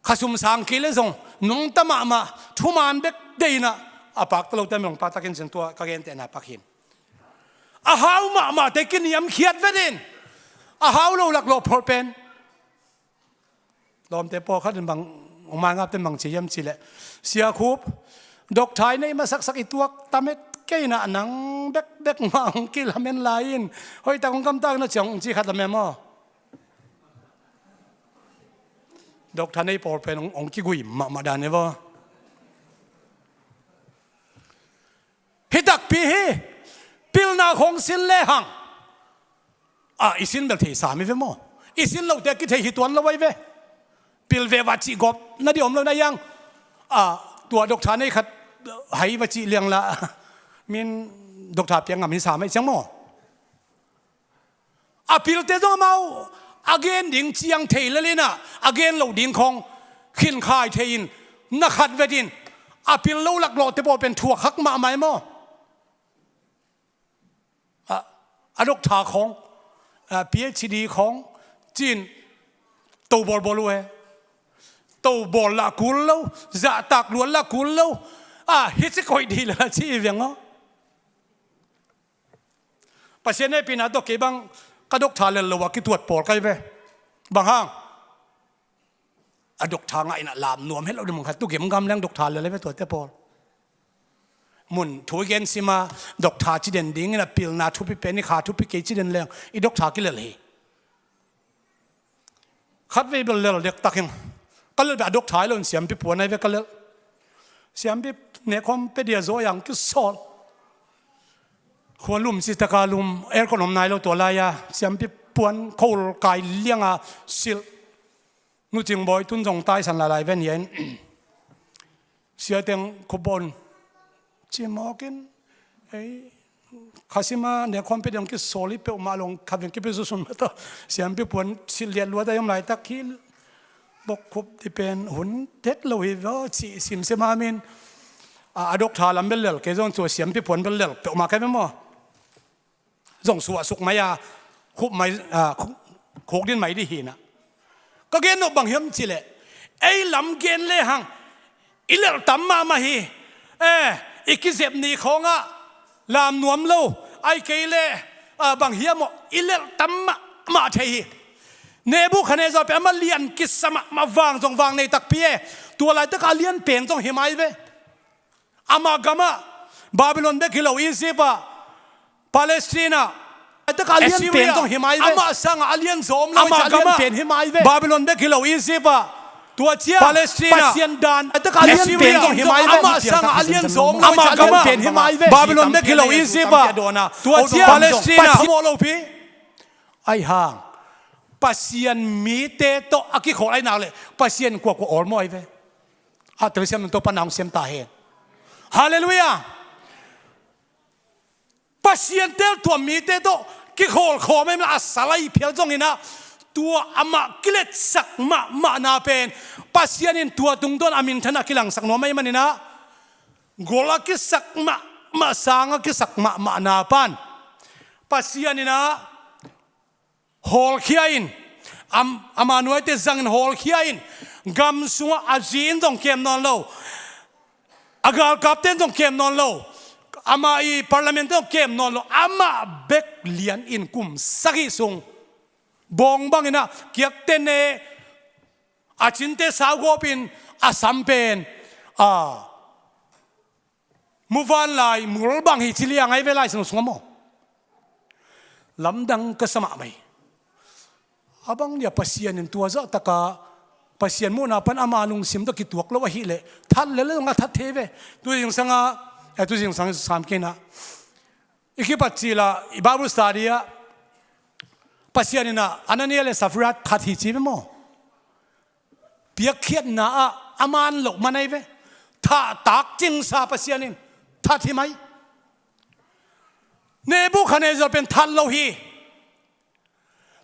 Khasum sang kei le zong nungta mahmah, thuman bek deih in ah, a pakta lote milong paktakin cin tua ka gentehna pak hi in. A hau mahmahte kiniamkhiat vet in, a hau lo laklawh pawl pen. Lawmte pawlkhat in bang, ong maingapte in bang ci hiam cih leh, Sia Khup, doctor i neih masaksak i tuak tamet kei in ah nang bekbek mah hong kilamen lai in, hoihtak hong gamta in ah ciang, hong ci khat lam e maw? Doctor nei pawl pen hong, hong kigui mahmah dan e vaw. Hi takpi hi. Pilna khawng sin lehang, ah, i sin bel thei sam hi ve maw? I sin lote a kithei hi tuan lo ahi ve. Pil ve va cih gawp na dih om lo na hiang. Ah, tua doctor nei khat hai va cih liang la, min doctor piak ngam hi sam ahi ciang maw? A pilte zong amau a gen ding ciang thei lel in ah, a gen loh ding khawng khinkhai thei in, na khat vet in, a pil lo laklawhte pawl pen thuak hak mahmah e maw? A, a doctor khawng, a, PhD khawng cin to bawlbawl uh e. To bawl lah kul lo, zahtak luat lah kul lo. A, hi ci koih dih lel a ci i veng aw. Pasian hehpihna tawh kei bang ka doctor lel lo a kituat pawl ka hi ve. Bang hang? A doctor ngah in ah lam nuam het lo ding, mangkhat tu gemgam leng doctor lel hi ve tuate pawl. Mun thu i gen sim a, doctor ci den ding in ah pilna thupi pen i kha thupi kei ci den leng i doctor kilel hi. Khatvei bel lel dektak hing. Ka lel beh a doctor hi lo in siampi puan ahi ve ka lel. Siampi nekhawm pe dia zaw yang kisawl. Khua lum ci taka lum, aircon om nai lo tua lai-a siampi puan khol kai lianga silh. Nu Cing Bawi tun zong taisan lailai ven hian. Sia teng khupbawh un ci mawkin, ei, khasima nekhawm pe ding kisawl hi peuhmah lo, khat veng kipi zusun mah tawh siampi puan silh liat luat a i om laitak hi. Bawkkhup ti pen hun tet lo hi vaw cih simsim a min. A, a doctor lam bel lel kei zong, tua siampi puan bel lel peuhmah kei ve maw? Zong suahsuk mai a, khup mai, a, khu-, khukdin mai dih hi in ah. Ka gen nop bang hiam cih leh, ei lam gen lehang i lelh tam mahmah hi. Eh, i kizep ni khawngah lam nuam lo, ahih kei leh, a, bang hiam aw, i lelh tam mahmah thei hi. Nebukhadnezzar pen amah lian kisa mahmah, vang zong vang nei takpi e. Tua laitak a lian pen zong hi mai ve. Amah gamah Babylon bek hi lo, Egypt ah, Palestine ah, amah sangah a lian zawm lo, amah gamah Babylon bek hi lo, Egypt ah, tua ciang Palestine ah, Pasian dan, amah sangah a lian zawm lo, amah gamah Babylon bek hi lo, Egypt ah, tua ciang Palestine ah, phamawh lopi. Ahi hang Pasian mite tawh a kikhawl ahi nak leh Pasian kuakua awlmawh ahi ve. A telsiam nung Topa na hong siam ta hen. Halleluiah. Pasian teltuam mite tawh kikhawl khawm ahi mah a salai phial zong in ah, tua amah kiletsak mahmahna pen Pasian in tua tungtawn a minthan a kilangsak nuam ahi man in ah, gol a kisak mahmah, sang a kisak mahmahna pan Pasian in ah hawlkhia in, am-, ama nuaite zangin hawlkhia in, gam sungah a zi in zong kem nawn lo, a galkapte in zong kem nawn lo, ama i parliament te zong kem nawn lo, amah bek lian in kum sagih sung bawng bangin ah kiakte ne, a cinte saugawp in, a sam pen, a, muvanlai mul bang hi ci liang ahi ve Lai Siangtho sungah maw. Lamdang ka sa mahmah hi. A bang dia Pasian in tua zah taka Pasian muhna pan ama lungsim tawh kituak lo ahih leh that lel zong a that thei ve. Tu zingsang a, eh, tu zingsang sam kei na. I kipat cil a, i Bible study ah Pasian in a Anania le Safira that hi ci ve maw? Piakkhiatna ah a man loh man ahi ve. Thahtak cingsa Pasian in that hi mai. Nebukhadnezzar pen that lo hi.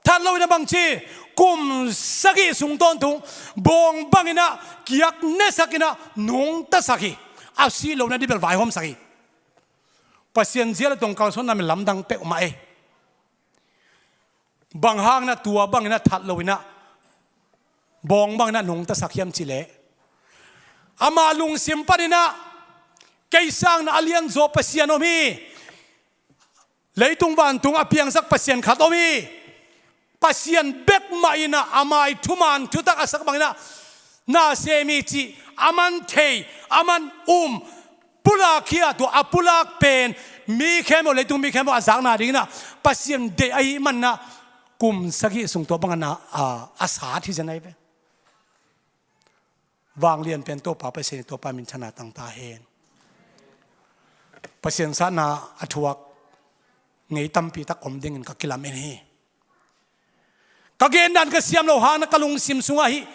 That lo in a bangci, kum sagih sung tawntung bawng bangin a kiak nesak in a nungtasak hi. A sih lohna ding bel vaihawmsak hi. Pasian zia le tong kalsuanna mi lamdang peuhmah ei. Bang hangin a tua bangin a that lo in a bawng bangin a nungtasak hiam cih leh, ama lungsim panin a kei sangin a lianzaw Pasian om hi. Leitung vantung a piangsak Pasian khat om hi. Pasian bek mah in a, a mai thuman thutak a sak bangin a na sem hi cih a man thei, a man um, pulak hi a, tua a pulak pen mi khempeuh, leitung mi khempeuh a zakna dingin a Pasian deih ahih manin a kum sagih sung tua bangin a, a, a sat hi zen ahi ve. Vanglian pen Topa Pasian hi, Topa minthanna tang ta hen. Pasian satna a thuak ngei tampi tak om dingin ka kilamen hi. Ka gendan ka siam loh hangin a ka lungsim sungah hi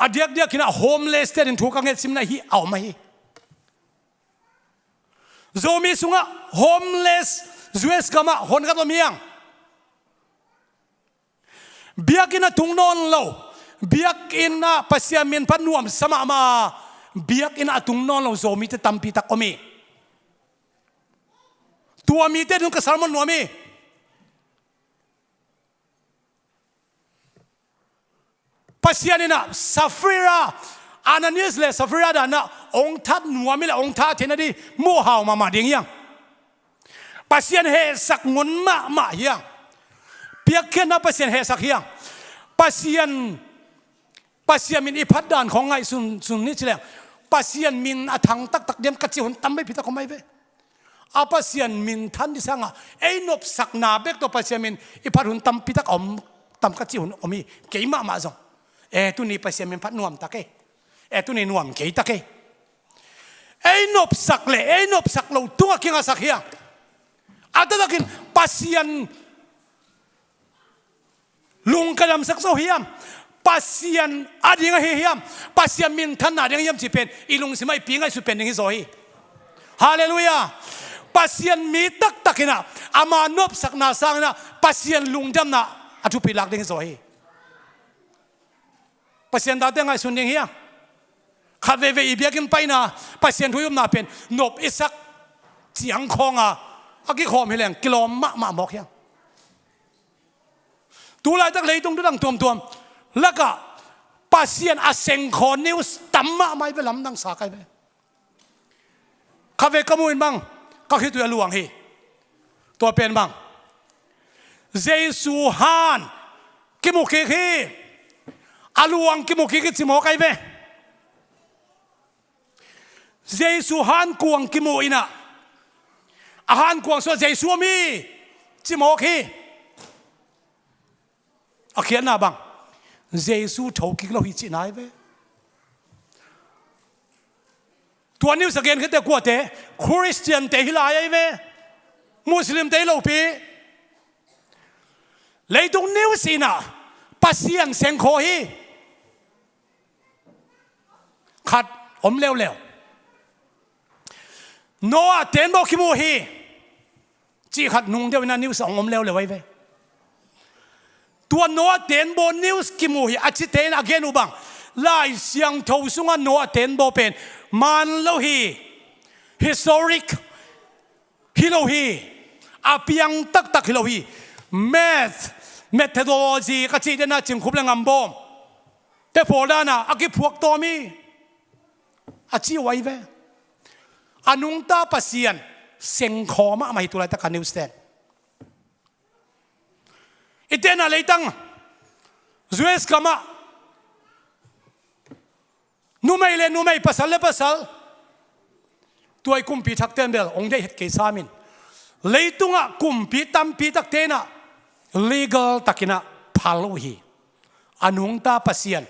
a diakdiakin a homeless te ading thu ka ngetsim in a hi a om ahi. Zomi sungah homeless U S gamah hon khat om hiang. Biakinn a tung nawn lo, biakinn ah Pasian min phat nuamsa mahmah, biakinn a tung nawn lo Zomite tampi tak om hi. Tua mite ading ka sermon nuam hi. Pasian in a Safira, Ananias le Safira dan a hong that nuam hi leh hong that theihna ding muh hau mahmah ding hiang. Pasian hehsak ngun mahmah hiang. Piakkhiatna Pasian hehsak hiang. Pasian, Pasian min i phat dan khawng ngaihsun, sun ni ci leng, Pasian min a thang taktak diam ka cih hun tam veipi tak om ahi ve. A Pasian min than ding sangah ei nopsakna bek tawh Pasian min i phat hun tampi tak a om tam ka cih hun om hi, kei mahmah zong. Eh, tuni Pasian min phat nuam ta kei. Eh, tuni nuam kei ta kei. Ei nopsak le ei nopsak loh tungah kingasak hiang. A taktakin Pasian lung ka damsak zo hiam? Pasian a ding ahi hiam? Pasian minthanna ding hiam cih pen i lungsim ah i pi ngaihsut pen ding hi zaw hi. Halleluiah. Pasian mi taktak in a, ama nopsakna sangin a Pasian lungdamna a thupi lak ding hi zaw hi. Pasian tate ngaihsun ding hiang. Khat veivei i biakinn paina, Pasian thu i upna pen nop i sak ciang khawng a, a kikhawm hi leng kilawm mahmah mawk hiang. Tu laitak leitung thu dang tuamtuam lakah Pasian a sengkhaw news tam mahmah hi ve, lamdang sa kai ve. Khat vei ka mu in bang, ka khitui a luang hi. Tua pen bang, Jesu han kimu kik hi. A luang kimu kik hi ci mawk ahi ve. Jesu han kuang kimu in a, a han kuang sungah Jesu om hi ci mawk hi. A khiatna bang, Jesu tho kik lo hi cihna ahi ve. Tua news a gen khit teh kuate, Khristiante hi lai ahi ve. Muslimte hi lopi. Leitung news in a Pasian sengkhaw hi. Khat om leuleu. Noah tenbaw kimu hi cih khat nung deuh in a news a hong om leuleu ahi ve. Tua Noah tenbaw news kimu hi a cite in a gen uh bang, Lai Siangtho sungah Noah tenbaw pen man lo hi. Historic hi lo hi. A piang taktak hi lo hi. Math, methodology ka cih den a cingkhup le ngambawm te pawl dan a a kiphuak tawm hi. A ci uh ahi ve. A nungta Pasian sengkhaw mahmah hi tu laitak a news ten. I tenna leitang U S gamah numei le numei, pasal le pasal, tua i kumpi thakte in bel hong deih het kei sam in. Leitungah kumpi tampi takte in a legal takin a phal uh hi. a nungta Pasian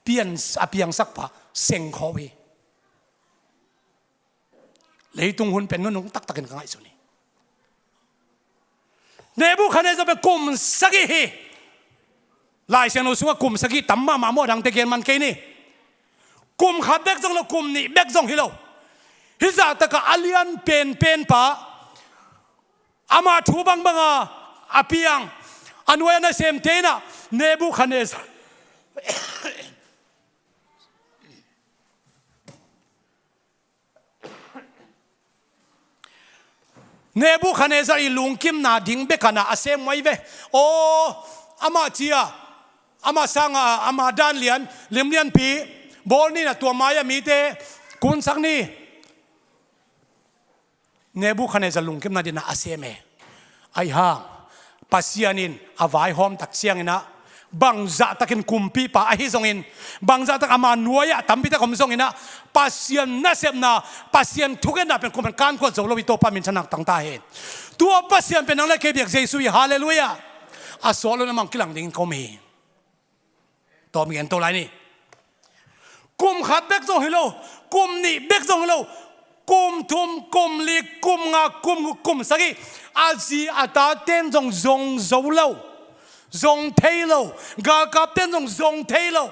pian, a piangsak pa sengkhawh hi. Leitung hun pen nunung taktakin ka ngaihsun hi. Nebukhadnezzar pen kum sagih hi. Lai Siangtho sungah kum sagih tam mahmah maw, a dangte gen man kei ni. Kum khat bek zong lo, kum nih bek zong hi lo. Hih zahtakah a lian penpen pa, ama thu bangbanga a piang, a nuai a nasemte in ah Nebukhadnezzar Nebukhadnezzar i lungkimna ding bek a na a sem mai ve. Aw, amah cia, amah sanga, amah dan lian, lim lianpi bawl ni in ah tua mai-ah mite kunsak ni. Nebukhadnezzar lungkimna ding a na a sem e. Ahi hang Pasian in a vaihawm tak ciangin ah, bangzahtakin kumpipa ahi zongin, bangzahtak ama nuai-ah tampitak om zongin ah, Pasian nasepna, Pasian thungetna pen kuaman kankuat zo lo hi. Topa minthanna tang ta hen. Tua Pasian pen nang le kei biak Jesu hi. Halleluiah. A sawt lo in amah kilang dingin ka om hi. Tawm gen to lai ni. Kum khat bek zong hi lo, kum nih bek zong hi lo, kum thum, kum li, kum nga, kum guk, kum sagih, a zi a taten zong zong zo lo, zong thei lo, galkapten zong zong thei lo,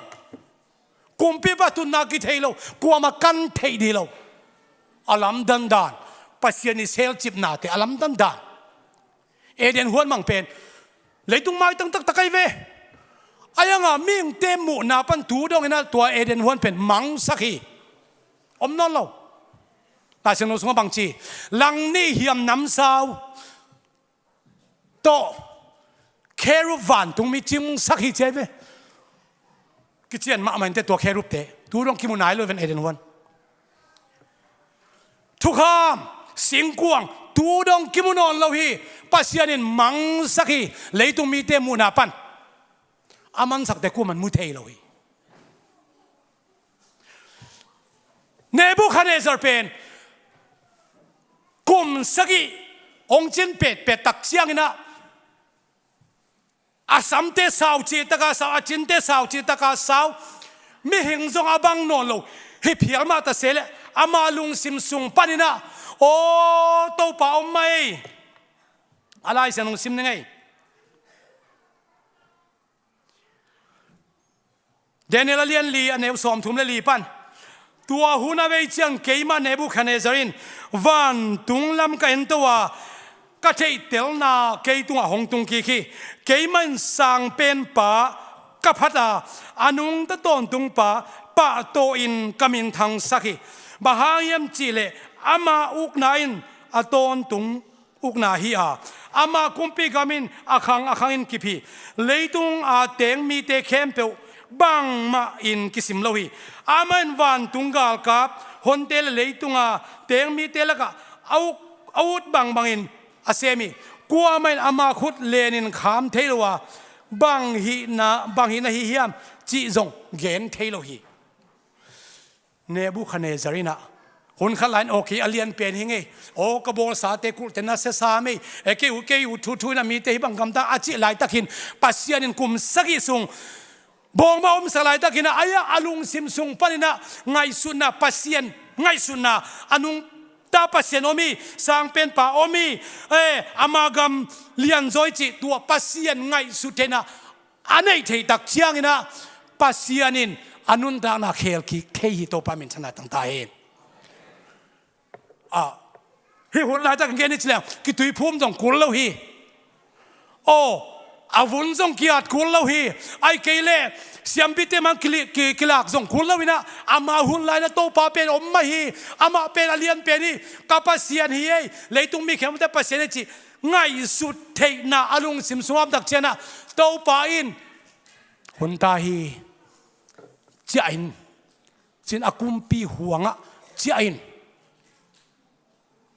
kumpipa tunna kithei lo, kuamah kan theih dih lo. A lamdang dan, Pasian i selcipnate a lamdang dan. Eden huan mang pen leitung maitang taktak ahi ve. Ahi hanga mihingte muhna pan tu dongin ah tua Eden huan pen mangsak hi. Om nawn lo. Lai Siangtho sungah bangci, langnih hiam namsau tawh kherub vantung mi cingsak hi ci ahi ve. Kician mahmah inteh tua kherubte, tu dong kimu nai lo ven Eden huan. Thukham, singkuang, tu dong kimu nawn lo hi. Pasian in mangsak hi, leitung mite muhna pan. A mangsakte kuaman mu thei lo hi. Nebukhadnezzar pen kum sagih hong cin petpet tak ciangin ah, a samte sau cih taka sau, a cinte sau cih taka sau. Mihing zong a bang nawn lo. Hi phial mah ta se leh, ama lungsim sung panin ah, aw, Topa om mah ei. A Lai Siangtho sim ning ei. Daniel a lian li, a neu sawmthum le li pan. Tua hun a vei ciang keimah Nebukhadnezzar in vantung lam ka ento a, ka theihtelna kei tungah hong tung kik hi. Keimah in sangpenpa ka phat a, a nungta tawntungpa pahtawin ka minthangsak hi. Bang hang hiam cihleh ama ukna in a tawntung ukna hi a, ama kumpi gam in a khang a khangin kip hi. Leitung a teng mite khempeuh bangmah in kisim lo hi. Amah in vantung galkap honte le leitung a teng mite lakah a uk, a ut bangbangin a sem hi. Kuamah in ama khut lenin kham thei lo a, bang hihna, bang hihna hi hiam cih zong gen thei lo hi. Nebukhadnezzar in ah, hun khat lai-in, aw, kei a lian pen hi ngei, aw, ka bawlsate kulhte nasia sa mei, e, kei uh, kei uh thuthu in ah mite hih bang gamta a cih laitakin, Pasian in kum sagih sung bawngmah omsak laitakin ah, ahi a, a lungsim sung panin ah ngaihsutna, Pasian ngaihsutna, a nungta Pasian om hi, sangpenpa om hi, e, ama gam lianzaw hi cih tua Pasian ngaihsut theihna a neih theih tak ciangin ah, Pasian in a nuntakna khel kik thei hi. Topa minthanna tang ta hen. Ah, hih hun laitak gen i ci leng, kituiphum zong kul lo hi. Aw, a vun zong ki-at kul lo hi. Ahih kei leh siampite mang kili-, ki-, kilak zong kul lo in ah, ama hun lai-in ah Topa pen om mah hi. Amah pen a lian pen hi. Ka Pasian hi ei, leitung mi khempeuhte Pasian hi cih ngaihsut theihna a lungsim sungah om tak ciangin ah, Topa in, hun ta hi, ciah in, ci-in a kumpi huangah ciah in,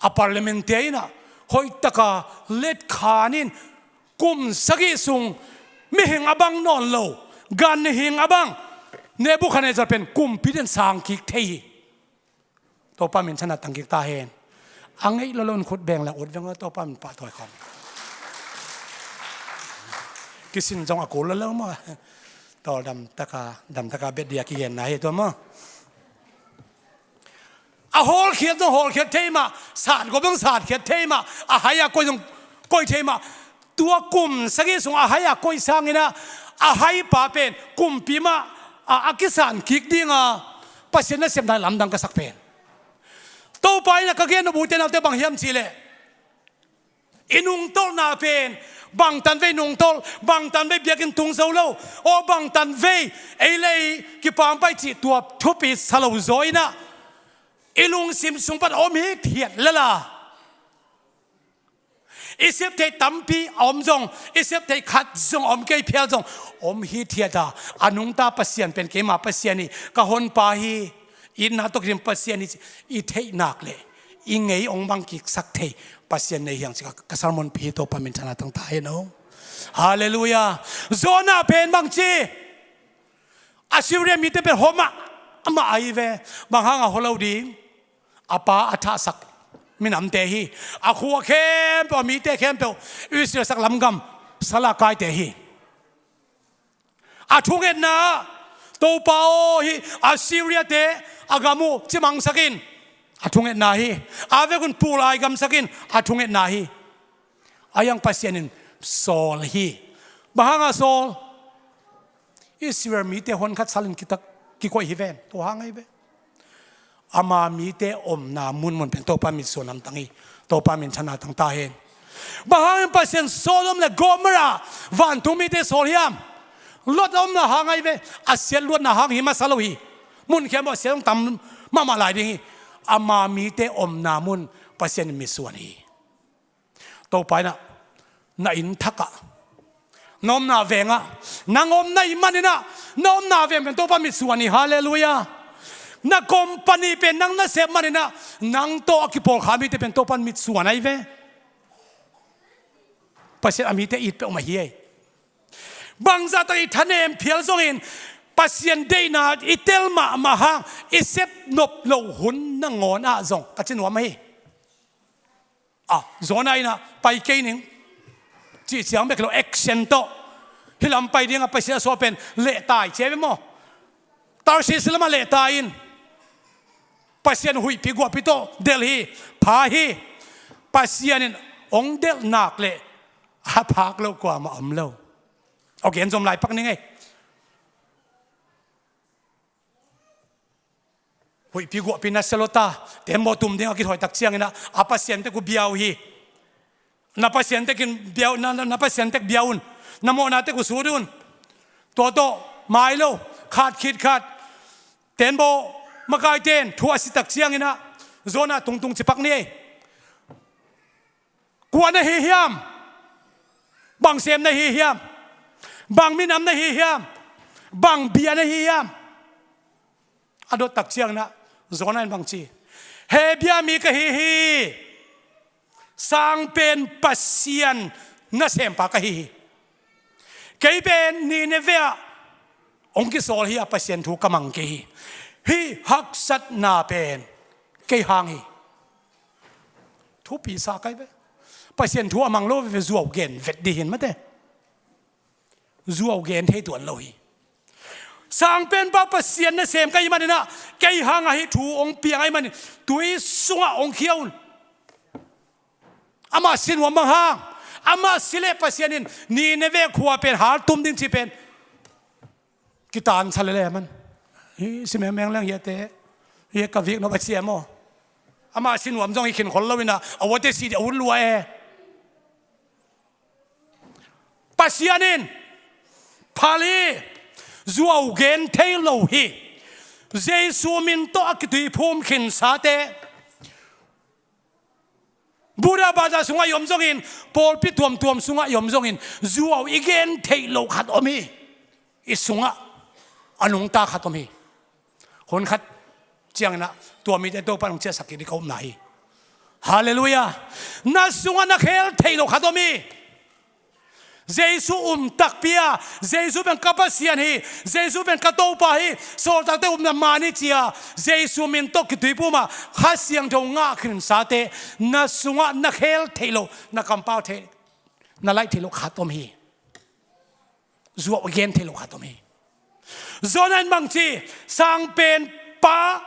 a parliament-te in ah hoihtaka letkhan in, kum sagih sung mihing a bang nawn lo, ganhing a bang Nebukhadnezzar pen kumpi den sang kik thei hi. Topa minthanna tang kik ta hen. A ngeih lo lo in khut beng leng ut veng aw, Topa min pahtawi khawm. Kisin zong a kul lo lo maw. Tawl damtaka, damtaka bet dia kigenna hi tua maw? A hawlkhiat zong hawlkhiat thei mah, satgop zong satkhiat thei mah, a hai a koi zong koi thei mah. Tua kum sagih sung a hai a koi sangin ah, a haipa pen kumpi mah a, a kisan kik dinga Pasian nasepna lamdang ka sak pen. Topa in ah ka gen uh, ute naute, bang hiam cihleh, i nungtolhna pen bangtan vei nungtolh, bangtan vei biakinn tung zo lo, aw bangtan vei ei le ei kipampai cih tua thupi sa lo zaw in ah, i lungsim sung pan om hithiat lel a, i sep theih tampi a om zong, i sep theih khat zong a om kei phial zong, om hithiat a, a nungta Pasian pen keima Pasian hi, ka honpa hi, itna tawh kidim Pasian hi, i theih nak leh i ngei hong bang kiksak thei Pasian nei hi hang ci ka, ka sermon pi hi. Topa min thang a tangta hen aw. Halleluiah. Jonah pen bang ci? Assyria mite pen hua mahmah ahi ve. Bang hang a hua lo ding? A pa a thahsak minamte hi. A khua khempeuh, a mite khempeuh Israel sak lamgam sal a kaite hi. A thungetna ah, Topa aw, hih Assyria-te a gam uh cimangsak in, a thungetna hi. A vekun pul ai gamsak in, a thungetna hi. Ahi hang Pasian in sawl hi. Bang hanga sawl? Israel mite honkhat salin kitak, kikoih hi ven. Tua hang ahi ve. Ama mite omna munmun pen Topa mitsuan lamdang hi. Topa min thang a tangta hen. Bang hangin Pasian Sodom le Gomorrah vantung mite sawl hiam? Lot omna hang ahi ve. A siatluatna hang hi masa lo hi. Mun khempeuh a siat hong tam mahmah lai ding hi. Ama mite omna mun Pasian in mitsuan hi. Topa in ah na inn thakah, na omna vengah, nang omna ih manin ah, na omna veng pen Topa mitsuan hi. Halleluiah. Na company pen nang na sep manin ah, nang tawh a kipawlkha mite pen Topa mitsuan ahi ve. Pasian a mite it peuhmah hi ei. Bangzahtak i thanem phial zongin Pasian deihna i tel mahmah hang i sep nop loh hun nangawn ah zong ka ci nuam ahi. Ah, Jonah in ah pai kei ning cih ciang bek hi lo, action tawh. Hih lam pai dingah Pasian a suah pen lehtai ci a ve maw? Tarshish lamah lehtai in. Pasian huihpi guahpi tawh delh hi, pha hi. Pasian in hong delh nak leh a phak loh kuamah om lo. Ok, en zom lai pak ning ei. Huihpi guahpi na sia lo ta, tembaw tum ding a kithawi tak ciangin ah, a pasian tek uh bia uh hi. Na pasian tek in bia uh, na, na, na pasian tek bia un. Na mawhna tek uh sut un. Tua tawh mai lo, khat khit khat. Tembaw makaite in thu a si tak ciangin ah, Jonah tungtung ci pak ni ei. Kua na hi hiam? Bang sem na hi hiam? Bang minam na hi hiam? Bang bia na hi hiam? A dot tak ciangin ah Jonah in bang ci? Hebia mi ka hi hi. Sangpen Pasian nasempa ka hi hi. Kei pen Nineveh ah hong kisawl hi a, Pasian thu ka mang kei hi. Hih haksatna pen kei hang hi. Thupi sa kai ve. Pasian thu a mang lo veve zuau gen vet dih hin mate. Zuau gen thei tuan lo hi. Sangpenpa Pasian nasem ka hi manin ah, kei hang ahi thu hong piang ahi manin tui sungah hong khia un. Amah si nuam bang hang? Amah si leh Pasian in Nineveh khua pen haltum ding ci pen kitan sa lele man. Hi si mengmeng leng hiate. Hi ka vik nop a sia maw? Amah si nuam zong hi khin khol lo in ah, a uate si dih a ut lua e. Pasian in phal hi. Zuau gen thei lo hi. Jesu min tawh a kituiphum khinsate, Buddha baza sungah i om zongin, pawlpi tuamtuam sungah i om zongin, zuau i gen theih loh khat om hi. I sungah a nungta khat om hi. Hun khat ciangin ah tua mite Topa in hong ciahsak kik ding ka upna hi. Halleluiah. Na sungah na khel theih loh khat om hi. Jesu um takpi a, Jesu pen ka Pasian hi, Jesu pen ka Topa hi, sawltakte upna man hi ci a, Jesu min tawh kituiphum a, Kha Siangtho ngah khinsate, na sungah na khel theih loh, na kampau theih, na laih theih loh khat om hi. Zuau gen theih loh khat om hi. Jonah in bang ci? Sangpen pa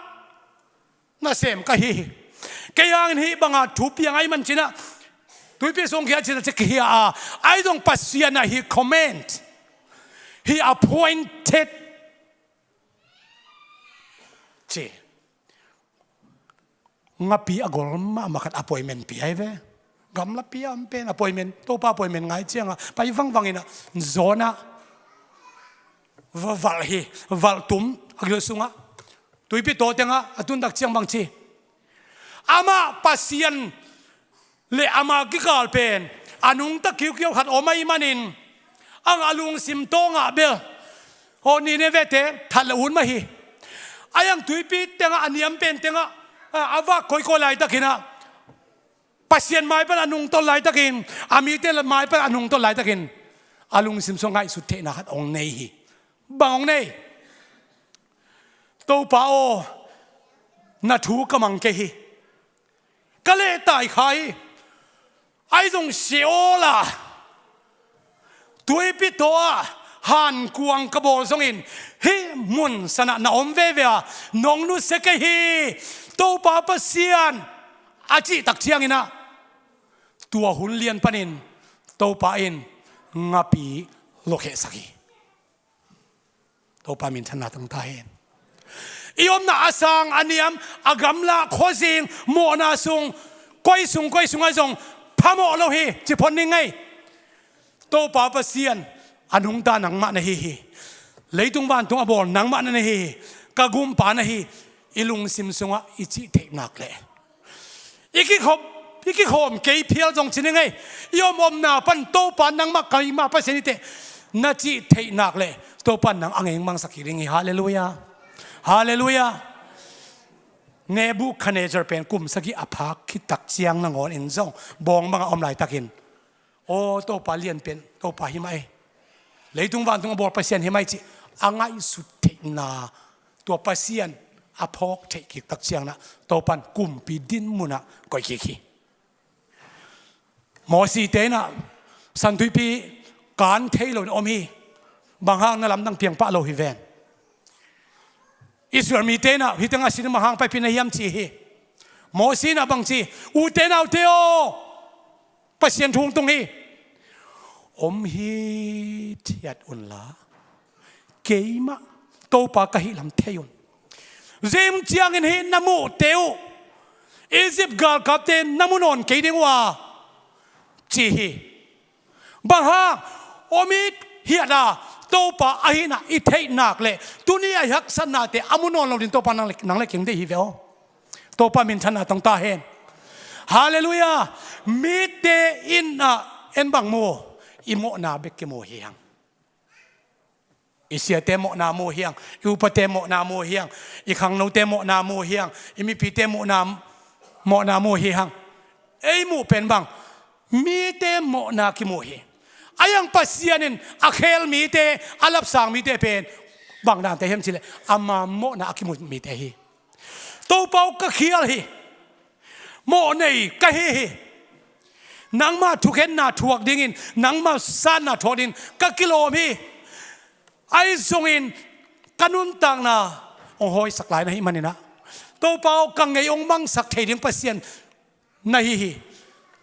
nasem ka hi hi. Kei hangin hih banga thu piang ahih manin ci-in ah, tuipi sung kikhia ci-in ah ci kikhia a, ahi zong Pasian ah he command, he appointed ci. Ngapi a gol mahmah khat appointment pia hi ve. Gamlapi a om pen appointment, Topa appointment ngai ciangah pai vangvang in ah, Jonah va valh hi, valh tum a gil sungah, tuipi taw tengah a tun tak ciang bang ci? Amah Pasian le ama kikal pen a nungta kiukiau khat om ahih manin, ang a lungsim tawngah bel, aw, Nineveh-te that le ut mah hi. Ahi zong tuipi tengah a niam pen tengah, a, a vak koikoi laitakin ah, Pasian mai pan a nungtawn laitakin, a mite mai pan a nungtawn laitakin, a lungsim sung ngaihsut theihna khat hong nei hi. Bang hong nei? Topa aw, na thu ka mang kei hi. Ka lehtai kha hi. Ahi zong Sheol ah, tuipi taw ah hankuang ka bawl zongin, hih mun sanah na om veve a, nong nusia kei hi, Topa Pasian, a cih tak ciangin ah, tua hun lian panin Topa in ngapi luakhehsak hi. Topa minthanna tang ta hen. I omna a sang a niam, a gamla, khuazing, mawhna sung, koi sung koi sungah zong phamawh lo hi, ci phot ning ei. Topa Pasian, a nungta nangmah na hi hi. Leitung vantung a bawl nangmah na hi hi. Ka gumpa na hi. I lungsim sungah i cih theih nak leh, i kikhop, i kikhawm kei phial zong ci ning ei. I om omna pan Topa nangmah keima Pasian hi teh, na cih theih nak leh Topa nang a ngengmangsak kik ding hi. Halleluiah. Halleluiah. Nebuchadnezzar pen kum sagih a phak khit tak ciang nangawnin zong bawng bangah om laitakin, aw, Topa lianpen Topa hi mah ei, leitung vantung a bawl Pasian hi mah ei, cih a ngaihsut theihna, tua Pasian a phawk theih kik tak ciangin ah, Topa in kumpi din munah koih kik hi. Mosite in ah San Tuipi kan thei loin om hi. Bang hang? Na lamdang piang pah lo hi ven. Israel mite in ah hih teng a sin bang hang paipih na hiam ci hi. Mosi in ah bang ci? Ute naute aw, Pasian thu hong tung hi. Om hithiat unla, keimah Topa ka hih lam thei un. Zim ciangin hih na muhte uh, Egypt galkapte na mu nawn kei ding uh a, ci hi. Bang hang? Om hithiat a, Topa ahihna i theih nak leh, tuni a i haksatnate a mu nawn lo ding Topa nang le, nang le kei deih hi ve aw. Topa minthanna tang ta hen. Halleluiah. Mite in ah en bang mu? I mawhna bek kimu hi hang. I siate mawhna mu hi hang, i upate mawhna mu hi hang, i khangnote mawhna mu hi hang, i mipite mawhna, mawhna mu hi hang. Ei muh pen bang? Mite mawhna kimu hi. Ahi hang Pasian in a khel mite, a lapsang mite pen bang dante hiam cih leh, ama mawhna a kimu mite hi. Topa aw, ka khial hi. Mawhnei ka hi hi. Nangma thukhenna thuak dingin, nangma sanna thuak dingin ka kilawm hi. Ahi zongin ka nuntakna hong hawisak lai na hih manin ah, Topa aw, ka ngei hong mangsak thei ding Pasian na hi hi,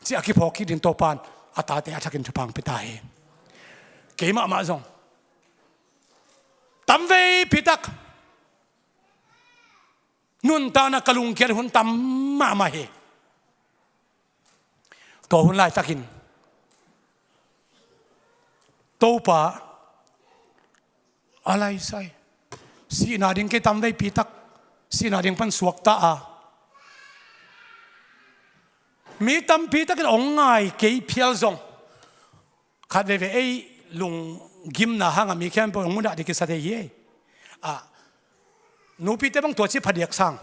ci a kiphawk kik ding Topa in a tate a thakin thupha hong pia ta hi. Kei mahmah zong tamveipi tak nuntakna ka lungkiat hun tam mahmah hi. Tua hun laitakin Topa a laisai. Sihna ding kei tamveipi tak, sihna ding pan suakta a, mi tampi takin hong ngai kei phial zong, khat veve ei lunggimna hangah mi khempeuh hong mudah ding kisa thei hi ei. Ah, nupite bang tua ci phadiak sang.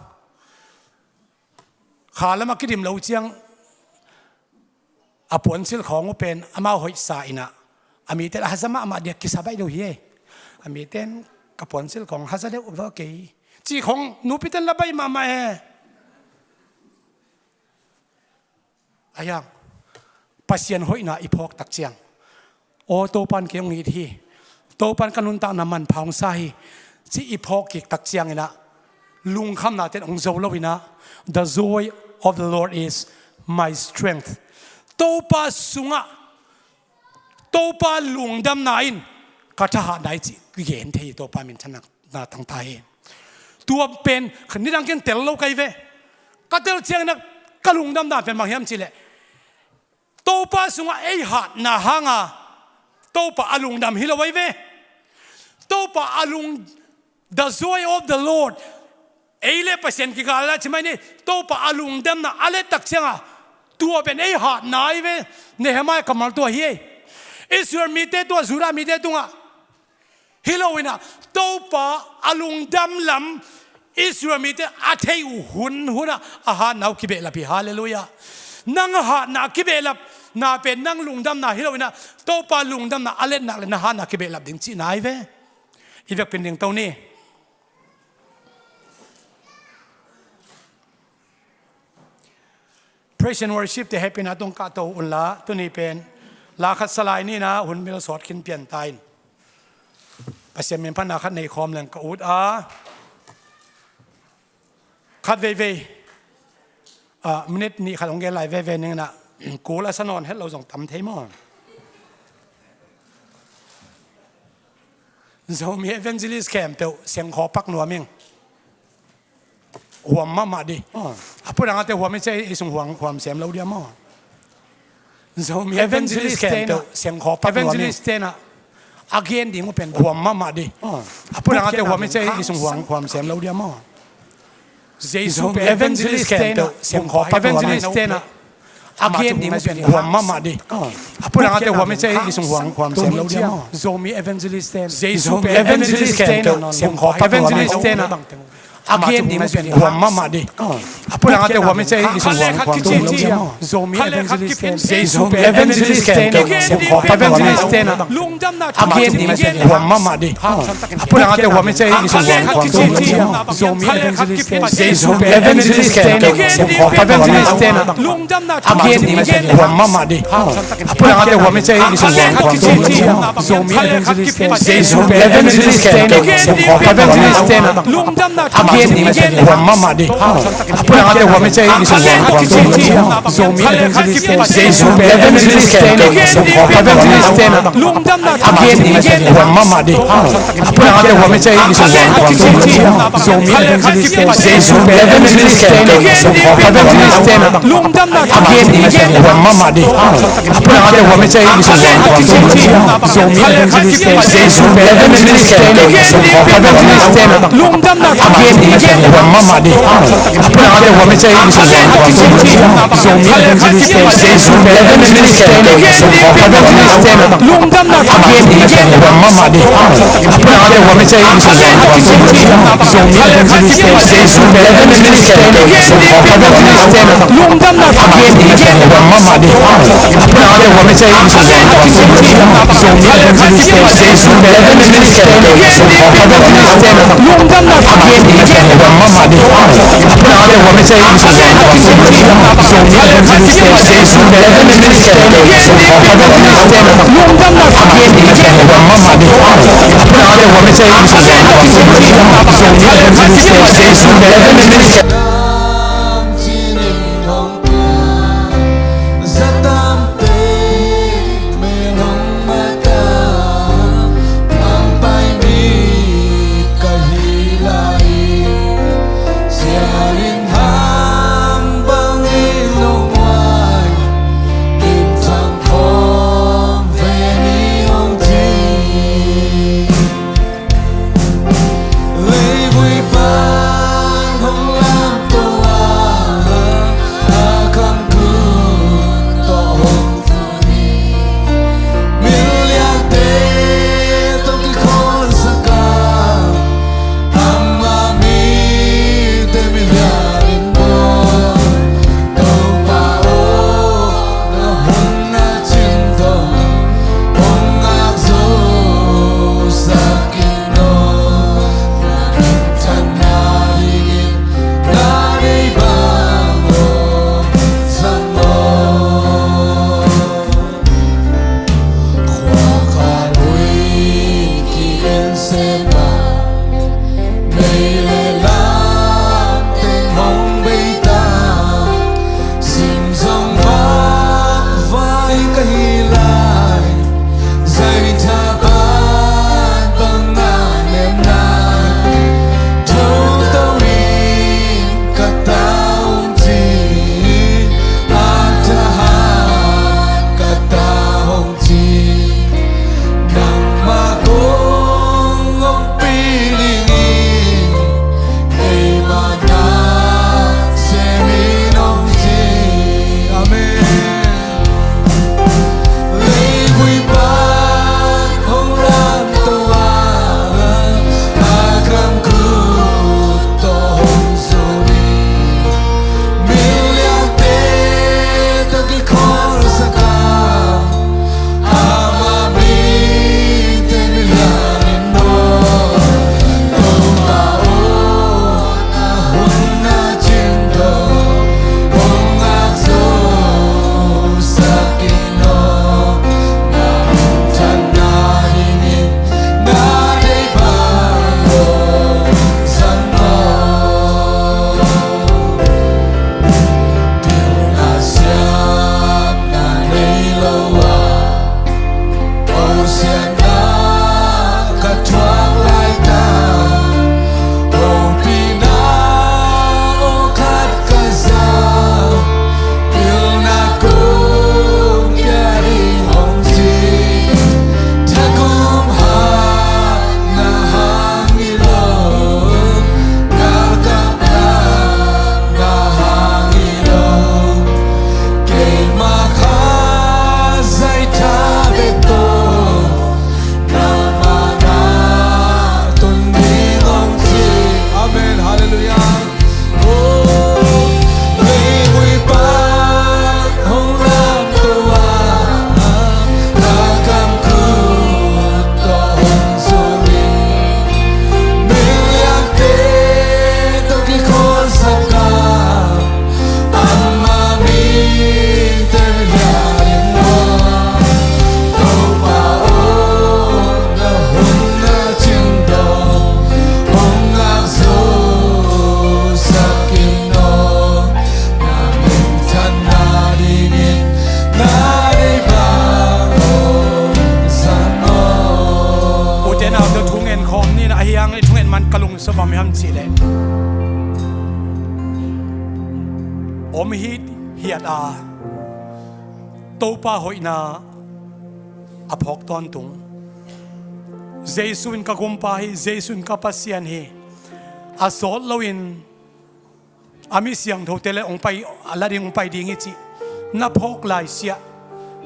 Kha lamah kidim lo ciang a puansilh khawng uh pen amau hoihsa in ah, a mite a haza mahmah diak kisa baih lo hi ei. A mite in ka puansilh khawng haza deuh uh kei, cih khawng nupite in la baih mahmah e. Ahi hang Pasian hoihna i phawk tak ciang, aw, Topa in kei hong it hi. Topa in ka nuntakna manpha hong sa hi. ci i phawk kik tak ciangin ah lungkhamna ten hong zo lo in ah, "The joy of the Lord is my strength." Topa sungah, Topa lungdamna in ka thahatna hi cih kigen thei hi. Topa minthanna tang ta hi. Tua pen nidang ken tel lo ka hi ve. Ka tel ciangin ah ka lungdamna pen bang hiam cih leh, Topa sungah ei hatna hanga Topa a lungdam hi lo ahi ve. Topa a lung, "The joy of the Lord." Ei le Pasian kigal a ci mai ni, Topa a lungdamna a let tak cianga tua pen ei hatna ahi ve. Nehemiah kammal tua hi ei. Israel mite tua, Judah mite tungah hi lo in ah, Topa a lungdam lam Israel mite a thei uh hun hunah a hatna uh kibehlap hi. Halleluiah. Nang hatna kibehlapna pen nang lungdamna hi lo in ah, Topa lungdamna a letnak le na hatna kibehlap ding cihna ahi ve. I vekpi in dingto ni. Praise and worship te hehpihna tawh kah to unla, tuni pen la khat sa lai ni in ah, hun mil sawt khin pian ta in. Pasian min phatna khat nei khawm leng ka ut a. Khat veivei, ah, minute nih khat hong gen lai veivei ning in ah, kul a sa nawn het lo zong tam thei maw. Zomi evangelist khempeuh sengkhaw pak nuam ing. Huam mahmah di. A pudang ate huam i cia i sung huam, huam sem lo dia maw. Zomi evangelist khempeuh sengkhaw pak nuam ing. Evangelist tenah a gen ding uh pen huam mahmah di. A pudang ate huam i cia i sung huam, huam sem lo dia maw. Jesu pen evangelist khempeuh sengkhaw pak nuam ing. A gen ding uh pen huam mahmah di. A pudang ate huam i cia i sung huam, huam sem lo dia maw. Zomi evangelist ten. Jesu pen evangelist khempeuh sengkhaw pak nuam ing. A gen ding uh pen huam mahmah di. A pudang ate huam i cia i sung huam, huam sem lo dia maw. Zomi evangelist ten. Jesu pen evangelist khempeuh sengkhaw pak nuam ing. A gen ding uh pen huam mahmah di. A pudang ate huam i cia i sung huam, huam sem lo dia maw. Zomi evangelist ten. Jesu pen evangelist khempeuh sengkhaw pak nuam ing. A gen ding uh pen huam mahmah di. A pudang ate huam i cia i sung huam, huam sem lo dia maw. Zomi evangelist ten. Jesu pen evangelist khempeuh sengkhaw pak nuam ing. A gen ding uh pen huam mahmah di. A pudang ate huam i cia i sung huam, huam sem lo dia maw. Zomi evangelist ten. Jesu pen evangelist khempeuh sengkhaw pak nuam ing. A gen ding uh pen huam mahmah di. A pudang ate huam i cia i sung huam, huam sem lo dia maw. Zomi evangelist ten. Jesu pen evangelist khempeuh sengkhaw pak nuam ing. A gen ding uh pen huam mahmah di. A pudang ate huam i cia i sung huam, huam sem lo dia maw. Zomi evangelist ten. Jesu pen evangelist khempeuh sengkhaw pak nuam ing. A gen ding uh pen huam mahmah di. A pudang ate huam i cia i sung huam, huam sem lo dia maw. Zomi evangelist ten. Jesu pen evangelist khempeuh sengkhaw pak nuam ing. A gen ding uh pen huam mahmah di. A pudang ate huam i cia i sung huam, huam sem lo dia maw. Zomi evangelist ten. Jesu pen evangelist khempeuh sengkhaw pak nuam ing. A gen ding uh pen huam mahmah di. A pudang ate huam i cia i sung huam, huam sem lo dia maw. Zomi evangelist ten. Jesu pen evangelist khempeuh sengkhaw pak nuam ing. A gen ding uh pen huam mahmah di. A pudang ate huam i cia i sung huam, huam sem lo dia maw. Zomi evangelist ten. Jesu pen evangelist khempeuh sengkhaw pak nuam ing. A gen ding uh pen huam mahmah di. A pudang ate huam i cia i sung huam, huam sem lo dia maw. Zomi evangelist ten. Jesu pen evangelist khempeuh Nang i thungen man ka lungsim bang hiam cih leh, om hithiat a Topa hoihna a phawk tawntung. Jesu in ka Kumpa hi, Jesu in ka Pasian hi. A sawt loin a mi siangthote le hong pai, a la ding hong pai ding hi cih na phawk laisiah,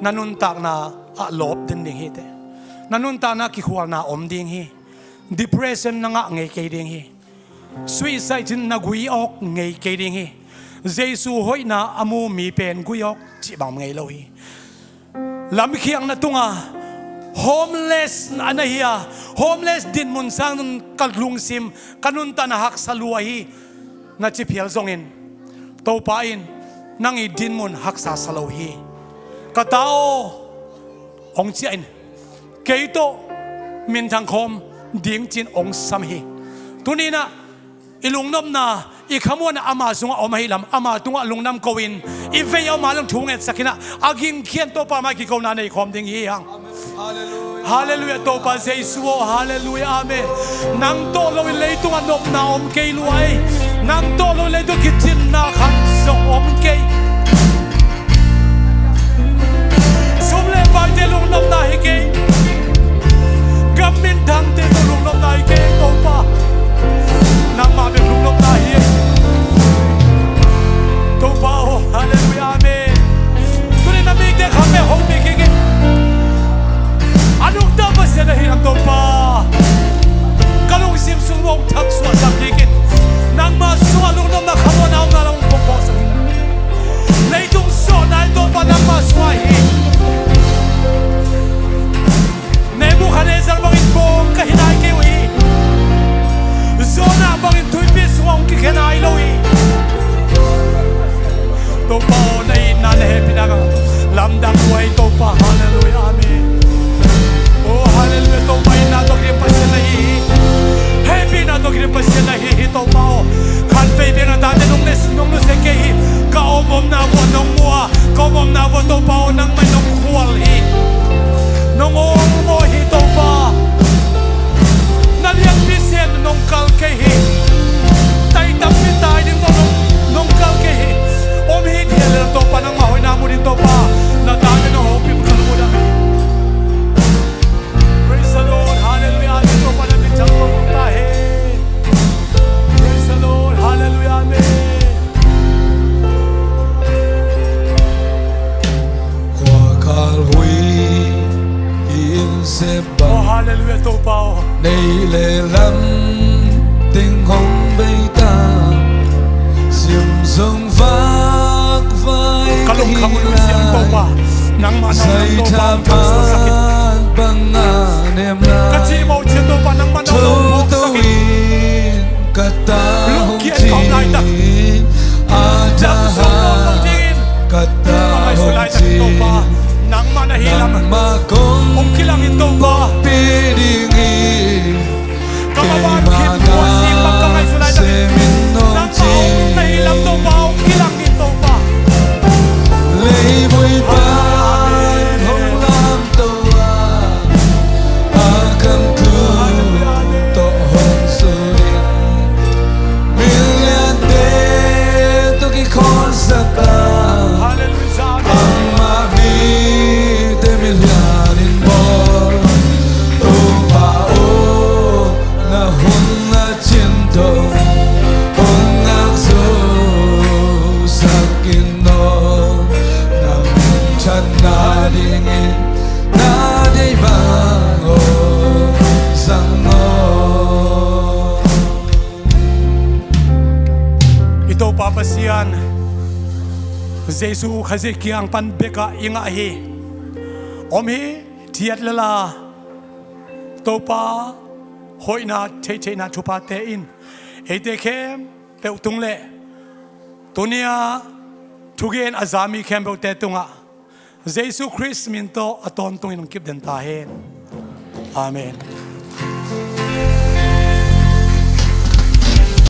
na nuntakna ah lawp den ding hi teh. Na nuntakna kikhualna om ding hi. Depression na ngah ngei kei ding hi. Suicide in na gui awk ngei kei ding hi. Jesu hoihna a mu mi pen gui awk cih bang ngei lo hi. Lamkhiakna tunga homeless a na hi a, homeless dinmun sangin ka lungsim, ka nuntakna haksa lua hi, na ci phial zongin, Topa in nang i dinmun haksa sa lo hi. Ka ta aw, hong ciah in, kei tawh minthang khawm ding ci-in hong sam hi. Tuni-in ah i lungnopna, i khamuanna ama sungah om ahi lam, ama tungah lungdam ko-in, i vei a om a lang thu ngetsak in ah, a gingkhian Topa mai kikona nei khawm ding hi hang. Halleluiah. Halleluiah, Topa Jesu aw, halleluiah, amen. Nang tawh loin leitungah nopna om kei lua ei. Nang tawh loin leitung kicinna khat zong om kei. Sum le paite lungnopna hi kei. Gam minthangte tawh lungnopna hi kei, Topa. Nangmah bek lungnopna hi. Topa aw, halleluiah, amen. Tuni na mikte kham bek hopih kik in. A nungta Pasian ahi lam, Topa, ka lungsim sung hong thak suahsak kik in. Nangmah sungah lungnopna khamuanna om na lam hong pawlsak in. Leitung sawhna in, Topa, nangmah sungah hi. Nebukhadnezzar bangin bawng ka hi nai kei uh hi. Jonah bangin tuipi sungah hong kikhia nai lo hi. Topa aw, na itna, na hehpihna ka lamdang lua hi, Topa. Halleluiah, amen. Oh, halleluiah, Topa, itna tawh kidim Pasian na hi hi. Hehpihna tawh kidim Pasian na hi hi, Topa aw. Khatvei bek na tate nong ne, nong nusia kei hi. Ka om omna vuah nong mu a, ka om omna vuah, Topa aw, nangmah in nong khual hi. Nong awlmawh hi, Topa. Na lianpi sem nong kal kei hi. Tai tampi tai ding tawh nong, nong kal kei hi. Om hithiat lel, Topa, nangmah hoihna mu ding, Topa. Na tate nong hopih ka lungdam hi. Praise the Lord. Halleluiah. Amen. Topa na min thang kong ta hen. Praise the Lord. Halleluiah. Amen. Khua khal hui in sep bang. Oh, halleluiah, Topa aw. Nei le lam ting hong bei ta. Sim zong vak vai ka lungkham un siang, Topa. Nangmah na om, Topa, hong thak suahsak in. Ka cih mawh ciat, Topa, nangmah na om, hong phawksak in. Lungkiat ka om laitak, damsung nawn lo dingin ka ngaihsut laitak, Topa, nangmah na hi lam hong kilang in, Topa. Ka maban khim khua sing bang ka ngaihsut laitak, nangmah hong na hi lam, Topa, hong kilang in, Topa. Leivui pan hong lamto a, a kangtu tawh hong sun in, miliante tawh kikhawlsak a, amah mite milian in bawl. Topa aw, na hun a cin tawh hong ngak zo sak in aw, na minthanna dingin na deih bang aw, zang aw. I Topa Pasian, Jesu Khazih kiang pan bekah i ngah hi. Om hithiat lel a Topa hoihna theihtheihna thuphate in eite khempeuh tung le tuni-a thugen a za mi khempeuhte tungah Jesu Khrist min tawh a tawntungin hong kipden ta hen. Amen.